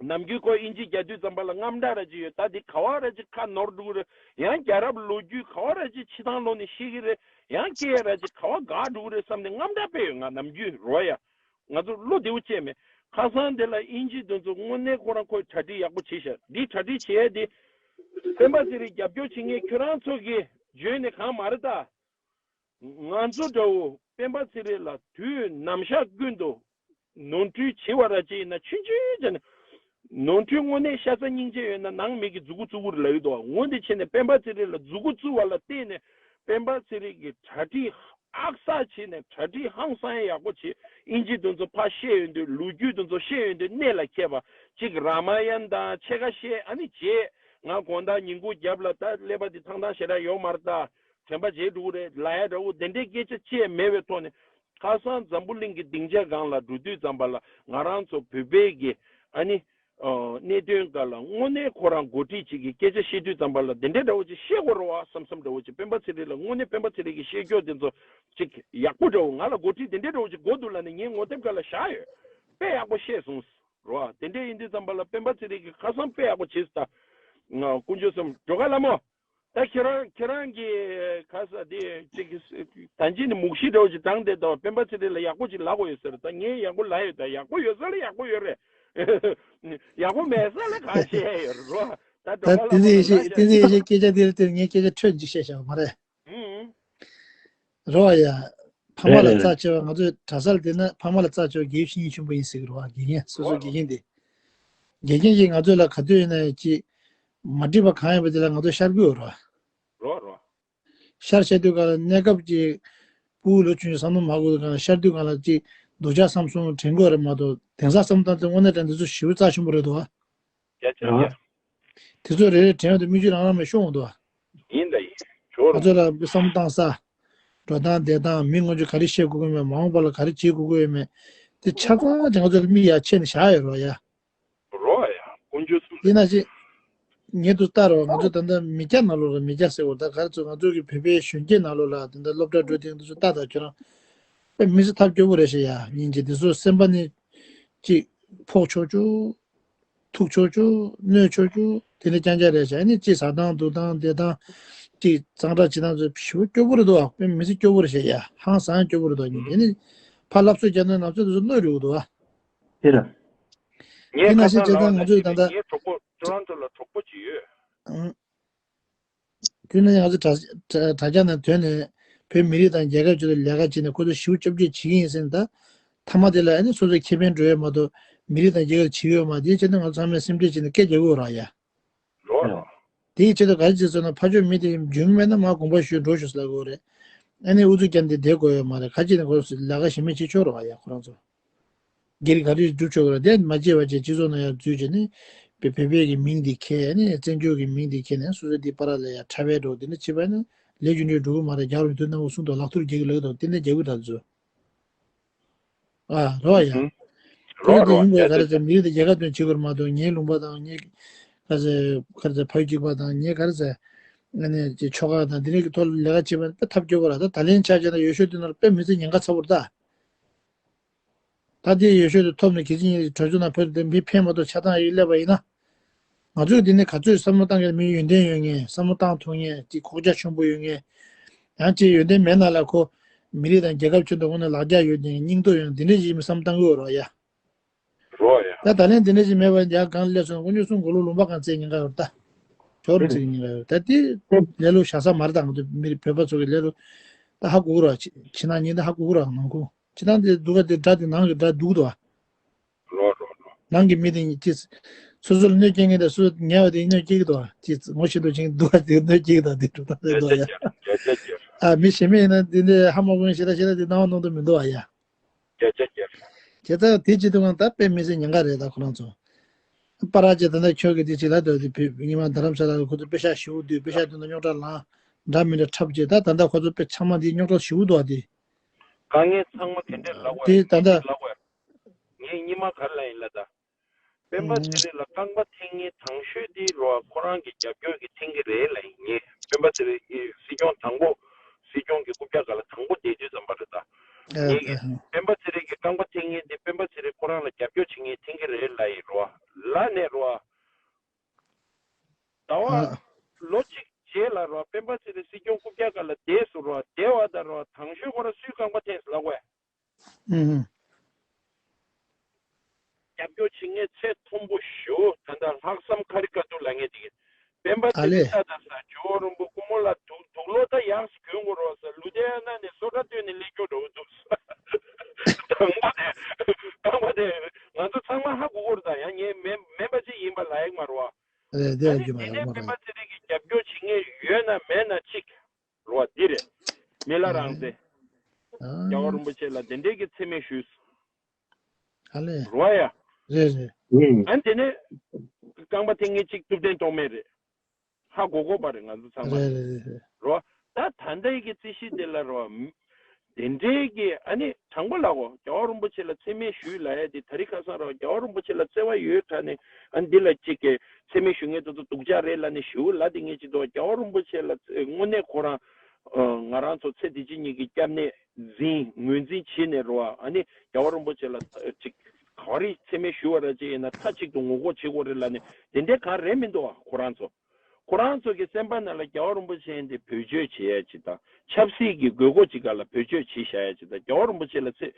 ནམ་རྒྱུན་ཁོ་དབྱིན་ཇི་རྒྱག་དུས་ཙམ་པ་ལ་དངངས་སྐྲག་ར་ཅིག་ཡོད། ད་འདི་ག་བ་ར་ཅིག་ཁ་ནོར་འགྲོ་གི་རེད། ཡང་རྒྱལ་རབས་ལོ་རྒྱུས་ག་བ་ར་ཅིག་ཕྱི་ཐང་ལོག་ནས་ཤེས་ཀྱི་རེད། ཡང་སྐད་ར་ཅིག་ག་བ་འགག་འགྲོ་གི་རེད་བསམ་ནས་དངངས་སྐྲག་དཔེ་ཡོད། ང་ནམ་རྒྱུན་རོ་ཡ། ང་ཚོ་བློ་བདེ་པོ་བྱས་མེད། ཁ་སང་དེ་ལ་དབྱིན་ཇི་དེ་ཚོ་དངོས་གནས་ཁོ་རང་ཁོས་གྲ་སྒྲིག་ཡག་པོ་བྱས་ཤག་འདི་གྲ་སྒྲིག་བྱས་ཡ་དེ། སྤེན་པ་ཚེ་རིང་རྒྱབ་སྐྱོར་བྱེད་མཁན་ཁྱོད་རང་ཚོ་གིས་བརྗོད་ནས་གང་མ་རེད་ད། ང་ཚོ་འདྲ་བོ་སྤེན་པ་ཚེ་རིང་ལ་དུས་ནམ་ཞག་ཀུན་ཏུ་ནོར་འཁྲུལ་བྱེད་པ་ར་ཅིག་ཡིན་ན་ཆུང་ཆུང་བྱས་ནས། ནོར་འཁྲུལ་དངོས་གནས་ཤ་ཚ་སྙིང་རྗེ་ཡོད་ན་ནང་མི་གི་མཛུ་གུ་བཙུགས་ཀྱི་རེད་ལབ་ཀྱི་འདུག་ངོ་འདི་བྱས་ནས་སྤེན་པ་ཚེ་རིང་ལ་མཛུ་གུ་བཙུགས་པ་ལ་བརྟེན་ནས་སྤེན་པ་ཚེ་རིང་གི་གྲ་སྒྲིག་ཨག་ས་བྱས་ནས་གྲ་སྒྲིག་ཧང་སང་ཡག་པོ་བྱས། དབྱིན་ཇི་དེ་ཚོ་ཕར་བཤད་ཡོང་དུས་ལོ་རྒྱུས་དེ་ཚོ་བཤད་ཡོང་དུས་གནད་ལ་འཁེལ་བ་གཅིག་རཱ་མ་ཡན་དང་ཕྱེད་ཀ་བཤད། ཨ་ནི་རྗེས་ང་དགོང་དག་ཉིན་གུང་རྒྱབ་ལ་ད་ཀླད་པ་འདི་ཐང་ཐང་ཞེ་དྲག་ཡོད་མ་རེད་ད། དྲན་པ་བརྗེད་འགྲོ་གི་རེད་ལབ་ཡ་འདྲ་བོ་དེ་འདྲའི་སྐད་ཆ་བཤད་མེད་པའི་ཐོག་ནས། ཁ་སང་འཛམ་བུ་གླིང་གི་སྡིངས་ཆ་སྒང་ལ་འགྲོ་དུས་ཙམ་པ་ལ་ང་རང་ཚོ་བོད་པའི་གི་ཨ་ནི་ཨ་གནད་དོན་སྒང་ལ་དངོས་གནས་ཁོ་རང་འགོ་ཁྲིད་ཅིག་གིས་སྐད་ཆ་བཤད་དུས་ཙམ་པ་ལ་དེ་འདྲའི་འདྲ་བོ་ཅིག་བཤད་དགོས་རེད་བ་བསམ་བསམ་འདྲ་བོ་ཅིག་སྤེན་པ་ཚེ་རིང་ལ་དངོས་གནས་སྤེན་པ་ཚེ་རིང་གི་བཤད་རྒྱུ་དེ་ཚོ་ཅིག་ཡག་པོ་འདྲ་བོ། ང་ལ་འགོ་ཁྲིད་དེ་འདྲའི་འདྲ་བོ་ཅིག་དགོས་འདུག་ལབ་ནས་ངས་ངོ་དེབ་སྒང་ལ་བཞག་ཡོད། དཔེ་ཡག་པོ་བཤད་སོང་རེད་བ། དེ་འདྲ་ཡིན་དུས་ཙམ་པ་ལ་སྤེན་པ་ཚེ་རིང་གིས་ཁ་སང་དཔེ་ཡག་པོ་བྱས་སོང་ད། ང་དཀོན་མཆོག་གསུམ་སྒྲོལ་དཀར་ལྷ་མོ། ད་ཁྱེད་རང་ཁྱེད་རང་གི་ག་ས་དེ་ཅིག་ད་ཅི་ནི་མུག་ཤི་འདྲ་བོ་ཅིག་བཏང་དེ་དང་སྤེན་པ་ཚེ་རིང་ལ་ཡག་པོ་ཅིག་ལབ་དགོས་ཡོད་ཟེར། ད་ངས་ཡག་པོ་ལབ་ཡོད། ད་ཡག་པོ་ཡོད་ས་ལ་ཡག་པོ་ཡོད་རེད། ཡག་པོ་མེད་ས་ལ་གང་བཤད་ཡོད་རེད་རོ། ད་ད་སྒྲོལ་མ་བསྟན་འཛིན་ལྷག་པ་ཡེ་ཤེས་ལ་བསྟན་འཛིན་ཡེ་ཤེས་སྐད་ཆ་དེ་ལ་དེ་ངས་སྐད་ཆ་འཕྲོད་ཅིག་བཤད་བཞག་མ་རེད། ཨང་། རེད་བ་ཡ། ཕ་མ་ལ་རེད་རེད། རྩ་ཆེ་བ་ང་ཚོའི་གྲྭ་སར་བསྡད་ན་ཕ་མ་ལ་རྩ་ཆེ་བ་དགེ་བའི་བཤེས་གཉེན་ཆེན་པོ་ཡིན་ཟེར་གི་རེད་བ། དགེ་རྒན་སོ་སོའི་དགེ་རྒན་དེ། དགེ་རྒན་གྱིས་ང་ཚོ་ལ་ག་དུས་ཡིན་ན་ཡང་ཅིག་མ་འགྲིག་པ་གང་ཡོད་པ་དེ་ལ་ང་ཚོ་ཤར་གི་ཡོད་རེད་བ། རོ་རོ། ཤར་ཤར་དུས་གང་ལ་གནས་སྐབས་ཀྱི་ཕྲུ་གུ་ལོ་ཆུང་ཆུང་བསམ་བློ་མ་འཁོར་དུས་གང་ལ་ཤར་དུས་གང་ལ་ཅིག་སྡུག་ཅག་བསམ་སོང་དྲན་དགོས་རེད་མ་གཏོགས་དེང་སང་བསམ་བློ་བཏང་དུས་དངོས་གནས་དྲན་དུས་ཚོ་ཞེ་པོ་རྩ་ཆེན་པོ་རེད་འདུག་བ། རྒྱ་ཆེ་རྒྱ། དེ་ཚོ་རེ་རེ་དྲན་ཡོང་དུས་མིག་ཆུ་རང་རང་མ་ཤོང་འདུག་བ། ཡིན་ད་ཡིན། ཇོ་ང་རུ། ཚོ་ལ་བསམ་བློ་བཏང་ས། འགྲོ་སྟངས་བསྡད་སྟངས་མི་ངོ་ཆུ་ག་རེ་བཤད་དགོས་ཀྱི་མེད་མ་འོངས་པ་ལ་ག་རེ་བྱེད་དགོས་ཀྱི་ཡོད་མེད། དེ་ཆ་ཚང་ཅིག་ང་ཚོ་ལ་མིག་ཡར་ཕྱེ་ནས་བཞག་ཡོད་རེད་བ་ཡ། རོ་ཡ་དཀོན་མཆོག་གསུམ་ཡིན་ན་ཅི། ཉེ་དུ་ལྟ་རོགས་ང་ཚོ་ད་ལྟ་མི་སྐྱ་ནང་ལོགས་ལ་མི་སྐྱ་ཟེར་བ་ད་ག་རེ་ཚོ་ང་ཚོ་གི་བོད་པའི་གཞོན་སྐྱེས་ནང་ལོགས་ལ་ད་ལྟ་སློབ་གྲྭ་འགྲོ་དེང་དུ་ཚོ་ལྟ་ད་ཁྱོད་རང་། དཔེ་མི་སྲིད་ཐབས་སྐྱོ་པོ་རེད་ཤག་ཡ། སྙིང་རྗེ་འདི་ཚོ་སེམས་པ་ནི་ཅིག་ཕོག་ཆོག་ཆོག་ཐུག་ཆོག་ཆོག་གནོད་ཆོག་ཆོག་དེ་ནི་རྐྱང་རྐྱང་རེད་ཤག་ཨ་ནི་ཅིག་ཟ་སྟངས་འདུག་སྟངས་བསྡད་སྟངས་ཅིག་གཙང་སྦྲ་བྱེད་སྟངས་ཚོ་ཞེ་པོ་སྐྱོ་པོ་རེད་འདུག་ཨ། དཔེ་མི་སྲིད་སྐྱོ་པོ་རེད་ཤག་ཡ། ཧང་སང་སྐྱོ་པོ་རེད་འདུག་ཨ། ཉིན་དེ་ནི་ཕར་སློབ་གསོ་རྒྱག་ན་ནམ་ཚོད་དུ་ཚོ་གནོད་རེད་འདུག་ཨ། དེ་ར། དེ་ངས་ནང་ཁ་བཞིན་སང་བྱས་ཙང་ལ་ང་ཚོས་ད་ལྟ་ངའི་གྲོགས་པོ་ཊོ་རོན་ཊོ་ལ་གྲོགས་པོ་ཅིག་ཡོད། ཨང་། དེ་ནས་ང་ཚོ་དྲ་དྲ་དྲ་རྒྱ་ནང་ཐོན་ནས་བོད་མི་རིགས་དང་རྒྱལ་ཁབ་ཅིག་ལ་ལས་ཀ་བྱས་ནས་ཁོ་ཚོ་ཞེ་པོ་སྐྱོབ་བཅོས་བྱེད་ཀྱི་ཡིན་ཟེར་ནས་ད་མཐའ་མ་དེ་ལ་ཨ་ནི་སོ་སོའི་ཁེ་ཕན་འགྲོ་ཡོད་མ་གཏོགས་མི་རིགས་དང་རྒྱལ་ཁབ་བྱེད་ཀྱི་ཡོད་མ་རེད། དེའི་ཆེད་དུ་ང་ཚོ་ཚང་མས་སེམས་ཁྲལ་བྱས་ནས་སྐད་རྒྱག་དགོས་ར་ཡ། རོ་རོ། དེའི་ཆེད་དུ་ག་རེ་བྱེད་ཟེར་ན་ཕར་ཕྱོགས་མི་དེ་རྒྱུས་མེད་ན་མར་དགོངས་པ་ཞུས་འགྲོ་ཞུ་ཟེར་ལབ་དགོས་རེད། ཨ་ནི་ཨུ་ཚུགས་རྒྱབ་ནས་བསྡད་དགོས་ཡོད་མ་རེད། ག་ཅི་ནས་ཁོ་ཚོ་ལས་ཀ་གཞན་མ་བྱེད་ཆོག་རོགས་ཡ་ཁོ་རང་ཚོ། སྒེར་ག་རེ་སྒྲུབ་ཆོག་གི་རེད། དེ་མ་བརྗེད་པ་བྱས་སྤྱི་ཚོགས་ནང་ཡར་འཛུལ་བྱས་ནས་བོད་བོད་པའི་གི་མིང་འདི་འཁྱེར་ནས་བཙན་བྱོལ་གི་མིང་འདི་འཁྱེར་ནས་སོ་སོ་འདི་པ་ར་ལ་ཡར་ཁྲ་བས་འགྲོ་འདི་འདྲ་བྱེད་པ་ཡིན་ན་ལས་རྒྱུ་འབྲས་འགྲོ་གི་མ་རེད། རྒྱ་རུ་དུས་ནང་གསུང་དོ་ལག་ཐུར་རྒྱག་གི་ལག་དང་དེ་འདྲ་རྒྱག་གི་རེད་ཚོ། ཨ་རོ་ཡ། ཨུ་ཧུ། རོ་དེ་རོ་ཡིན་དགོས་ཡ་ག་རེ་ཟེར་མི་རིགས་དེ་རྒྱལ་ཁ་དོན་བྱེད་དགོས་རེད་མ་གཏོགས་ངའི་ལུང་པ་དང་ངའི་ག་རེ་ཟེར་ག་རེ་ཟེར་ཕ་ཡུལ་གཅིག་པ་དང་ངའི་ག་རེ་ཟེར་ཨ་ནི་ཅིག་ཆོལ་ཁ་དང་འདི་འདྲ་གི་ཐོག་ལ་ལས་ཀ་བྱེད་པ་དཔེ་ཐབས་སྐྱོ་པོ་ར། ད་ད་ལན་ཆ་བཞག་ན་ཡུལ་ཤུལ་དེ་ནང་ལ་དཔེ་མི་ཚེ་ཉེན་ཁ་ཚ་པོ་རེད་ད། ད་ལྟའི་ཡོ་བྱད་དེ་ཐོབ་ནས་གལ་སྲིད་གྲོས་ཚོགས་ནང་ཕེབས་ཏེ་མི་ཕན་མ་གཏོགས་ཆ་ཚང་ཡོད་སླེབས་པ་ཡིན་ན། ང་ཚོས་འདི་ནས་ག་ཚོད་བསམ་བློ་བཏང་མཁན་མི་ཡོན་ཏན་ཡོད་མཁན་བསམ་བློ་བཏང་ཐུབ་མཁན་གྱི་ཁོག་རྒྱ་ཆེན་པོ་ཡོད་མཁན། ཡང་ཅིག་ཡོན་ཏན་མེད་ན་ལ་ཁོ་མི་རིགས་དང་རྒྱལ་ཁབ་ཆེད་དུ་དངོས་གནས་ལག་རྒྱ་ཡོད་མཁན་སྙིང་སྟོབས་ཡོད་མཁན་འདི་འདྲ་ཞིག་ཡིན་པ་བསམ་བཏང་གི་ཡོད་རོགས་ཡ། རོགས་ཡ། ད་ད་ལན་འདི་འདྲ་ཞིག་མེད་པ་ཡང་གང་སླེབས་སོང་དཀོན་མཆོག་གསུམ་གོ་ལོ་ལུང་པ་གང་བཙལ་ཉེན་ཁ་ཡོད་ད། ཇོ་རུ་བཙལ་ཉེན་ཁ་ཡོད་ད་དེ་ལས་ལོ་བྱ་ས་མ་རེད་ད། ང་ཚོ་མི་རིགས་བོད་པ་ཚོ་གི་ལས་ལོ་ད་ཧ་གོ་གི་རོགས་ཕྱི་ནང་གཉིས་ད་ཧ་གོ་གི་རོགས་ནང་ཁུལ། ཕྱི་ནང་དེ་སྡུག་ག་དེ་དགྲ་དེ་ནང་གི་དགྲ་སྡུག་དོ། རོ་རོ་རོ། ནང་གི་མི་དེ་ཉིད་ཀྱིས་སོ་སོ་ལ་གནོད་སྐྱེལ་མཁན་དང་སོ་སོ་ཉལ་བ་དེ་གནོད་སྐྱེལ་གི་དོ། ཅིས་ངོ་ཤེས་འདུག་ཅིང་སྡུག་ག་དེ་གནོད་སྐྱེལ་གི་དོ། དེ་གྲུབ་ད་དེ་དོ་ཡ། ཨ་མི་གཞན་མི་ཡིན་ན་དེ་འདྲའི་ཧ་མ་གོ་ཤེས་ད་ཤེས་ད་དེ་སྣང་བ་གནོང་དུ་མི་འདུག་ཨ་ཡ། བྱས་ཙང་དེ་ཅི་དུ་ང་ད་དཔེ་མི་སྲིད་ཉེན་ཁ་རེད་ད་ཁོ་རང་ཚོ། པ་ར་ཅེ་ད་ལྟ་ཁྱོད་ཀྱི་དེ་ཅི་ལ་དོ་དེ་བུ་ཉི་མ་རྡ་རམ་ས་ལ་ཁོ་ཚོ་པེ་ཤ་ཞིའུ་དུས་པེ་ཤ་དུ་ན་རྙོག་དྲ་ལངས་འདྲ་མི་འདྲ་འཁྲབ་ཅེ་ད་ད་ལྟ་ཁོ་ཚོ་དཔེ་ཚང་མ་དེ་རྙོག་དྲ་ཞིའུ་དོ་དེ། དཀའ་ངལ་ཚང་མ་དེ་འདྲས་ལབ་དགོས་དེ་ད་ལྟ་ལབ་དགོས། ངས་སྙིང་མ་ག་རེ་ལབ་ཡིན་ལབ་ད། སྤེན་པ་ཚེ་རིང་ལ་རྐང་པ་འཐེན་མཁན་དང་ཤོས་དེ་རོ་ཁོ་རང་གི་རྒྱབ་སྐྱོར་གྱི་འཐེན་གྱི་རེད་ལབ་ཡིན། ངས་སྤེན་པ་ཚེ་རིང་གི་སྲིད་སྐྱོང་དང་པོ་སྲིད་སྐྱོང་གི་རྐུབ་བཀྱག་སྒང་ལ་དང་པོ་བསྡད་དུས་ཙམ་པ་རེད་ད། ངས་ཀྱི་སྤེན་པ་ཚེ་རིང་གི་རྐང་པ་འཐེན་མཁན་དེ་སྤེན་པ་ཚེ་རིང་ཁོ་རང་ལ་རྒྱབ་སྐྱོར་བྱེད་མཁན་འཐེན་གྱི་རེད་ལབ་ཡིན་རོ་ལབ་ནས་རོ། ཟླ་བ་ལོ་གཅིག་རྗེས་ལ་རོ་སྤེན་པ་ཚེ་རིང་སྲིད་སྐྱོང་རྐུབ་བཀྱག་སྒང་ལ་བསྡད་སོང་རོ། བསྡད་པ་ད་རོ་དང་ཤོས་ཁོ་རང་སུའི་རྐང་པ་འཐེན་སོང་ལབ་དགོས། ཨུ་ཧུ། རྒྱབ་སྐྱོར་བྱེད་མཁན་ཚད་མཐོན་པོ་ཞུ་ད་ལྟ་ལྷག་བསམ་ཁ་རི་ཁ་ཐུག་ལབ་མཁན་དེ་གི་སྤེན་པ་ཨ་ཚེ་རིང་ལས། ལྟ་ད་ས་ཇོ་བོ་རིན་པོ་སྐུ་ངོ་ལ་དུག་དུག་ལོག་ད་ཡག་སུ་གྱོན་དགོས་རོགས་ས་ལུ་དེ་ཨ་ན་ནས་སོ་ཁ་བཏོན་ནས་སླེབས་སྐྱོ་འགྲོ་གི་འདུག་དང་པོ་དེ་དང་པོ་དེ་ང་ཚོ་ཚང་མ་ཧ་གོ་གོ་རེད་ད། ཡང་ངས་མེ་མེད་པ་ཅིག་ཡིན་པ་ལ་ཡག་མ་རོ། རེད་དེ་ཨ་ཡང་ནི་རྒྱུ་མ་དེ་ནས་རེད་མ་སྤེན་པ་རེད། ཚེ་རིང་གི་རྒྱབ་སྐྱོར་བྱེད་མཁན་ཡོད་ན་མེད་ན་གཅིག་རོ་འདི་རེད། མི་ལ་རང་བཙན། ཨ། རྒྱལ་བ་རིན་པོ་ཆེ་ལ་དེ་འདྲས་ཀྱི་མཚན་སྨད་ཞུས། ཨ་ལས། རོ་ཡ། རེད་རེད། ཨ་ནི་དེ་ནས་རྐང་པ་འཐེན་མཁན་གཅིག་ཐུབ་བསྟན་ཐོགས་མེད་རེད། ཧ་གོ་གོ་པ་རེད་ང་ཚོ་ཚང་མ་རེད་རེད་རེད་རེད། རོ། ད་ད་ལྟའི་གི་རྩིས་གཞི་དེ་ལ་རོ། དེ་འདྲའི་གི་ཨ་ནི་དྲང་པོ་ལ་གོ་རྒྱལ་བ་རིན་པོ་ཆེ་ལ་མཚན་སྨད་ཞུས་ལབ་ཡ་དེ་ད་རིང་ཁ་སང་རོ་རྒྱལ་བ་རིན་པོ་ཆེ་ལ་བརྩེ་བ་ཡོད་དྲགས་ནས་ཨ་ནི་འདི་ལ་གཅིག་གི་མཚན་སྨད་ཞུ་མཁན་དེ་ཚོ་སྡུག་ཅག་རེད་ལབ་ནས་ཞུ་ལབ་དེ་ངས་ཅི་འདུག་རྒྱལ་བ་རིན་པོ་ཆེ་ལ་དངོས་གནས་ཁོ་རང་ང་རང་ཚོ་ཚེ་འདི་ཕྱི་གཉིས་ཀྱི་སྐྱབས་གནས་འཛིན་ངོས་འཛིན་བྱས་ནས་རོ་ཨ་ནི་རྒྱལ་བ་རིན་པོ་ཆེ་ལ་ཅིག་ག་རེ་མཚན་སྨད་ཞུ་བ་ར་ཅིག་ཡིན་ན་མཐའ་གཅིག་ཏུ་ངོ་རྒོལ་བྱེད་དགོས་རེད་ལབ་ནས་དེ་འདྲའི་གང་རེད་མི་འདུག་ཨ་ཁོ་རང་ཚོ། ཁོ་རང་ཚོ་གི་སེམས་པ་ནང་ལ་རྒྱལ་བ་རིན་པོ་ཆེ་འདི་བེད་སྤྱོད་བྱེད་ཡ་ཅིག་དང་ཆབ་སྲིད་ཀྱི་དགོས་མཁོ་ཅིག་ག་ལ་བེད་སྤྱོད་བྱེད་བཞག་ཡ་ཅིག་དང་རྒྱལ་བ་རིན་པོ་ཆེ་ལ་ཚེ་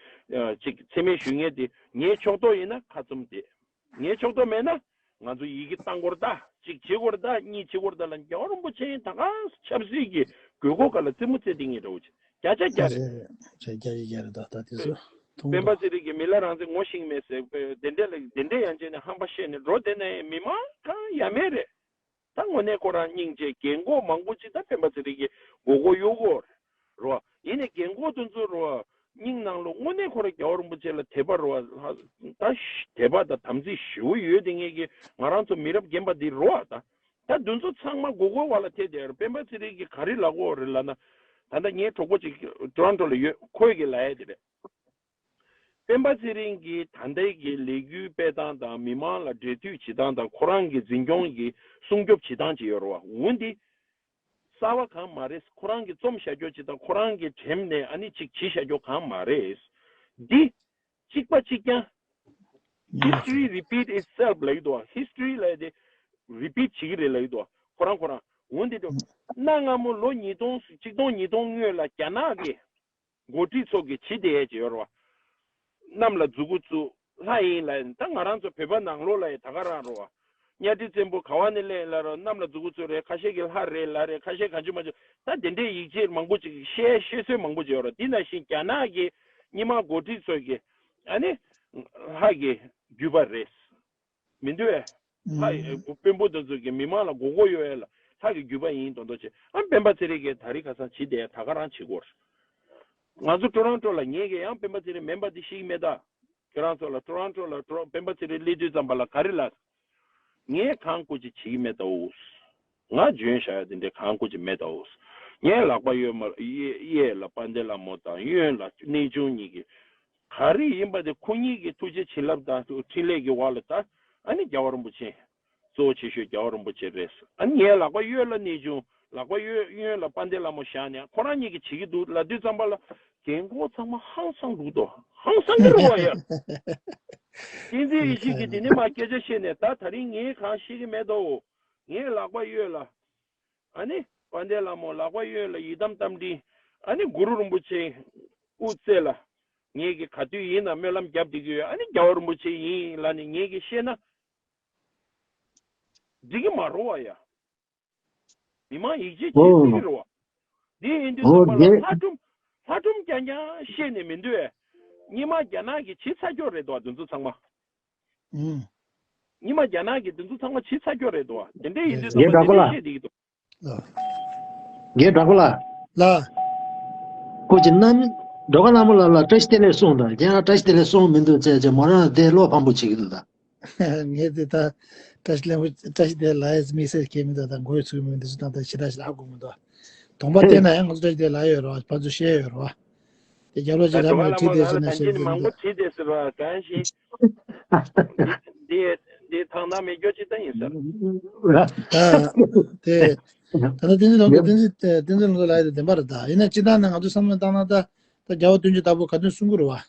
ཅིག་མཚན་སྨད་ཞུ་མཁན་དེ་ངའི་ཕྱོགས་གཏོགས་ཡིན་ན་ཁ་བཙུམ་དེ། ངའི་ཕྱོགས་གཏོགས་མེད་ན་ང་ཚོ་ཡི་གེ་བཏང་དགོས་རེད་ད། གཅིག་བྱེད་དགོས་རེད་ད། གཉིས་བྱེད་དགོས་རེད་ད་ལ་རྒྱལ་བ་རིན་པོ་ཆེ་ཡིན་ད་ག་ཆབ་སྲིད་ཀྱི་དགོས་མཁོ་ག་ལ་རྩེད་མོ་རྩེ་དེ་ངས་འདྲ་བོ་ཅིག་བརྒྱ་ཆ་བརྒྱ་རེད། རེད་རེད་རེད། བརྒྱ་ཆ་བརྒྱ་རེད་ད། ད་དེ་ཚོ་མཐོང་སྤེན་པ་ཚེ་རིང་གིས་མི་ལ་རང་བཙན་ངོ་ཤེས་མེད་ཟེར་དེ་འདྲས་ལ་དེ་འདྲས་ཡང་བྱས་ནས་ཧམ་པ་བཤད་ནས་འགྲོ་བསྡད་ན་མི་མང་གང་ཡ་མེད་རེད། ད་དངོས་གནས་ཁོ་རང་སྙིང་རྗེ་རྒན་གོག་མང་པོ་ཅིག་ད་སྤེན་པ་ཚེ་རིང་གི་མགོ་སྐོར་གཡོག་གོ་རེད་བ། ཡིན་ནའི་རྒན་གོག་དེ་ཚོ་རེད་བ། སྙིང་ནང་ལོ་དངོས་གནས་ཁོ་རང་རྒྱལ་བ་རིན་པོ་ཆེ་ལ་དད་པ་རེད་བ། ད་དད་པ་དང་དམ་ཚིག་ཞེ་པོ་ཡོད་དེ་ངེད་ཀྱི་ང་རང་ཚོ་མི་རབས་རྒན་པ་འདི་རེད་བ། ད་ད་དེ་ཚོ་ཚང་མ་མགོ་སྐོར་བ་ལ་ཐེབས་བསྡད་རེད། སྤེན་པ་ཚེ་རིང་གི་ག་རེ་ལབ་གོ་རེད་ལབ་ན། ད་ལྟ་ངའི་གྲོགས་པོ་ཅིག་ཊོ་རོན་ཊོ་ལ་ཡོད། ཁོས་ཀྱི་ལབ་ཡ་དེ་རེད། སྤེན་པ་ཚེ་རིང་གིས་ད་ལྟའི་གི་ལས་འགུལ་སྤེལ་སྟངས་དང་མི་མང་ལ་འབྲེལ་མཐུད་བྱེད་སྟངས་དང་ཁོ་རང་གི་འཛིན་སྐྱོང་གི་སྲུང་སྐྱོབ་བྱེད་སྟངས་ཅིག་ཡོད་རེད་བ། འོ་འདི་གསར་བ་གང་མ་རེད། ཁོ་རང་གིས་རྩོམ་བཞག་རྒྱུ་ཅིག་དང་ཁོ་རང་གིས་དྲན་ནས་ཨ་ནི་ཅིག་བྱེད་བཞག་རྒྱུ་གང་མ་རེད། འདི་གཅིག་པ་གཅིག་རྐྱང་། History repeat itself ལབ་ཀྱི་འདུག་བ། History ལབ་དེ་repeat བྱེད་ཀྱི་རེད་ལབ་ཀྱི་འདུག་བ། ཁོ་རང་ཁོ་རང་འོ་འདི་འདྲ། གནའ་སྔ་མོ་ལོ་ཉིས་སྟོང་གཅིག་སྟོང་ཉིས་སྟོང་སྔོན་ལ་རྒྱ་ནག་གིས་འགོ་ཁྲིད་ཚོ་གིས་བྱེད་བསྡད་ཡས་ཅིག་ཡོད་རེད་བ། གནམ་ལ་མཛུ་གུ་བཙུགས་ལྷ་ཡིན་ལབ་ཡིན། ད་ང་རང་ཚོ་བོད་པ་ནང་ལོགས་ལ་ཡ་ད་ག་རང་རེད་བ། གཉའ་ཁྲི་བཙན་པོ་ག་བ་ནས་སླེབས་ལ་རོ། གནམ་ལ་མཛུ་གུ་བཙུགས་རེད། ཁ་ཤས་ཀྱིས་ལྷ་རེད་ལབ་རེད། ཁ་ཤས་གང་བྱུང་མ་བྱུང་ད་དེ་འདྲའི་ཡིག་ཆ་མང་པོ་ཅིག་བཤད་བཤད་སྲོལ་མང་པོ་ཅིག་ཡོད་རེད། དེ་ནང་བཞིན་རྒྱ་ནག་གི་སྔོན་མ་འགོ་ཁྲིད་ཚོ་གིས་ཨ་ནི་ལྷ་གི་རྒྱུད་པ་རེད། མི་འདུག་ཨེ། ལྷ་ཡི་དཔོན་པོ་དེ་ཚོ་གི་མི་མང་ལ་མགོ་སྐོར་གཡོག་ཡས་ལ་ལྷ་གི་རྒྱུད་པ་ཡིན་མདོག་མདོག་བྱས། ཨ་སྤེན་པ་ཚེ་རིང་གིས་ད་རིང་ཁ་སང་བྱེད་བསྡད་ད་ག་རང་བྱེད་དགོས་རེད། ང་ཚོ་ཊོ་རོན་ཊོ་ལ་ངས་ཀྱི་ཡང་སྤེན་པ་ཚེ་རིང་མིན་པ་དེ་ཤེས་ཀྱི་མེད་ད། ཁྱེད་རང་ཚོ་ལ་ཊོ་རོན་ཊོ་ལ་ཊོ་སྤེན་པ་ཚེ་རིང་སླེབས་དུས་ཙམ་པ་ལ་ག་རེ་ལབ། ངས་གང་དགོས་ཅིག་བྱེད་ཀྱི་མེད་ད་འོ། ང་འཇོན་བཞག་ཡ་དེ་འདྲའི་གང་དགོས་ཅིག་མེད་ད་འོ། ངའི་ལག་པ་གཡས་མ་གཡས་གཡས་ལ་དཔལ་ལྡན་ལྷ་མོ་དང་གཡོན་ལ་གནས་ཆུང་གཉིས་ཀྱི། ག་རེ་ཡིན་པ་དེ་ཁོ་གཉིས་ཀྱི་ཐུགས་རྗེ་བྱིན་རླབས་དང་འཕྲིན་ལས་ཀྱི་འོག་ལ་ད་ཨ་ནི་རྒྱལ་བ་རིན་པོ་ཆེ། གཙོ་བོ་ཆེ་ཤོས་རྒྱལ་བ་རིན་པོ་ཆེ་རེད། ཨ་ནི་ངའི་ལག་པ་གཡོན་ལ་གནས་ཆུང་ལག་པ་གཡོན་གཡོན་ལ་དཔལ་ལྡན་ལྷ་མོ་བཞག་ནས་ཁོ་རང་གཉིས་ཀྱིས་བྱེད་ཀྱི་འདུག་ལབ་དུས་ཙམ་པ་ལ་རྒན་གོག་ཚང་མ་ཧང་སང་འདུག་དོ། ཧང་སང་གི་རེད་བ་ཡ། བསྟན་འཛིན་ཡེ་ཤེས་ཀྱིས་དེ་ནས་མར་སྐད་ཆ་བཤད་ནས་ད་ད་རིང་ངས་གང་ཤེས་ཀྱི་མེད་དོ། ངའི་ལག་པ་གཡོན་ལ། ཨ་ནི་དཔལ་ལྡན་ལྷ་མོ་ལག་པ་གཡོན་ལ་ཡི་དམ་རྟ་མགྲིན། ཨ་ནི་གུ་རུ་རིན་པོ་ཆེ་དབུ་རྩེ་ལ། ངེད་ཀྱིས་ག་དུས་ཡིན་ན་སྨོན་ལམ་བརྒྱབ་བསྡད་ཀྱི་ཡོད། ཨ་ནི་རྒྱལ་བ་རིན་པོ་ཆེ་ཡིན་ལབ་ནས་ངེད་ཀྱིས་བཤད་ན། འགྲིག་གི་མ་རེད་བ་ཡ། མི་མང་ཡིད་ཆེས་བྱེད་སྲིད་ཀྱི་རེད་བ། འདི་ཡིན་དུས་ཙམ་པ་ལ་ལྷ་སྒྲུང་ལྷ་སྒྲུང་རྐྱང་རྐྱང་བཤད་ནས་མི་འདུག་ཨེ། སྔོན་མ་རྒྱ་ནག་གིས་བྱས་ཚར་ཀྱོག་རེད་དོ་དེ་ཚོ་ཚང་མ། ཨུམ། སྔོན་མ་རྒྱ་ནག་གིས་དེ་ཚོ་ཚང་མ་བྱས་ཚར་ཀྱོག་རེད་དོ། དེ་འདྲ་ཡིན་དུས་ཙམ་པ་དེ་འདྲ་བཤད་བསྡད་ཀྱི་འདུག་རྒན་དྲག་པོ་ལགས། ལགས། ཁོ་ཅི་ན་མི་འགྲོ་ཁ་ལ་མོ་ལ་ལ་བཀྲ་ཤིས་བདེ་ལེགས་གསུངས་དང་རྒན་ལ་བཀྲ་ཤིས་བདེ་ལེགས་གསུངས་མི་འདུག་ཅེས་ཅེས་མོ་རང་དེ་བློ་ཕམ་པོ་བྱེད་ཀྱི་འདུག་ད། ངས་དེ་ད་བཀྲ་ཤིས་ལེགས་བཀྲ་ཤིས་བདེ་ལགས་ཡས་དམིགས་བསལ་སྐྱེ་མི་འདུག་ད་མགོ་ཡི་ཚུགས་མི་འདུག་ད་ཞེ་དྲག་ཞེ་དྲག་ཧ་གོ་མི་འདུག་དོང་པ་བལྟས་ན་ཡང་ང་ཚོ་བཀྲ་ཤིས་བདེ་ལགས་ཡོད་རོགས་ཕར་ཚུར་བཤད་ཡོད་རོགས། དེ་རྒྱབ་ལོགས་ཀྱི་ར་མོས་བྲིས་བསྡད་ཟེར་ན་བཤད་ཀྱི་མང་པོ་བྲིས་བསྡད་ཟེར་བ་གང་ཞིག་འདི་འདི་ཐང་ན་མི་སྐྱོ་ཅི་ད་ཡིན་ཟེར། ད་དེ་ད་ནི་བསྟན་འཛིན་ལྷུན་གྲུབ་བསྟན་འཛིན་བསྟན་འཛིན་ལྷུན་གྲུབ་ལགས་ཡིན་བདེན་པ་རེད། ད་ཡིན་ན་སྤྱིར་བཏང་ནས་ང་ཚོ་བསམ་བློ་བཏང་ན་ད་ད་རྒྱལ་བ་དོན་གྱི་བདག་པོ་ག་དུས་གསུང་གི་རེད་བ།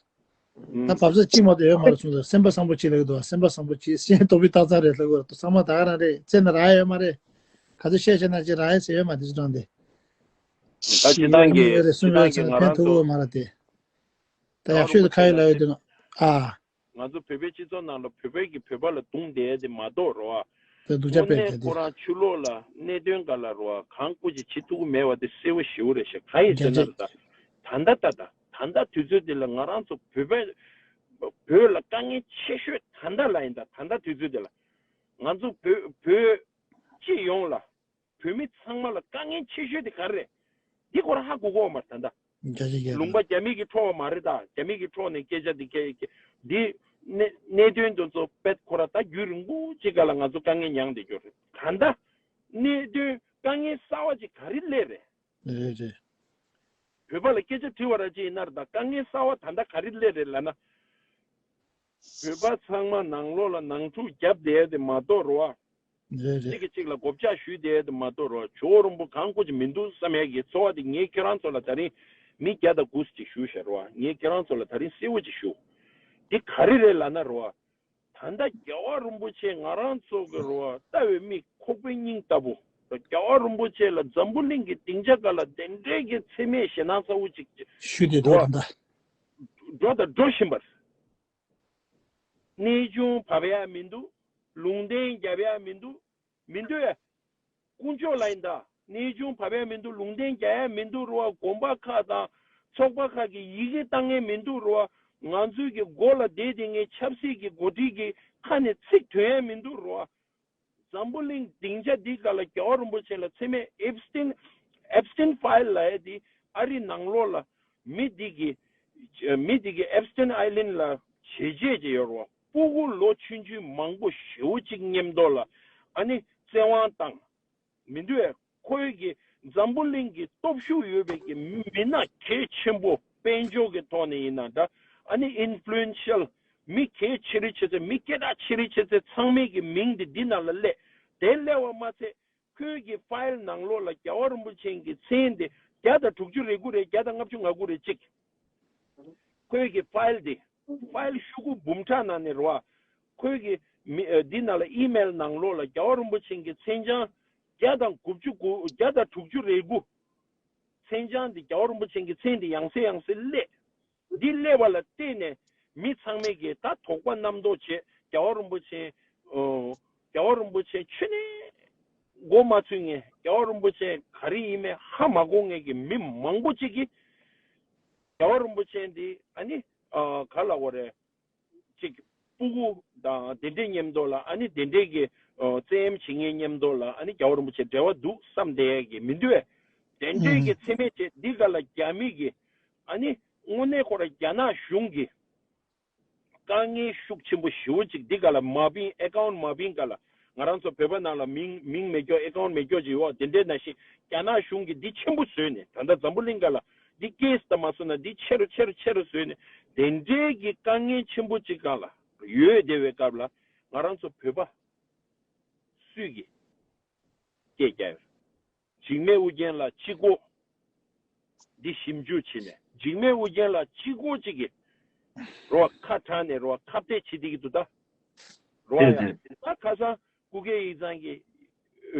ད་བབ་ས་གཅིག་མ་གཏོགས་ཡོད་མ་རེད་གསུངས་ད། སེམས་པ་བཟང་པོ་གཅིག་ལབ་ཀྱི་འདུག་སེམས་པ་བཟང་པོ་གཅིག་གཞན་རྟོག་པའི་རྟགས་མཚན་རེད་ལབ་ཀྱི་འདུག་ཚང་མ་ད་ག་རང་རེད། རྩེ་ན་རག་ཡོད་མ་རེད། ག་ཚོད་བཤད་བཤད་ན་ཅི་རག་ཡོད་ཟེར་ཡོད་མ་དེ་ཚོ་དྲངས་ཏེ། ད་སྤྱིར་བཏང་གི་ཡོད་རེད་གསུང་སྤྱིར་བཏང་ཡོད་ཚེ་གི་ང་ཕན་རང་ཐོགས་ཚོ་ཡོད་མ་རེད་དེ། ད་ཡག་ཤོས་དེ་ཁ་ཡོད་ལ་ཡོད་དེ་ཨ། ང་ཚོ་བོད་པའི་སྤྱི་ཚོགས་ནང་ལ་བོད་པའི་གི་བོད་པ་ལ་རྡུང་བསྡད་དེ་མ་གཏོགས་རོ་ཨ། དེ་སྡུག་ཅག་དངོས་གནས་དཔེ་དེ་ཁོ་རང་ཆུ་ལོག་ལ་གནད་དོན་ག་ལ་རོ་ཨ་གང་སྐུ་ཅི་བྱེད་ཐུབ་ཀྱི་མེད་པ་དེ་གསལ་བོ་ཞེ་པོ་རེད་ཤག་ག་ཡིན་ཟེར་ན་རེད་ད། ད་ལྟ་ད་ད་ད་ལྟ་དུས་ཚོད་འདི་ལ་ང་རང་ཚོ་བོད་པའི་བོད་ལ་དཀའ་ངལ་ཆེ་ཤོས་ད་ལྟ་ལ་ཡིན་ད། ད་ལྟ་དུས་ཚོད་འདི་ལ་ང་ཚོ་བོད་བོད་སྤྱི་ཡོངས་ལ། བོད་མི་ཚང་མ་ལ་དཀའ་ངལ་ཆེ་ཤོས་དེ་ག་རེ་རེད། འདི་ཁོ་རང་ཧ་གོ་གོ་མ་རེད་ད་ལྟ། རྒྱ་ཆེ་རྒྱ་ལུང་པ་རྒྱ་མི་གིས་འཕྲོག་པ་མ་རེད་ད། རྒྱ་མི་གིས་འཕྲོག་ནས་སྐད་ཆ་འདི་སྐད་འདི་གནད་གནད་དོན་དེ་ཚོ་དཔེ་ཁོ་རང་ད་རྒྱུན་རིང་པོ་ཅིག་ག་ལ་ང་ཚོ་དཀའ་ངལ་མྱངས་བསྡད་རྒྱུ་རེད། ད་ལྟ་གནད་དོན་དཀའ་ངལ་གསར་བ་ཅིག་ག་རེ་སླེབས་རེད། རེད་རེད། བོད་པ་ལ་སྐད་ཆ་དྲི་བ་ར་ཅིག་ཡིན་ན་རེད་ད། དཀའ་ངལ་གསར་བ་ད་ལྟ་ག་རེ་སླེབས་རེད་ལབ་ན། བོད་པ་ཚང་མ་ནང་ལོགས་ལ་ནང་འཁྲུག་བརྒྱབ་བསྡད་དེ་མ་གཏོགས་རོ་ཨ། རེད་རེད། གཅིག་གིས་གཅིག་ལ་གོ་བཅག་ཞུས་བསྡད་དེ་མ་གཏོགས་རོ་ཨ། ཇོ་བོ་རིན་པོ་གང་དགོས་ཀྱི་མི་འདུག་བསམ་ཡས་ཀྱི་ཚོར་བ་དེ་ངས་ཁྱེད་རང་ཚོ་ལ་ད་རིང་མི་བརྒྱ་དང་དགུ་ཅིག་ཞུ་བཞག་རོ་ཨ། ངས་ཁྱེད་རང་ཚོ་ལ་ད་རིང་གསལ་བོ་ཅིག་ཞུ། འདི་ག་རེ་རེད་ལབ་ན་རོ་ཨ། ད་ལྟ་རྒྱལ་བ་རིན་པོ་ཆེ་ང་རང་ཚོ་གི་རོ་ཨ་ལྟ་བའི་མིག་ཁོག་པའི་སྙིང་ལྟ་བུ། རྒྱལ་བ་རིན་པོ་ཆེ་ལ་འཛམ་བུ་གླིང་གི་སྡིངས་ཆ་སྒང་ལ་དེ་འདྲའི་གི་མཚན་སྨད་ཞེད་སྣང་ཚ་བོ་ཅིག་ཞུས་ཏེ་འགྲོ་བ་ད་འགྲོ་དང་འགྲོ་བཞིན་པར། གནས་ཆུང་བབས་ཡ་མི་འདུག་ལུང་བསྟན་རྒྱབ་ཡ་མི་འདུག་མི་འདུག་ཨེ། དཀོན་མཆོག་ལ་ཡིན་ད། གནས་ཆུང་བབས་ཡ་མི་འདུག་ལུང་བསྟན་རྒྱག་ཡ་མི་འདུག་རོ། དགོན་པ་ཁག་དང་ཚོགས་པ་ཁག་གིས་ཡི་གེ་བཏང་ཡ་མི་འདུག་རོ། ང་ཚོའི་གི་མགོ་ལ་བསྡད་དེ་ངའི་ཆབ་སྲིད་ཀྱི་འགོ་ཁྲིད་ཀྱི་ཁ་ནས་ཚིག་ཐོན་ཡ་མི་འདུག་རོ། འཛམ་བུ་གླིང་སྡིངས་ཆ་འདི་སྒང་ལ་རྒྱལ་བ་རིན་པོ་ཆེ་ལ་མཚན་སྨད་ཨེབ་སི་ཊིན་ཨེབ་སི་ཊིན་ཕའིལ་ལབ་ཡ་འདི་ཨ་རི་ནང་ལོགས་ལ་མི་འདི་གི་མི་འདི་གི་ཨེབ་སི་ཊིན་ཨའི་ལེན་ལ་བྱས་རྗེས་ཅིག་ཡོད་རེད་བ། སྤུ་གུ་ལོ་ཆུང་ཆུང་མང་པོ་ཞེ་པོ་ཅིག་མཉམ་དུ་ལ་ཨ་ནི་བཙན་དབང་བཏང་། མི་འདུག་ཨེ། ཁོའི་གི་འཛམ་བུ་གླིང་གི་སྟོབས་ཤུགས་ཡོད་པའི་གི་མི་སྣ་གལ་ཆེན་པོ་དཔལ་འབྱོར་གི་ཐོག་ནས་ཡིན་ན་འདྲ། ཨ་ནི་ཨིན་ཕུ་ལུ་ཨེན་ཤལ་མི་གལ་ཆེ་རིགས་ཆེ་ཚད་མི་སྐད་གྲགས་ཆེ་རིགས་ཆེ་ཚད་ཚང་མའི་གི་མིང་འདི་འདི་ནང་ལ་སླེབས། དེ་སླེབས་པ་མ་ཚད་ཁོའི་གི་ཕའིལ་ནང་ལོགས་ལ་རྒྱལ་བ་རིན་པོ་ཆེ་གི་མཚན་འདི་བརྒྱ་དང་དྲུག་ཅུ་རེ་དགུ་རེད། བརྒྱ་དང་ལྔ་བཅུ་ང་དགུ་རེད་གཅིག་ཁོའི་གི་ཕའིལ་དེ། ཕའིལ་ཤོག་གུ་འབུམ་ཕྲག་ནང་ནས་རེད་བ། ཁོའི་གི་མི་ཨ་འདི་ནང་ལ་ཨི་མེལ་ནང་ལོགས་ལ་རྒྱལ་བ་རིན་པོ་ཆེ་གི་མཚན་བྱང་བརྒྱ་དང་དགུ་བཅུ་གོ་བརྒྱ་དང་དྲུག་ཅུ་རེ་དགུ། མཚན་བྱང་འདི་རྒྱལ་བ་རིན་པོ་ཆེ་གི་མཚན་འདི་ཡང་སེ་ཡང་སེ་སླེབས། འདི་སླེབས་པ་ལ་བརྟེན་ནས་མི་ཚང་མས་གི་ད་དོགས་པ་རྣམ་རྟོག་བྱས། རྒྱལ་བ་རིན་པོ་ཆེ་ཨོ། རྒྱལ་བ་རིན་པོ་ཆེ་ཆུ་ནས་མགོ་མ་ཚོས་མཁན། རྒྱལ་བ་རིན་པོ་ཆེ་ག་རེ་ཡིན་མིན་ཧ་མ་གོ་མཁན་གི་མི་མང་པོ་ཅིག་གིས་རྒྱལ་བ་རིན་པོ་ཆེ་འདི་ཨ་ནི་ཨ་ག་ལབ་དགོས་རེད། ཅིག་སྤུ་གུ་དང་དེ་འདྲའི་མཉམ་དུ་ལ་ཨ་ནི་དེ་འདྲའི་གི་ཨོ་བཙན་གཡེམ་བྱེད་མཁན་མཉམ་དུ་ལ་ཨ་ནི་རྒྱལ་བ་རིན་པོ་ཆེ་འབྲེལ་བ་འདུག་བསམ་བསྡད་ཡ་གི་མི་འདུག་ཨེ། དེ་འདྲའི་གི་མཚན་སྨད་བྱས་འདི་ག་ལ་རྒྱ་མི་གི་ཨ་ནི་དངོས་གནས་ཁོ་ར་རྒྱ་ནག་གཞུང་གི་དཀའ་ངལ་ཤུགས་ཆེན་པོ་ཞེ་པོ་ཅིག་འདི་ག་ལ་མ་བིན་ཨེ་ཀའུན་མ་བིན་ག་ལ་ང་རང་ཚོ་བོད་པ་ནང་ལ་མིང་མིང་མེད་སྐྱོ་ཨེ་ཀའུན་མེད་སྐྱོ་ཅིག་ཡོད། དེ་འདྲའི་ནང་བཞིན་རྒྱ་ནག་གཞུང་གིས་འདི་ཆེན་པོ་བཟོས་ནས་ད་ལྟ་འཛམ་བུ་གླིང་ག་ལ་འདི་ཀེ་སི་ད་མ་སོང་ན་འདི་ཆེ་རུ་ཆེ་རུ་ཆེ་རུ་བཟོས་ནས་དེ་འདྲའི་གི་དཀའ་ངལ་ཆེན་པོ་ཅིག་ག་ལ་ཡོད་བསྡད་པའི་སྐབས་ལ་ང་རང་ཚོ་བོད་པ་སུས་ཀྱིས་སྐད་རྒྱག་ཡོད། འཇིགས་མེད་ཨུ་རྒྱན་ལགས་གཅིག་པོ་འདི་ཞིབ་འཇུག་བྱས་ནས་འཇིགས་མེད་ཨུ་རྒྱན་ལགས་གཅིག་པོ་གཅིག་གིས་རོ་ཁ་གྲགས་ནས་རོ་ཁ་གཏད་བྱེད་བསྡད་ཀྱི་འདུག་ད། རོ་ཡ་ད་ཁ་སང་སྐུ་སྒེར་ཡིག་ཚང་གི་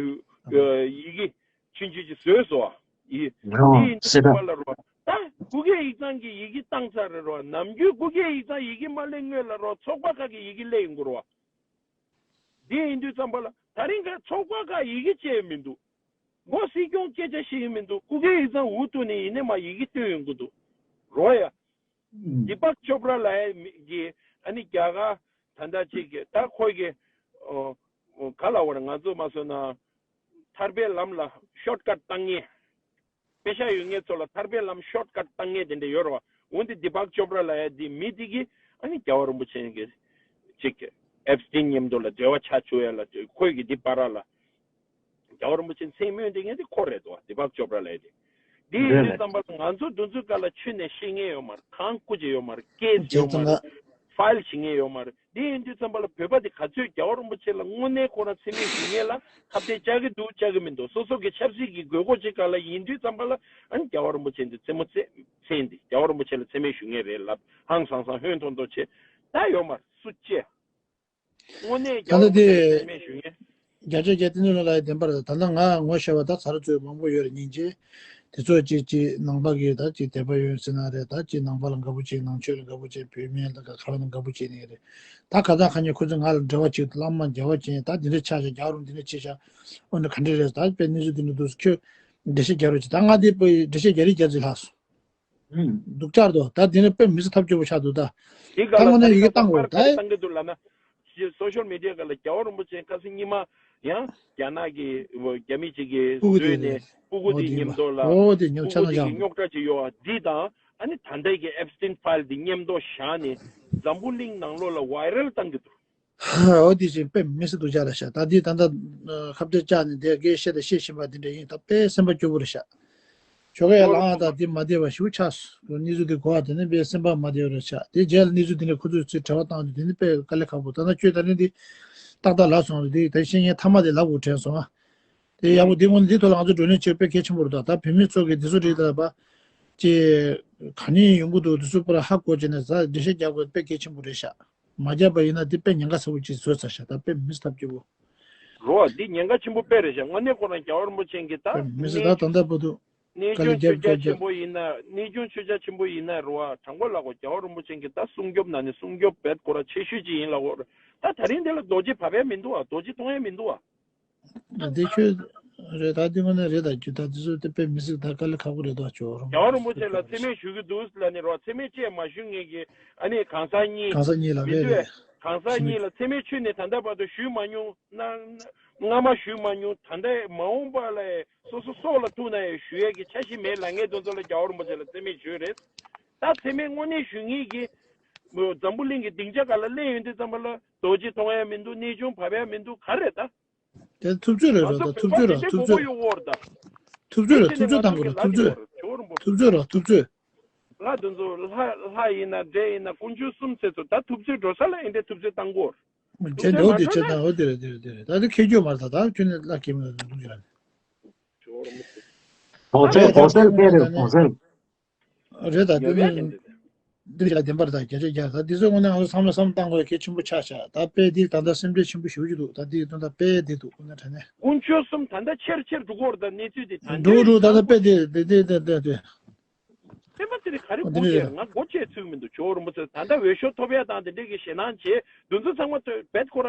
ཡི་གེ་ཆུང་ཆུང་ཅིག་བཟོས་སོང་། ཡི་འདི་ཡིན་དུས་ཙམ་པ་ལ་རོ་ད་སྐུ་སྒེར་ཡིག་ཚང་གི་ཡི་གེ་བཏང་ཚར་རེད་རོ། ནམ་རྒྱུན་སྐུ་སྒེར་ཡིག་ཚང་ཡི་གེ་མ་སླེབས་སྔོན་ལ་རོ་ཚོགས་པ་ཁག་གི་ཡི་གེ་སླེབས་ཡོང་གི་རོ། འདི་ཡིན་དུས་ཙམ་པ་ལ་ད་རིང་ཁ་ཚོགས་པ་ཁག་ཡི་གེ་བཅད་མི་འདུག་མོ་སྲིད་སྐྱོང་སྐད་ཆ་བཤད་ཀྱི་མི་འདུག་སྐུ་སྒེར་ཡིག་ཚང་འུ་ཐུག་ནས་ཡིན་ནས་མ་ཡི་གེ་སྟོན་ཡོང་གི་འདུག་རོ་ཡ། དི་པག་ཅོབ་ར་ལ་ཡ་གི་ཨ་ནི་རྒྱ་གར་ད་ལྟ་ཅིག་གི་ད་ཁོ་གི་ག་ལ་བར་ང་ཚོ་མ་སོང་ན་ཐར་པའི་ལམ་ལ་ཤོར་ཀཊ་བཏང་ངེས། པེ་ཤ་ཡོད་མཁན་ཚོ་ལ་ཐར་པའི་ལམ་ཤོར་ཀཊ་བཏང་མཁན་དེ་འདྲ་ཡོད་རེད་བ། འོན་ཏེ་དི་པག་ཅོབ་ར་ལབ་ཡ་དེ་མི་དེ་གིས་ཨ་ནི་རྒྱལ་བ་རིན་པོ་ཆེ་གི་ཅིག་ཨེབ་སི་ཊིན་མཉམ་དུ་ལ་འབྲེལ་བ་ཆགས་བཅུག་ཡ་ལ་ཁོས་གི་འདི་བར་ལ་རྒྱལ་བ་རིན་པོ་ཆེ་མཚན་སྨོས་དེ་ངས་དེ་ཁོ་རེད་དོ། དི་པག་ཅོབ་ར་ལབ་ཡ་དེ། འདི་ཡིན་དུས་ཙམ་པ་ལ་ང་ཚོ་འདི་ཚོའི་སྐབས་ལ་ཆུ་ནས་ཤེས་མཁན་ཡོད་མ་རེད། གང་སྐུ་ཅི་ཡོད་མ་རེད། ཀེ་སི་ཡོད་མ་རེད། ཕའིལ་བྱེད་མཁན་ཡོད་མ་རེད། འདི་ཡིན་དུས་ཙམ་པ་ལ་བོད་པ་དེ་ག་ཚོད་རྒྱལ་བ་རིན་པོ་ཆེ་ལ་དངོས་གནས་ཁོ་རང་མཚན་སྨད་ཞུ་མཁན་ལ་ཁ་གཏད་བཅག་གི་འདུག་བཅག་གི་མི་འདུག་སོ་སོ་གི་ཆབ་སྲིད་ཀྱི་དགོས་མཁོ་ཅིག་སྒང་ལ་ཡིན་དུས་ཙམ་པ་ལ་ཨ་ནི་རྒྱལ་བ་རིན་པོ་ཆེ་འདི་རྩེད་མོ་རྩེ་མཚན་འདི་རྒྱལ་བ་རིན་པོ་ཆེ་ལ་མཚན་སྨད་ཞུ་མཁན་རེད་ལབ་ཧང་སང་སང་ཧོན་ཐོར་ཐོར་བྱེད་ད་ཡོད་མ་རེད། སུ་བཅད་དངོས་གནས་ད་རྒྱལ་བ་ལྟ་རིན་པོ་ཆེ་ལ་དེ་མཚན་སྨད་ཞུ་མཁན། བརྒྱ་ཆ་བརྒྱ་བསྟན་འཛིན་ལགས་ལ་བདེན་པར་ད་ལྟ་ང་ངོ་ཤེས་པ་ད་ཚ་རུ་ཚོད་མང་པོ་ཡོད་རེད། སྙིང་རྗེ། དེ་ཚོ་ཅིག་ཅིག་ནང་པ་གི་ད་ཅིག་དད་པ་ཡོད་ཟེར་ན་རེད། ད་ཅིག་ནང་པ་ལ་དགའ་པོ་བྱེད། ནང་ཆོས་ལ་དགའ་པོ་བྱེད། བོད་སྨན་ལ་དགའ་ཁ་ལ་དགའ་པོ་བྱེད་ནས་རེད། ད་ཁ་སང་ཁ་ཉིན་ཁོ་ཚོས་ང་ལ་འབྲེལ་བ་བྱེད་བླ་མ་རྒྱལ་བ་ཅན་ད་འདི་འདྲ་ཆགས་ཤག་རྒྱལ་བ་རིན་འདི་འདྲ་བྱེད་ཤག་འོ་ན་ག་འདྲ་རེད། ད་དཔེ་གནས་ཚུལ་འདི་འདྲ་འདུག་ཁྱོད་འགྲེལ་བཤད་རྒྱག་རོགས་བྱེད། ད་ང་འདི་དཔེ་འགྲེལ་བཤད་རྒྱག་རེས་རྒྱག་ཚུལ་ལྷག་སོང་། སྡུག་ཅག་འདུག་ད་འདི་ནི་དཔེ་མི་སྲིད་ཐབས་སྐྱོ་པོ་ཆགས་འདུག་ད་དེ་ག་ད་ལ་དངོས་གནས་ད་ཡི་གེ་རིང་བཏང་ལ་དགོས་པར་ག་རེ་རེད་ད། བཏང་གི་འདུག་ལབ་ན། སོ་ཤལ་མི་ཌི་ཡ་ག་ལ་རྒྱལ་བ་རིན་པོ་ཆེ་ཁ་སང་ཉི་མ་ཡང་རྒྱ་ནག་གི་རྒྱ་མི་ཅིག་གིས་སྤུ་གུ་དེ་བཟོས་ནས་སྤུ་གུ་འོ་དེ་དེ་མཉམ་དུ་ལ་འོ་དེ་ཉོ་སྤུ་ཆ་གུ་ན་དེ་གི་ཡང་རྙོག་དྲ་ཅིག་ཡོད་ཨ། འདི་དང་ཨ་ནི་ད་ལྟའི་གི་ཨེབ་སི་ཊིན་ཕའིལ་འདི་མཉམ་དུ་བཞག་ནས་འཛམ་བུ་གླིང་ནང་ལོགས་ལ་ཝའི་རལ་བཏང་གི་འདུག་འོ་དེ་བཞིན་དཔེ་མི་སྲིད་སྡུག་ཅག་རེད་ཤག་ད་འདི་ད་ལྟ་ཁ་གཏད་བཅག་ནས་དེ་སྐད་བཤད་དང་བཤད་བཞིན་པ་འདི་འདྲ་ཡིན། ད་དཔེ་སེམས་པ་སྐྱོ་པོ་རེད་ཤག་ཇོ་ཁ་ཡ་ལགས་ད་འདི་མ་བདེ་བ་ཞིག་ཆགས་སོང་། གནས་ཚུལ་འདི་གོ་བ་དེ་ནི་དཔེ་སེམས་པ་མ་བདེ་བ་རེད་ཤག་དེ་རྗེས་ལ་གནས་ཚུལ་འདི་ནས་ཁོ་ཚོས་ཚུར་དྲི་བ་བཏང་དུས་དེ་ནི་དཔེ་དཀའ་ལས་ཁག་པོ། ད་ལྟ་ཁྱོད་ད་ནི་འདི་ཏག་ཏག་ལབ་སོང་རེད། དེ་ད་བཤད་མཁན་མཐའ་མ་དེ་ལབ་དགོས་དྲན་སོང་ཨ། དེ་ཡག་པོ་འདི་དངོས་གནས་འདི་ཐོག་ལ་ང་ཚོ་བགྲོ་གླེང་བྱེད་དཔེ་གལ་ཆེན་པོ་རེད། ད་ད་བོད་མི་ཚོ་གི་འདི་ཚོ་རེད་ད་པ། ཅེ། ག་ནས་ཡོང་གི་འདུག་འདི་ཚོ་པུ་ར་ཧ་གོ་བྱས་ནས་ད་འགྲེལ་བཤད་རྒྱག་དགོས་དཔེ་གལ་ཆེན་པོ་རེད་ཤག་མ་རྒྱབ་པ་ཡིན་ན་འདི་དཔེ་ཉེན་ཁ་ཚ་པོ་ཅིག་བཟོས་ཚར་ཤག་ད་དཔེ་མི་སྲིད་ཐབས་སྐྱོ་པོ། རོ་བ་འདི་ཉེན་ཁ་ཆེན་པོ་དཔེ་རེད་ཤག་དངོས་གནས་ཁོ་རང་རྒྱལ་བ་རིན་པོ་ཆེ་གིས་ད་མི་སྲིད་ད་ད་ལྟ་བར་དུ་གནས་དཀའ་ལས་ཆུང་ཆོས་རྒྱ་རྒྱབ་ཆེན་རྒྱབ། པོ་ཡིན་ན། གནས་ཆུང་ཆོས་རྒྱ་ཆེན་པོ་ཡིན་ན་རོ་བ། དྲང་པོ་ལབ་དགོས། རྒྱལ་བ་རིན་པོ་ཆེ་གིས་ད་སྲུང་སྐྱོབ་ནང་ནས་སྲུང་སྐྱོབ་བེད་ཁོ་རང་ཆེ་ཤོས་ཅིག་ཡིན་ལབ་དགོས་རེད། ད་ད་རིང་འདི་ལ་རྡོ་རྗེ་བབས་ཡ་མི་འདུག་ཨ། རྡོ་རྗེ་མཐོང་ཡ་མི་འདུག་ཨ། འདི་ཁྱོད་རེད། ད་འདི་དངོས་གནས་རེད། ད་རྒྱུ་ད་འདི་ཚོ་དེ་དཔེ་མི་སྲིད་ད་དཀའ་ལས་ཁག་པོ་རེད་དོ། ཇོ་རོ་རྒྱལ་བ་རིན་པོ་ཆེ་ལ་མཚན་སྨད་ཞུ་གི་འདུག་ལབ་ནས་རོ། མཚན་སྨད་བཅས་མ་ཞུ་མཁན་གྱི་ཨ་ནི་གང་ཟག་གཉིས། གང་ཟག་གཉིས་ལ་མི་རེད་འདུག་རེད། གང་ཟག་མཚན་གཉིས་ལ་མཚན་སྨད་ཞུས་ནས་ད་ལྟ་བར་དུ་ཞུས་མ་མྱོང་། ན་སྔ་མ་ཞུས་མ་མྱོང་། ད་ལྟ་མ་འོངས་པ་ལ་སོ་སོ་སྲོག་ལ་ཐུག་ན་ཡང་ཞུ་ཡས་ཀྱི་འཆར་གཞི་མེད་ལབ་མཁན་དེ་ཚོ་ལ་རྒྱལ་བ་རིན་པོ་ཆེ་ལ་མཚན་སྨད་ཞུས་རེད། ད་མཚན་སྨད་དངོས་གནས་ཞུ་མཁན་གྱི་འཛམ་བུ་གླིང་གི་སྡིངས་ཆ་སྒང་ལ་སླེབས་ཡོང་དུས་ཙམ་པ་ལ་རྡོ་རྗེ་མཐོང་ཡ་མི་འདུག་གནས་ཆུང་བབས་ཡ་མི་འདུག་ག་རེ་རེད་ད། དེ་ཐུབ་ཚོད་རེད་རོ། ད་ཐུབ་ཚོད་ར། ཐུབ་ཚོད། ཐུབ་ཚོད་ར། ཐུབ་ཚོད་དང་གོ་ར། ཐུབ་ཚོད། ཐུབ་ཚོད་ར། ཐུབ་ཚོད། ལྷ་དེ་ཚོ་ལྷ་ལྷ་ཡིན་ན་འདྲེ་ཡིན་ན་དཀོན་མཆོག་གསུམ་ཚེ་ཚོ་ད་ཐུབ་ཚོད་འགྲོ་ས་ལ་ཨེ་འདྲས་ཐུབ་ཚོད་བཏང་གོ། ཐུབ་ཚོད་མ་འགྲོ་ན་ད་འོ་དེ་རེད། དེ་རེད། ད་དེ་ཁྱེད་ཁྱོད་མ་རེད། ད་ད་ཁྱོད་ནི་ལྷ་སྐྱེས་མ་རེད་འདུག་ཅེས་ར། གོང་གསལ་གོང་གསལ་ཕེ་རེད། གོང་གསལ། རེད། ད་དེ་ནི་འདི་ལ་བདེན་པར་ད་བརྒྱ་ཆ་བརྒྱ། ད་འདི་ཚོ་དངོས་གནས་ང་ཚོ་བསམ་བློ་བསམ་བཏང་དགོས་གལ་ཆེན་པོ་ཆགས་ཤག་ད་དཔེ་འདི་ད་ལྟ་སེམས་ཁྲལ་ཆེན་པོ་ཞེ་པོ་ཅིག་འདུག་ད་འདི་དོན་དག་དཔེ་འདི་འདུག་དངོས་གནས་དྲང་གནས། དཀོན་མཆོག་གསུམ་ད་ལྟ་ཆེར་ཆེར་འགྲོ་གི་རེད། ད་གནས་ཚུལ་འདི་ད་འགྲོ་འདྲ་འགྲོ་ད་ལྟ་དཔེ་འདི་འདི་འདི་འདི་འདི་འདི། སྤེན་པ་ཚེ་རིང་ག་རེ་འདི་སྒུག་འདི་བསྡད་རེད། ང་སྒོ་ཕྱེ་ཚུགས་མི་འདུག་ཇོ་བོ་རིན་པོ་ཆེ། ད་ལྟ་འོས་ཤོག་ཐོབ་ཡ་དང་དེ་འདྲས་ཀྱི་ཞེད་སྣང་བྱེད་འདུག་ཚོ་ཚང་མ་ཐོས་བེད་ཁོ་ར།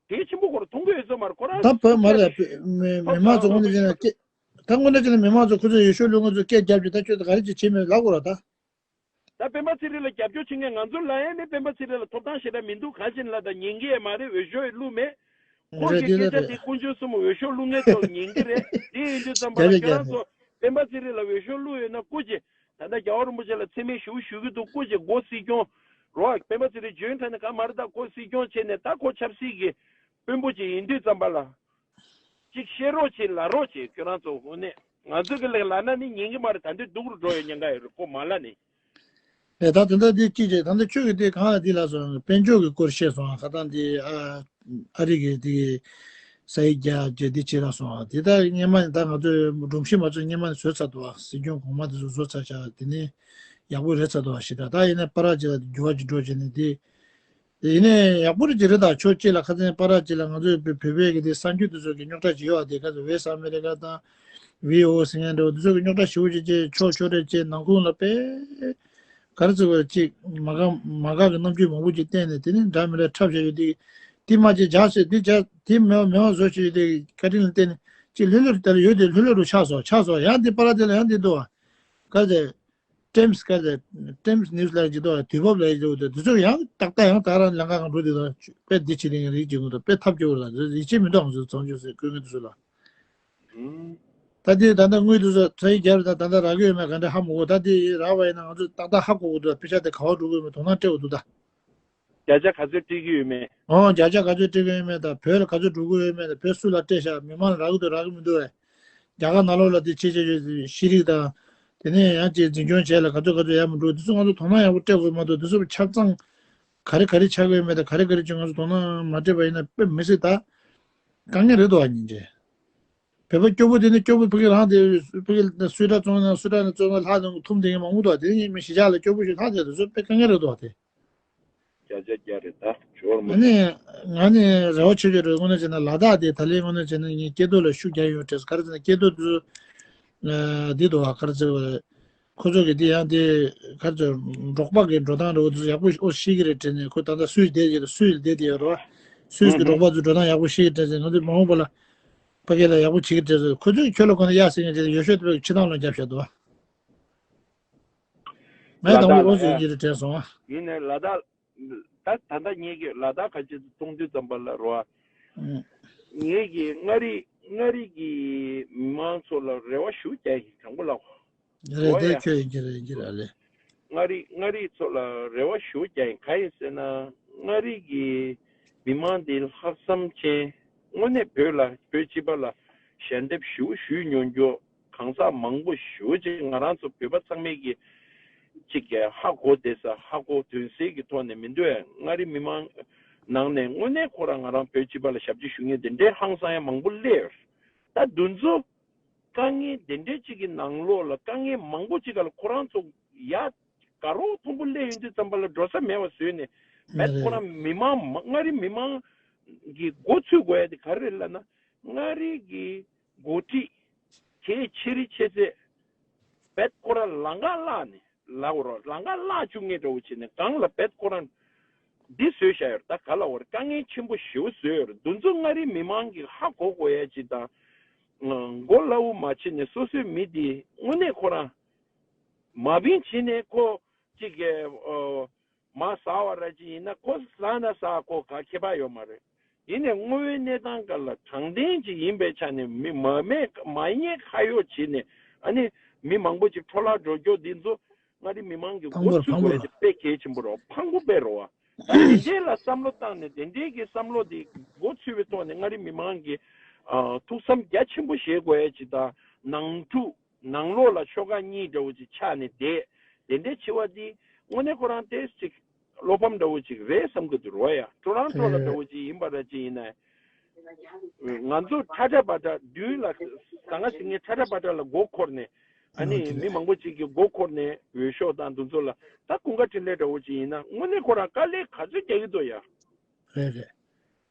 གལ་ཆེན་པོ་ཁོ་ར་མཐོང་གི་ཡོད་ཚོད་མ་རེད། ཁོ་རང་ད་བོད་མ་རེད། མི་མི་མང་ཚོ་དངོས་གནས་བྱས་ན་སྐད་ད་དངོས་གནས་བྱས་ན་མི་མང་ཚོ་ཁོ་ཚོས་འོས་ཤོག་བླུག་མཁན་ཚོ་སྐད་རྒྱབ་ཀྱི་ད་ཁྱོད་ད་ག་རེ་ཅིག་བྱེད་མེད་ལབ་དགོས་ར་ད། ད་སྤེན་པ་ཚེ་རིང་ལ་རྒྱབ་སྐྱོར་བྱེད་མཁན་ང་ཚོ་ལ་ཡང་ནི་སྤེན་པ་ཚེ་རིང་ལ་ཐོབ་ཐང་ཞེ་དྲག་མི་འདུག་གང་ཞིག་ལ་ད་ཉན་གི་ཡང་མ་རེད། འོས་ཤོག་ཡང་བླུགས་མེད། ཁོང་རེད། གི་དེ་སྐད་ཆ་ལ་དེ་རེད། དཀོན་མཆོག་གསུམ་འོས་ཤོག་བླུགས་མཁན་ཚོ་ཉན་གི་རེད། དེ་ཡིན་དུས་ཙམ་པ་ལ་རྒྱ་ཁྱེད་རང་ཚོ་སྤེན་པ་ཚེ་རིང་ལ་འོས་ཤོག་བླུགས་ཡོད་ན་སྐུ་མཁྱེན། ད་ལྟ་རྒྱལ་བ་རིན་པོ་ཆེ་ལ་མཚན་སྨད་ཞུ་ཞུ་གི་འདུག་སྐུ་མཁྱེན། སྒོ་སྲིད་སྐྱོང་རོགས། སྤེན་པ་ཚེ་རིང་འཇོན་ཐང་ནས་གང་མ་རེད། ད་སྒོ་སྲིད་སྐྱོང་བྱས་ནས་ད་ཁོ་ཆབ་སྲིད་ཀྱི་དཔོན་པོ་ཅིག་ཡིན་དུས་ཙམ་པ་ལ། གཅིག་བཤད་རོགས་བྱེད། ལབ་རོགས་བྱེད། ཁྱོད་རང་ཚོ་དངོས་གནས་ང་ཚོ་གི་ལས་ལབ་ན་ནི་ཉན་གི་མ་རེད། ད་འདི་སྡུག་རུ་འགྲོ་ཡོད་ཉེན་ཁ་ཡོད་རེད། ཁོ་མ་ལབ་ནི། ཨེ་ད་དེ་འདྲ་འདི་གཅིག་བྱས། ད་ལྟ་ཁྱོད་ཀྱིས་དེ་གང་ལ་འདི་ལབ་སོང་། དཔལ་འབྱོར་གྱི་སྐོར་བཤད་སོང་། ཁ་སང་འདི་ཨ་ཨ་རི་གི་དེ་གི་ས་ཡིག་རྒྱག་རྒྱག་འདི་བྱེད་ལབ་སོང་། དེ་ད་སྔོན་མ་ནས་ད་ང་ཚོས་སྒྲོམ་གཞི་མ་ཚོས་སྔོན་མ་ནས་བཟོས་ཚར་འདུག་བ། སྲིད་སྐྱོང་གོང་མ་དེ་ཚོ་བཟོས་ཚར་བཞག་དེ་ནས་ཡག་པོ་རེད་ཚར་འདུག་བ། ཞེ་དྲག་ད་ཡིན་ནའི་པ་ར་ཅིག་ལ་འགྱུར་བ་ཅིག་འགྲོ་བྱས་ནས་དེ། དེ་ཡིན་ནའི་ཡག་པོ་རེད་ཅིག་རེད། ད་ཕྱོགས་གཅིག་ལ་ཁ་སང་པ་ར་ཅིག་ལ་ང་ཚོའི་བོད་བོད་པའི་གི་དེ་གསར་འགྱུར་དེ་ཚོ་གི་རྙོག་དྲ་ཅིག་ཡོད་པ། དེ་ག་ཚོད་ཝེ་སི་ཨ་མེ་རི་ཀ་དང་ཝི་ཨོ་ཟེར་མཁན་འདྲ་བོ་དེ་ཚོ་གི་རྙོག་དྲ་ཞེ་པོ་ཅིག་བྱས། ཕྱོགས་ཕྱོགས་རེ་བྱས། ནང་ཁུལ་ལ་དཔེ་ག་རེ་ཟེར་བ་ཅིག་མ་དགའ་མ་དགའ་གི་རྣམ་འགྱུར་མང་པོ་ཅིག་བསྟན་ནས། དེ་ནས་འདྲ་མི་འདྲ་འཁྲབ་བྱས་ཡོད་དེ། དེ་མ་བྱས་རྒྱག་ཟེར། དེ་བྱས་དེ་མེད་པ་མེད་པ་བཟོ་བྱས་ཡོད་དེ། བཀའ་དྲིན་ལ་བརྟེན་ནས་ཅིག་ལྷོད་ལྷོད་དེ་ལ་ཡོད་དེ་ལྷོད་ལྷོད་རུ་ཆགས་སོང་། ཆགས་སོང་། ཡང་དེ་པ་ར་དེ་ལ་ཡང་དེ་འདུག་བ། ག་རེ་ཟེར། ཊེམ་སི་ག་རེ་ཟེར། ཊེམ་སི་ནིའུ་སི་ལབ་ཀྱི་འདུག་དུས་བབ་ལབ་ཀྱི་འདུག་དེ་ཚོ་ཡང་ཏག་ཏག་ཡང་ད་རང་ལམ་ཁ་གང་འགྲོ་དེ་དང་དཔེ་འདི་བྱེད་རིང་རིགས་ཀྱི་དངོས་དང་དཔེ་ཐབས་སྐྱོ་བོ་ལ་ཡིད་ཆེས་མི་འདུག་ང་ཚོ་ཚང་ཆོས་སེ་བཀོད་མཁན་དེ་ཚོ་ལ། ད་དེ་ད་ལྟ་དངུལ་དེ་ཚོ་ཚ་ཡི་རྒྱབ་ད་ད་ལྟ་རག་གི་ཡོད་མེད་ག་འདྲ་ཧ་མ་གོ། ད་དེ་རག་པ་ཡིན་ན་ང་ཚོ་ཏག་ཏག་ཧ་གོ་གི་འདུག་དཔེ་ཆ་དེ་ག་བ་འགྲོ་གི་ཡོད་མེད་དོ་སྣང་སྤྲད་དགོས་འདུག་ད། བརྒྱ་ཆ་ག་ཚོད་སྤྲད་ཀྱི་ཡོད་མེད། ཨོ་བརྒྱ་ཆ་ག་ཚོད་སྤྲད་ཀྱི་ཡོད་མེད་དང་། བོད་ལ་ག་ཚོད་འགྲོ་གི་ཡོད་མེད་དང་། བོད་སུ་ལ་སྤྲད་ཤག་མི་མང་ལ་རག་གི་འདུག་རག་གི་མི་འདུག་བས། རྒྱ་གར་ནང་ལོགས་ལ་དེ་ཆེ་ཆེ་ཆེ་ཤེས་རིག་དང་། དེ་ནས་ཡང་ཅིག་འཛིན་སྐྱོང་བྱས་ལ་ག་ཚོད་ག་ཚོད་ཡར་མར་འགྲོ། དེ་ཚོ་ང་ཚོ་དོ་སྣང་ཡག་པོ་སྤྲད་དགོས་མ་གཏོགས། དེ་ཚོ་ཆ་ཚང་ག་རེ་ག་རེ་ཆགས་ཀྱི་ཡོད་མེད་དང་། ག་རེ་ག་རེ་བྱུང་། ང་ཚོ་དོ་སྣང་མ་སྤྲད་པ་ཡིན་ན་དཔེ་མི་སྲིད་ད་དཀའ་ངལ་རེད་འདུག་བ། སྙིང་རྗེ། བོད་པ་སྐྱོ་པོ་དེ་ནི་སྐྱོ་པོ་ཕ་གི་རང་དེ་ཕ་གི་སུད་ཊ་བཙོང་ན་སུད་ཊ་ནས་བཙོང་ན་ལྷག་ནས་འཐུང་དེ་མང་པོ་འདུག་བ། དེ་ནི་མི་གཞིས་ཆགས་ལ་སྐྱོ་པོ་ཞིག་ལྷག་དེ་དེ་ཚོ་དཔེ་དཀའ་ངལ་རེད་འདུག་བ། དེ། བརྒྱ་ཆ་བརྒྱ་རེད་ད། ཇོ་བོ་རིན་པོ་ཆེ། ང་ནི་ང་ནི་རེ་བ་ཆེ་ཤོས་རེད། དངོས་གནས་བྱས་ན་ལ་དྭགས་དེ་ད་ལན་དངོས་གནས་བྱས་ན་ངས་སྐྱེ་སྟོབས་ལ་ཤུགས་རྒྱག་ཡོད་དྲན་སོང་། ག་རེ་ཟེར་ན་སྐྱེ་སྟོབས་དེ་ཚོ་འདི་འདུག་བ། ག་རེ་ཟེར་བ་རེད། ཁོ་ཚོ་གི་འདི་ཡང་དེ་ག་རེ་ཟེར་འབྲོག་པ་གི་འགྲོ་སྟངས་འདྲ་བོ་དེ་ཚོ་ཡག་པོ་ཨོ་ཤེས་ཀྱི་རེད་དྲན་ནས། ཁོ་ད་ལྟ་སུད་བསྡད་ཀྱི་རེད། སུད་བསྡད་དེ་ཡོད་རེད་བ། སུད་ཀྱི་འབྲོག་པ་ཚོའི་འགྲོ་སྟངས་ཡག་པོ་ཤེས་ཀྱི་རེད་དྲན་ནས། ང་ཚོ་མ་འོངས་པ་ལ་ཕ་གི་ལ་ཡག་པོ་བྱེད་ཀྱི་རེད་ཟེར། ཁོ་ཚོས་ཁྱོད་ལ་གོ་ན་ཡག་ཟེར་མཁན་དེ་ཡོད་ཤོས་དེ་ཕ་གི་ཕྱི་ནང་ལ་རྒྱབ་བཞག་འདུག་བ། ངས་དང་པོ་ཨོ་ཟེར་གྱི་རེད་དྲན་སོང་བ། ཡིན་ནའི་ལ་དྭགས། ད་ད་ལྟ་ངེད་ཀྱི་ལ་དྭགས་ཁ་ཆེ་ཚོ་མཐོང་དུས་ཙམ་པ་ལ་རོ། ཨ། ངེད་ཀྱི་མངའ་རིས་མངའ་རིས་ཀྱི་མི་མང་ཚོ་ལ་རེ་བ་ཞུ་རྒྱག་གི། དྲང་པོ་ལབ་གོ། རེད་དེ་ཡ། ཁྱོད་ཡིན་གྱི་རེད་ཡིན་གྱི་རེད་ལེ། མངའ་རིས་མངའ་རིས་ཚོ་ལ་རེ་བ་ཞུ་རྒྱག་གི། ག་ཡིན་ཟེར་ན་མངའ་རིས་ཀྱི་མི་མང་འདི་ལྷག་བསམ་ཅན། དངོས་གནས་བོད་ལ་བོད་སྤྱི་པ་ལ་ཞལ་འདེབས་ཞུ་ཞུས་མྱོང་རྒྱུ། གང་ཟག་མང་པོ་ཞེ་པོ་ཅིག་ང་རང་ཚོ་བོད་པ་ཚང་མས་ཀྱི་ཅིག་གི་ཧ་གོ་བསྡད་ས། ཧ་གོ་དོན་གསལ་གྱི་ཐོག་ནས་མི་འདུག་ཨེ། མངའ་རིས་མི་མང་ནང་ནས་དངོས་གནས་ཁོ་རང་ང་རང་བོད་སྤྱི་པ་ལ་ཞབས་ཕྱི་ཞུ་མཁན་དེ་འདྲའི་ཧང་སང་ཡ་མང་པོ་སླེབས་ཡོད་རེད། ད་འདི་ཚོ་དཀའ་ངལ་དེ་འདྲའི་ཅིག་གི་ནང་ལོགས་ལ་དཀའ་ངལ་མང་པོ་ཅིག་ག་ལ་ཁོ་རང་ཚོ་ཡ་དགའ་རོགས་མཐོན་པོ་སླེབས་ཡོང་དུས་ཙམ་པ་ལ་འགྲོ་ས་མེད་པ་བཟོས་ནས། རྦད་ཁོ་རང་མི་མང་མ་མངའ་རིས་མི་མང་ གི་འགོ་ཚུགས་དགོས་ཡ་དེ་ག་རེ་རེད་ལབ་ན། མངའ་རིས་ཀྱི་འགོ་ཁྲིད་གལ་ཆེ་རིགས་ཆེ་ཚད་རྦད་ཁོ་རང་ལམ་ཁ་བརླག་ནས་ལབ་རོགས། ལམ་ཁ་བརླག་བཅུག་མཁན་འདྲ་བོ་བྱས་ནས་སྒང་ལ་རྦད་ཁོ་རང་འདི་བཟོས་བཞག་ཡོད་རེད། ད་ག་ལབ་དགོས་རེད། དཀའ་ངལ་ཆེན་པོ་ཞེ་པོ་བཟོས་ཡོད་རེད། འདི་ཚོ་མངའ་རིས་མི་མང་གིས་ཧ་གོ་དགོས་ཡ་ཅིག་དང་། མགོ་སླ་བོ་མ་བྱས་ནས་སོ་སོའི་མི་དེ་དངོས་གནས་ཁོ་རང་མ་བིང་བྱས་ནས་ཁོ་གཅིག་གི་ཨོ་མ་ཟ་བ་ར་ཅིག་ཡིན་ན་ཁོ་ཟ་ན་ཟ། ཁོ་ག་ཁྱད་པར་ཡོད་མ་རེད། ཡིན་ནའི་དངོས་ཡོད་གནས་སྟངས་སྒང་ལ་དྲང་བདེན་ཅིག་ཡིན་པའི་ཆ་ནས་མི་མ་མེད་མ་ཉེས་ཁ་གཡོགས་བྱས་ནས་ཨ་ནི་མི་མང་པོ་ཅིག་འཕྲོ་བརླག་འགྲོ་རྒྱུ་འདི་ཚོ་མངའ་རིས་མི་མང་གི་འགོ་ཚུགས་དགོས་ཡ་ཅིག་དཔེ་གལ་ཆེན་པོ་རེད། ཕངས་པོ་དཔེ་རེད་བ། ད་དེ་འདྲའི་ལ་བསམ་བློ་བཏང་ནས་དེ་འདྲའི་གི་བསམ་བློ་དེ་འགོ་ཚུགས་པའི་ཐོག་ནས་མངའ་རིས་མི་མང་གི་ཨ་ཐུགས་བསམ་རྒྱ་ཆེན་པོ་བཞེས་དགོས་ཡ་ཅིག་དང་ནང་འཁྲུག་ནང་ལོགས་ལ་ཤོག་ཁག་གཉིས་འདྲ་བོ་ཅིག་ཆགས་ནས་བསྡད། དེ་འདྲའི་འཆི་བ་འདི་དངོས་གནས་ཁོ་རང་ཏོག་ཙམ་ཅིག་བློ་ཕམ་འདྲ་བོ་ཅིག་རེད་བསམ་གི་འདུག་རོ་ཡ། ཀྲོ་རོན་ཀྲོ་ལ་འདྲ་བོ་ཅིག་ཡིན་པ་ར་ཅིག་ཡིན་ན། ང་ཚོ་ཁྲ་ཁྲ་པ་ཏྲ་མདུན་ལ་ཟ་ང་ཟིང་ངེ་ཁྲ་ཁྲ་པ་ཏྲ་ལ་མགོ་འཁོར་ནས་ཨ་ནི་མི་མང་པོ་ཅིག་གི་མགོ་འཁོར་ནས་འོས་ཤོག་དང་འདི་ཚོ་ལ་ད་ཀུན་དགའ་འཕྲིན་ལས་འདྲ་བོ་ཅིག་ཡིན་ན་དངོས་གནས་ཁོ་རང་དཀའ་ལས་ག་ཚོད་རྒྱག་གི་འདུག་ཡ། རེད་རེད།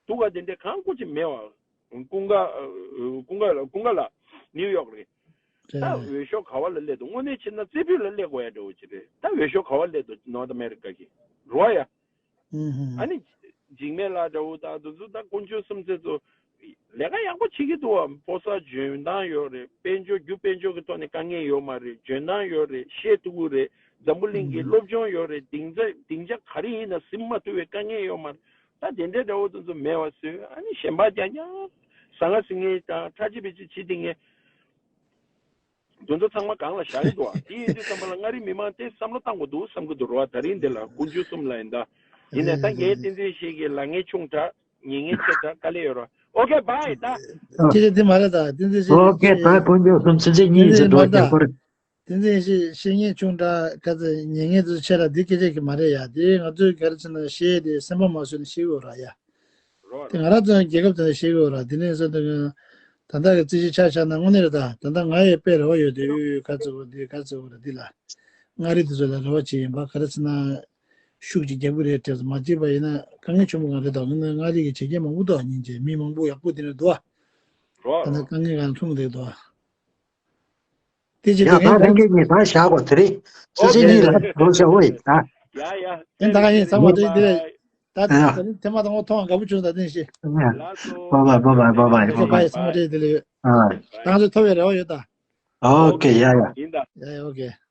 སྡུག་ག་དེ་འདྲ་གང་སྐུ་ཅིག་མེད་བ། ཀུན་དགའ་ཀུན་དགའ་ལ་ཀུན་དགའ་ལ་ནིའུ་ཡོག་རེད། ད་འོས་ཤོག་ག་བ་ལ་སླེབས་འདུག་དངོས་གནས་བྱས་ན་རྩེ་ཕུད་ལ་སླེབས་དགོས་ཡ་འདྲ་བོ་ཅིག་རེད། ད་འོས་ཤོག་ག་བ་སླེབས་འདུག་ནོར་ཐི་ཨ་མེ་རི་ཀ་གི་རོ་ཡ། ཨ་ནི་འཇིགས་མེད་ལགས་འདྲ་བོ་དང་འདི་ཚོ་ད་དཀོན་མཆོག་གསུམ་ཚེ་ཚོ་ལས་ཀ་ཡག་པོ་བྱེད་ཀྱི་འདུག་བ། ཕོ་གསར་འཇོན་ཐང་ཡོད་རེད། དཔལ་འབྱོར་རྒྱུ་དཔལ་འབྱོར་གྱི་ཐོག་ནས་དཀའ་ངལ་ཡོད་མ་རེད། འཇོན་ཐང་ཡོད་རེད། བཤད་ཐུབ་ཀྱི་རེད། འཛམ་བུ་གླིང་གི་སློབ་སྦྱོང་ཡོད་རེད། སྡིངས་ཆ་སྡིངས་ཆ་ག་རེ་ཡིན་ན་ཟིན་མ་ཐུབ་པའི་དཀའ་ངལ་ཡོད་མ་རེད། ད་དེ་འདྲའི་འདྲ་བོ་དེ་ཚོ་མེད་པ་བཟོས། ཨ་ནི་གཞན་པ་རྐྱང་རྐྱང་ཟ་ང་ཟིང་ངེ་དང་ཁྲ་ཆི་བི་ཆི་བྱེད་དེ་ངས་དེ་ཚོ་ཚང་མ་སྒང་ལ་བཞག་གི་འདུག་བ། དེ་ཡིན་དུས་ཙམ་པ་ལ་མངའ་རིས་མི་མང་དེ་བསམ་བློ་བཏང་དགོས་འདུག་བསམ་གི་འདུག་རོ་བ། ད་རིང་འདི་ལ་དཀོན་མཆོག་གསུམ་ལ་ཡིན་ད། ཡིན་ནའི་ད་ངའི་བསྟན་འཛིན་ཤེས་ཀྱི་ལ་ངའི་ཆུང་དྲགས་ཉེ་ངའི་ཆེ་དྲགས་དཀའ་ལས་ཡོད་རོ། ཨོ་ཁེ་བྷའི་ད། ཁྱེད་ཆོ་དེ་མ་རེད་ད། བསྟན་འཛིན་ཤེས་ཨོ་ཁེ་ད་དཀོན་མཆོག་གསུམ་ཚུན་ཆད་གཉིས་ཟེར་འགྲོ་རྒྱབ་སྐོར། བསྟན་འཛིན་ཤེས་ཤེས་ངའི་ཆུང་དྲགས་ག་ཚོད་ཉེ་ངའི་ཚོ་ཆེ་ར་འདི་སྐད་ཆ་གི་མ་རེད་ཡ། དེ་ང་ཚོས་ག་རེ་བྱས་ན་ཤེས་དེ་སེམས་པ་མ་བཟོད་ནས་ཤེས་དགོས་ར་ཡ། རོ་དེ་ང་རང་ཚོ་རྒྱལ་ཁབ་དེ་ལ་ཤེས་དགོས་ར། དེ་ནས་བཟོ་དེ་ད་ལྟ་གི་རྩིས་གཞི་ཆ་བཞག་ན་དངོས་གནས་རེད་ད། ད་ལྟ་ང་ཡི་དཔེ་རེ་བ་ཡོད་དེ་ཡོད་ག་ཚོད་འདི་ག་ཚོད་ར་འདི་ལ། མངའ་རིས་དེ་ཚོ་ལ་རེ་བ་བྱེད་ཡིན་པ་ག་རེ་ཟེར་ན། ཤུགས་ཀྱིས་རྒྱག་གི་རེད་དྲན་མ་བརྗེད་པ་ཡིན་ན་དཀའ་ངལ་ཆེན་པོ་གང་རེད་དོ། ང་མངའ་རིས་ཀྱི་བྱས་རྗེས་མང་པོ་འདུག་སྙིང་རྗེ། མི་མང་པོ་ཡག་པོ་དེ་ནས་འདུག་ཨ། རོ་ད་ནི་དཀའ་ངལ་གང་ཁུངས་རེད་འདུག་ཨ། དེ་ཅི་ཡ་ད་དེ་ལྷན་རྒྱས་གཉིས་ད་བཞག་གོ་དེ་རེད། སོ་སོའི་གཉིས་ལ་རོ་བྱ་འོ་ཡི་ད། ཡ་ཡ། ཨེ་ད་ག་ཡིན་ཚང་མ་དེ་འདི་རེད། ད་ཡ། དེ་ནི་ཐེངས་མ་དང་པོ་མཐོང་དགའ་པོ་བྱུང་ད་དེ་ནི་ཤི། ཡ། བ་བ་བ་བ་བ་བ་ཡ་བ་བ་ཡ་ཚང་མ་དེ་འདི་རེད། ཨ། ད་ང་ཚོ་ཐོབ་པའི་རེ་བ་ཡོད་ད། ཨོ་ཁེ་ཡ་ཡ། ཡིན་ད། ཡ་ཡ་ཨོ་ཁེ།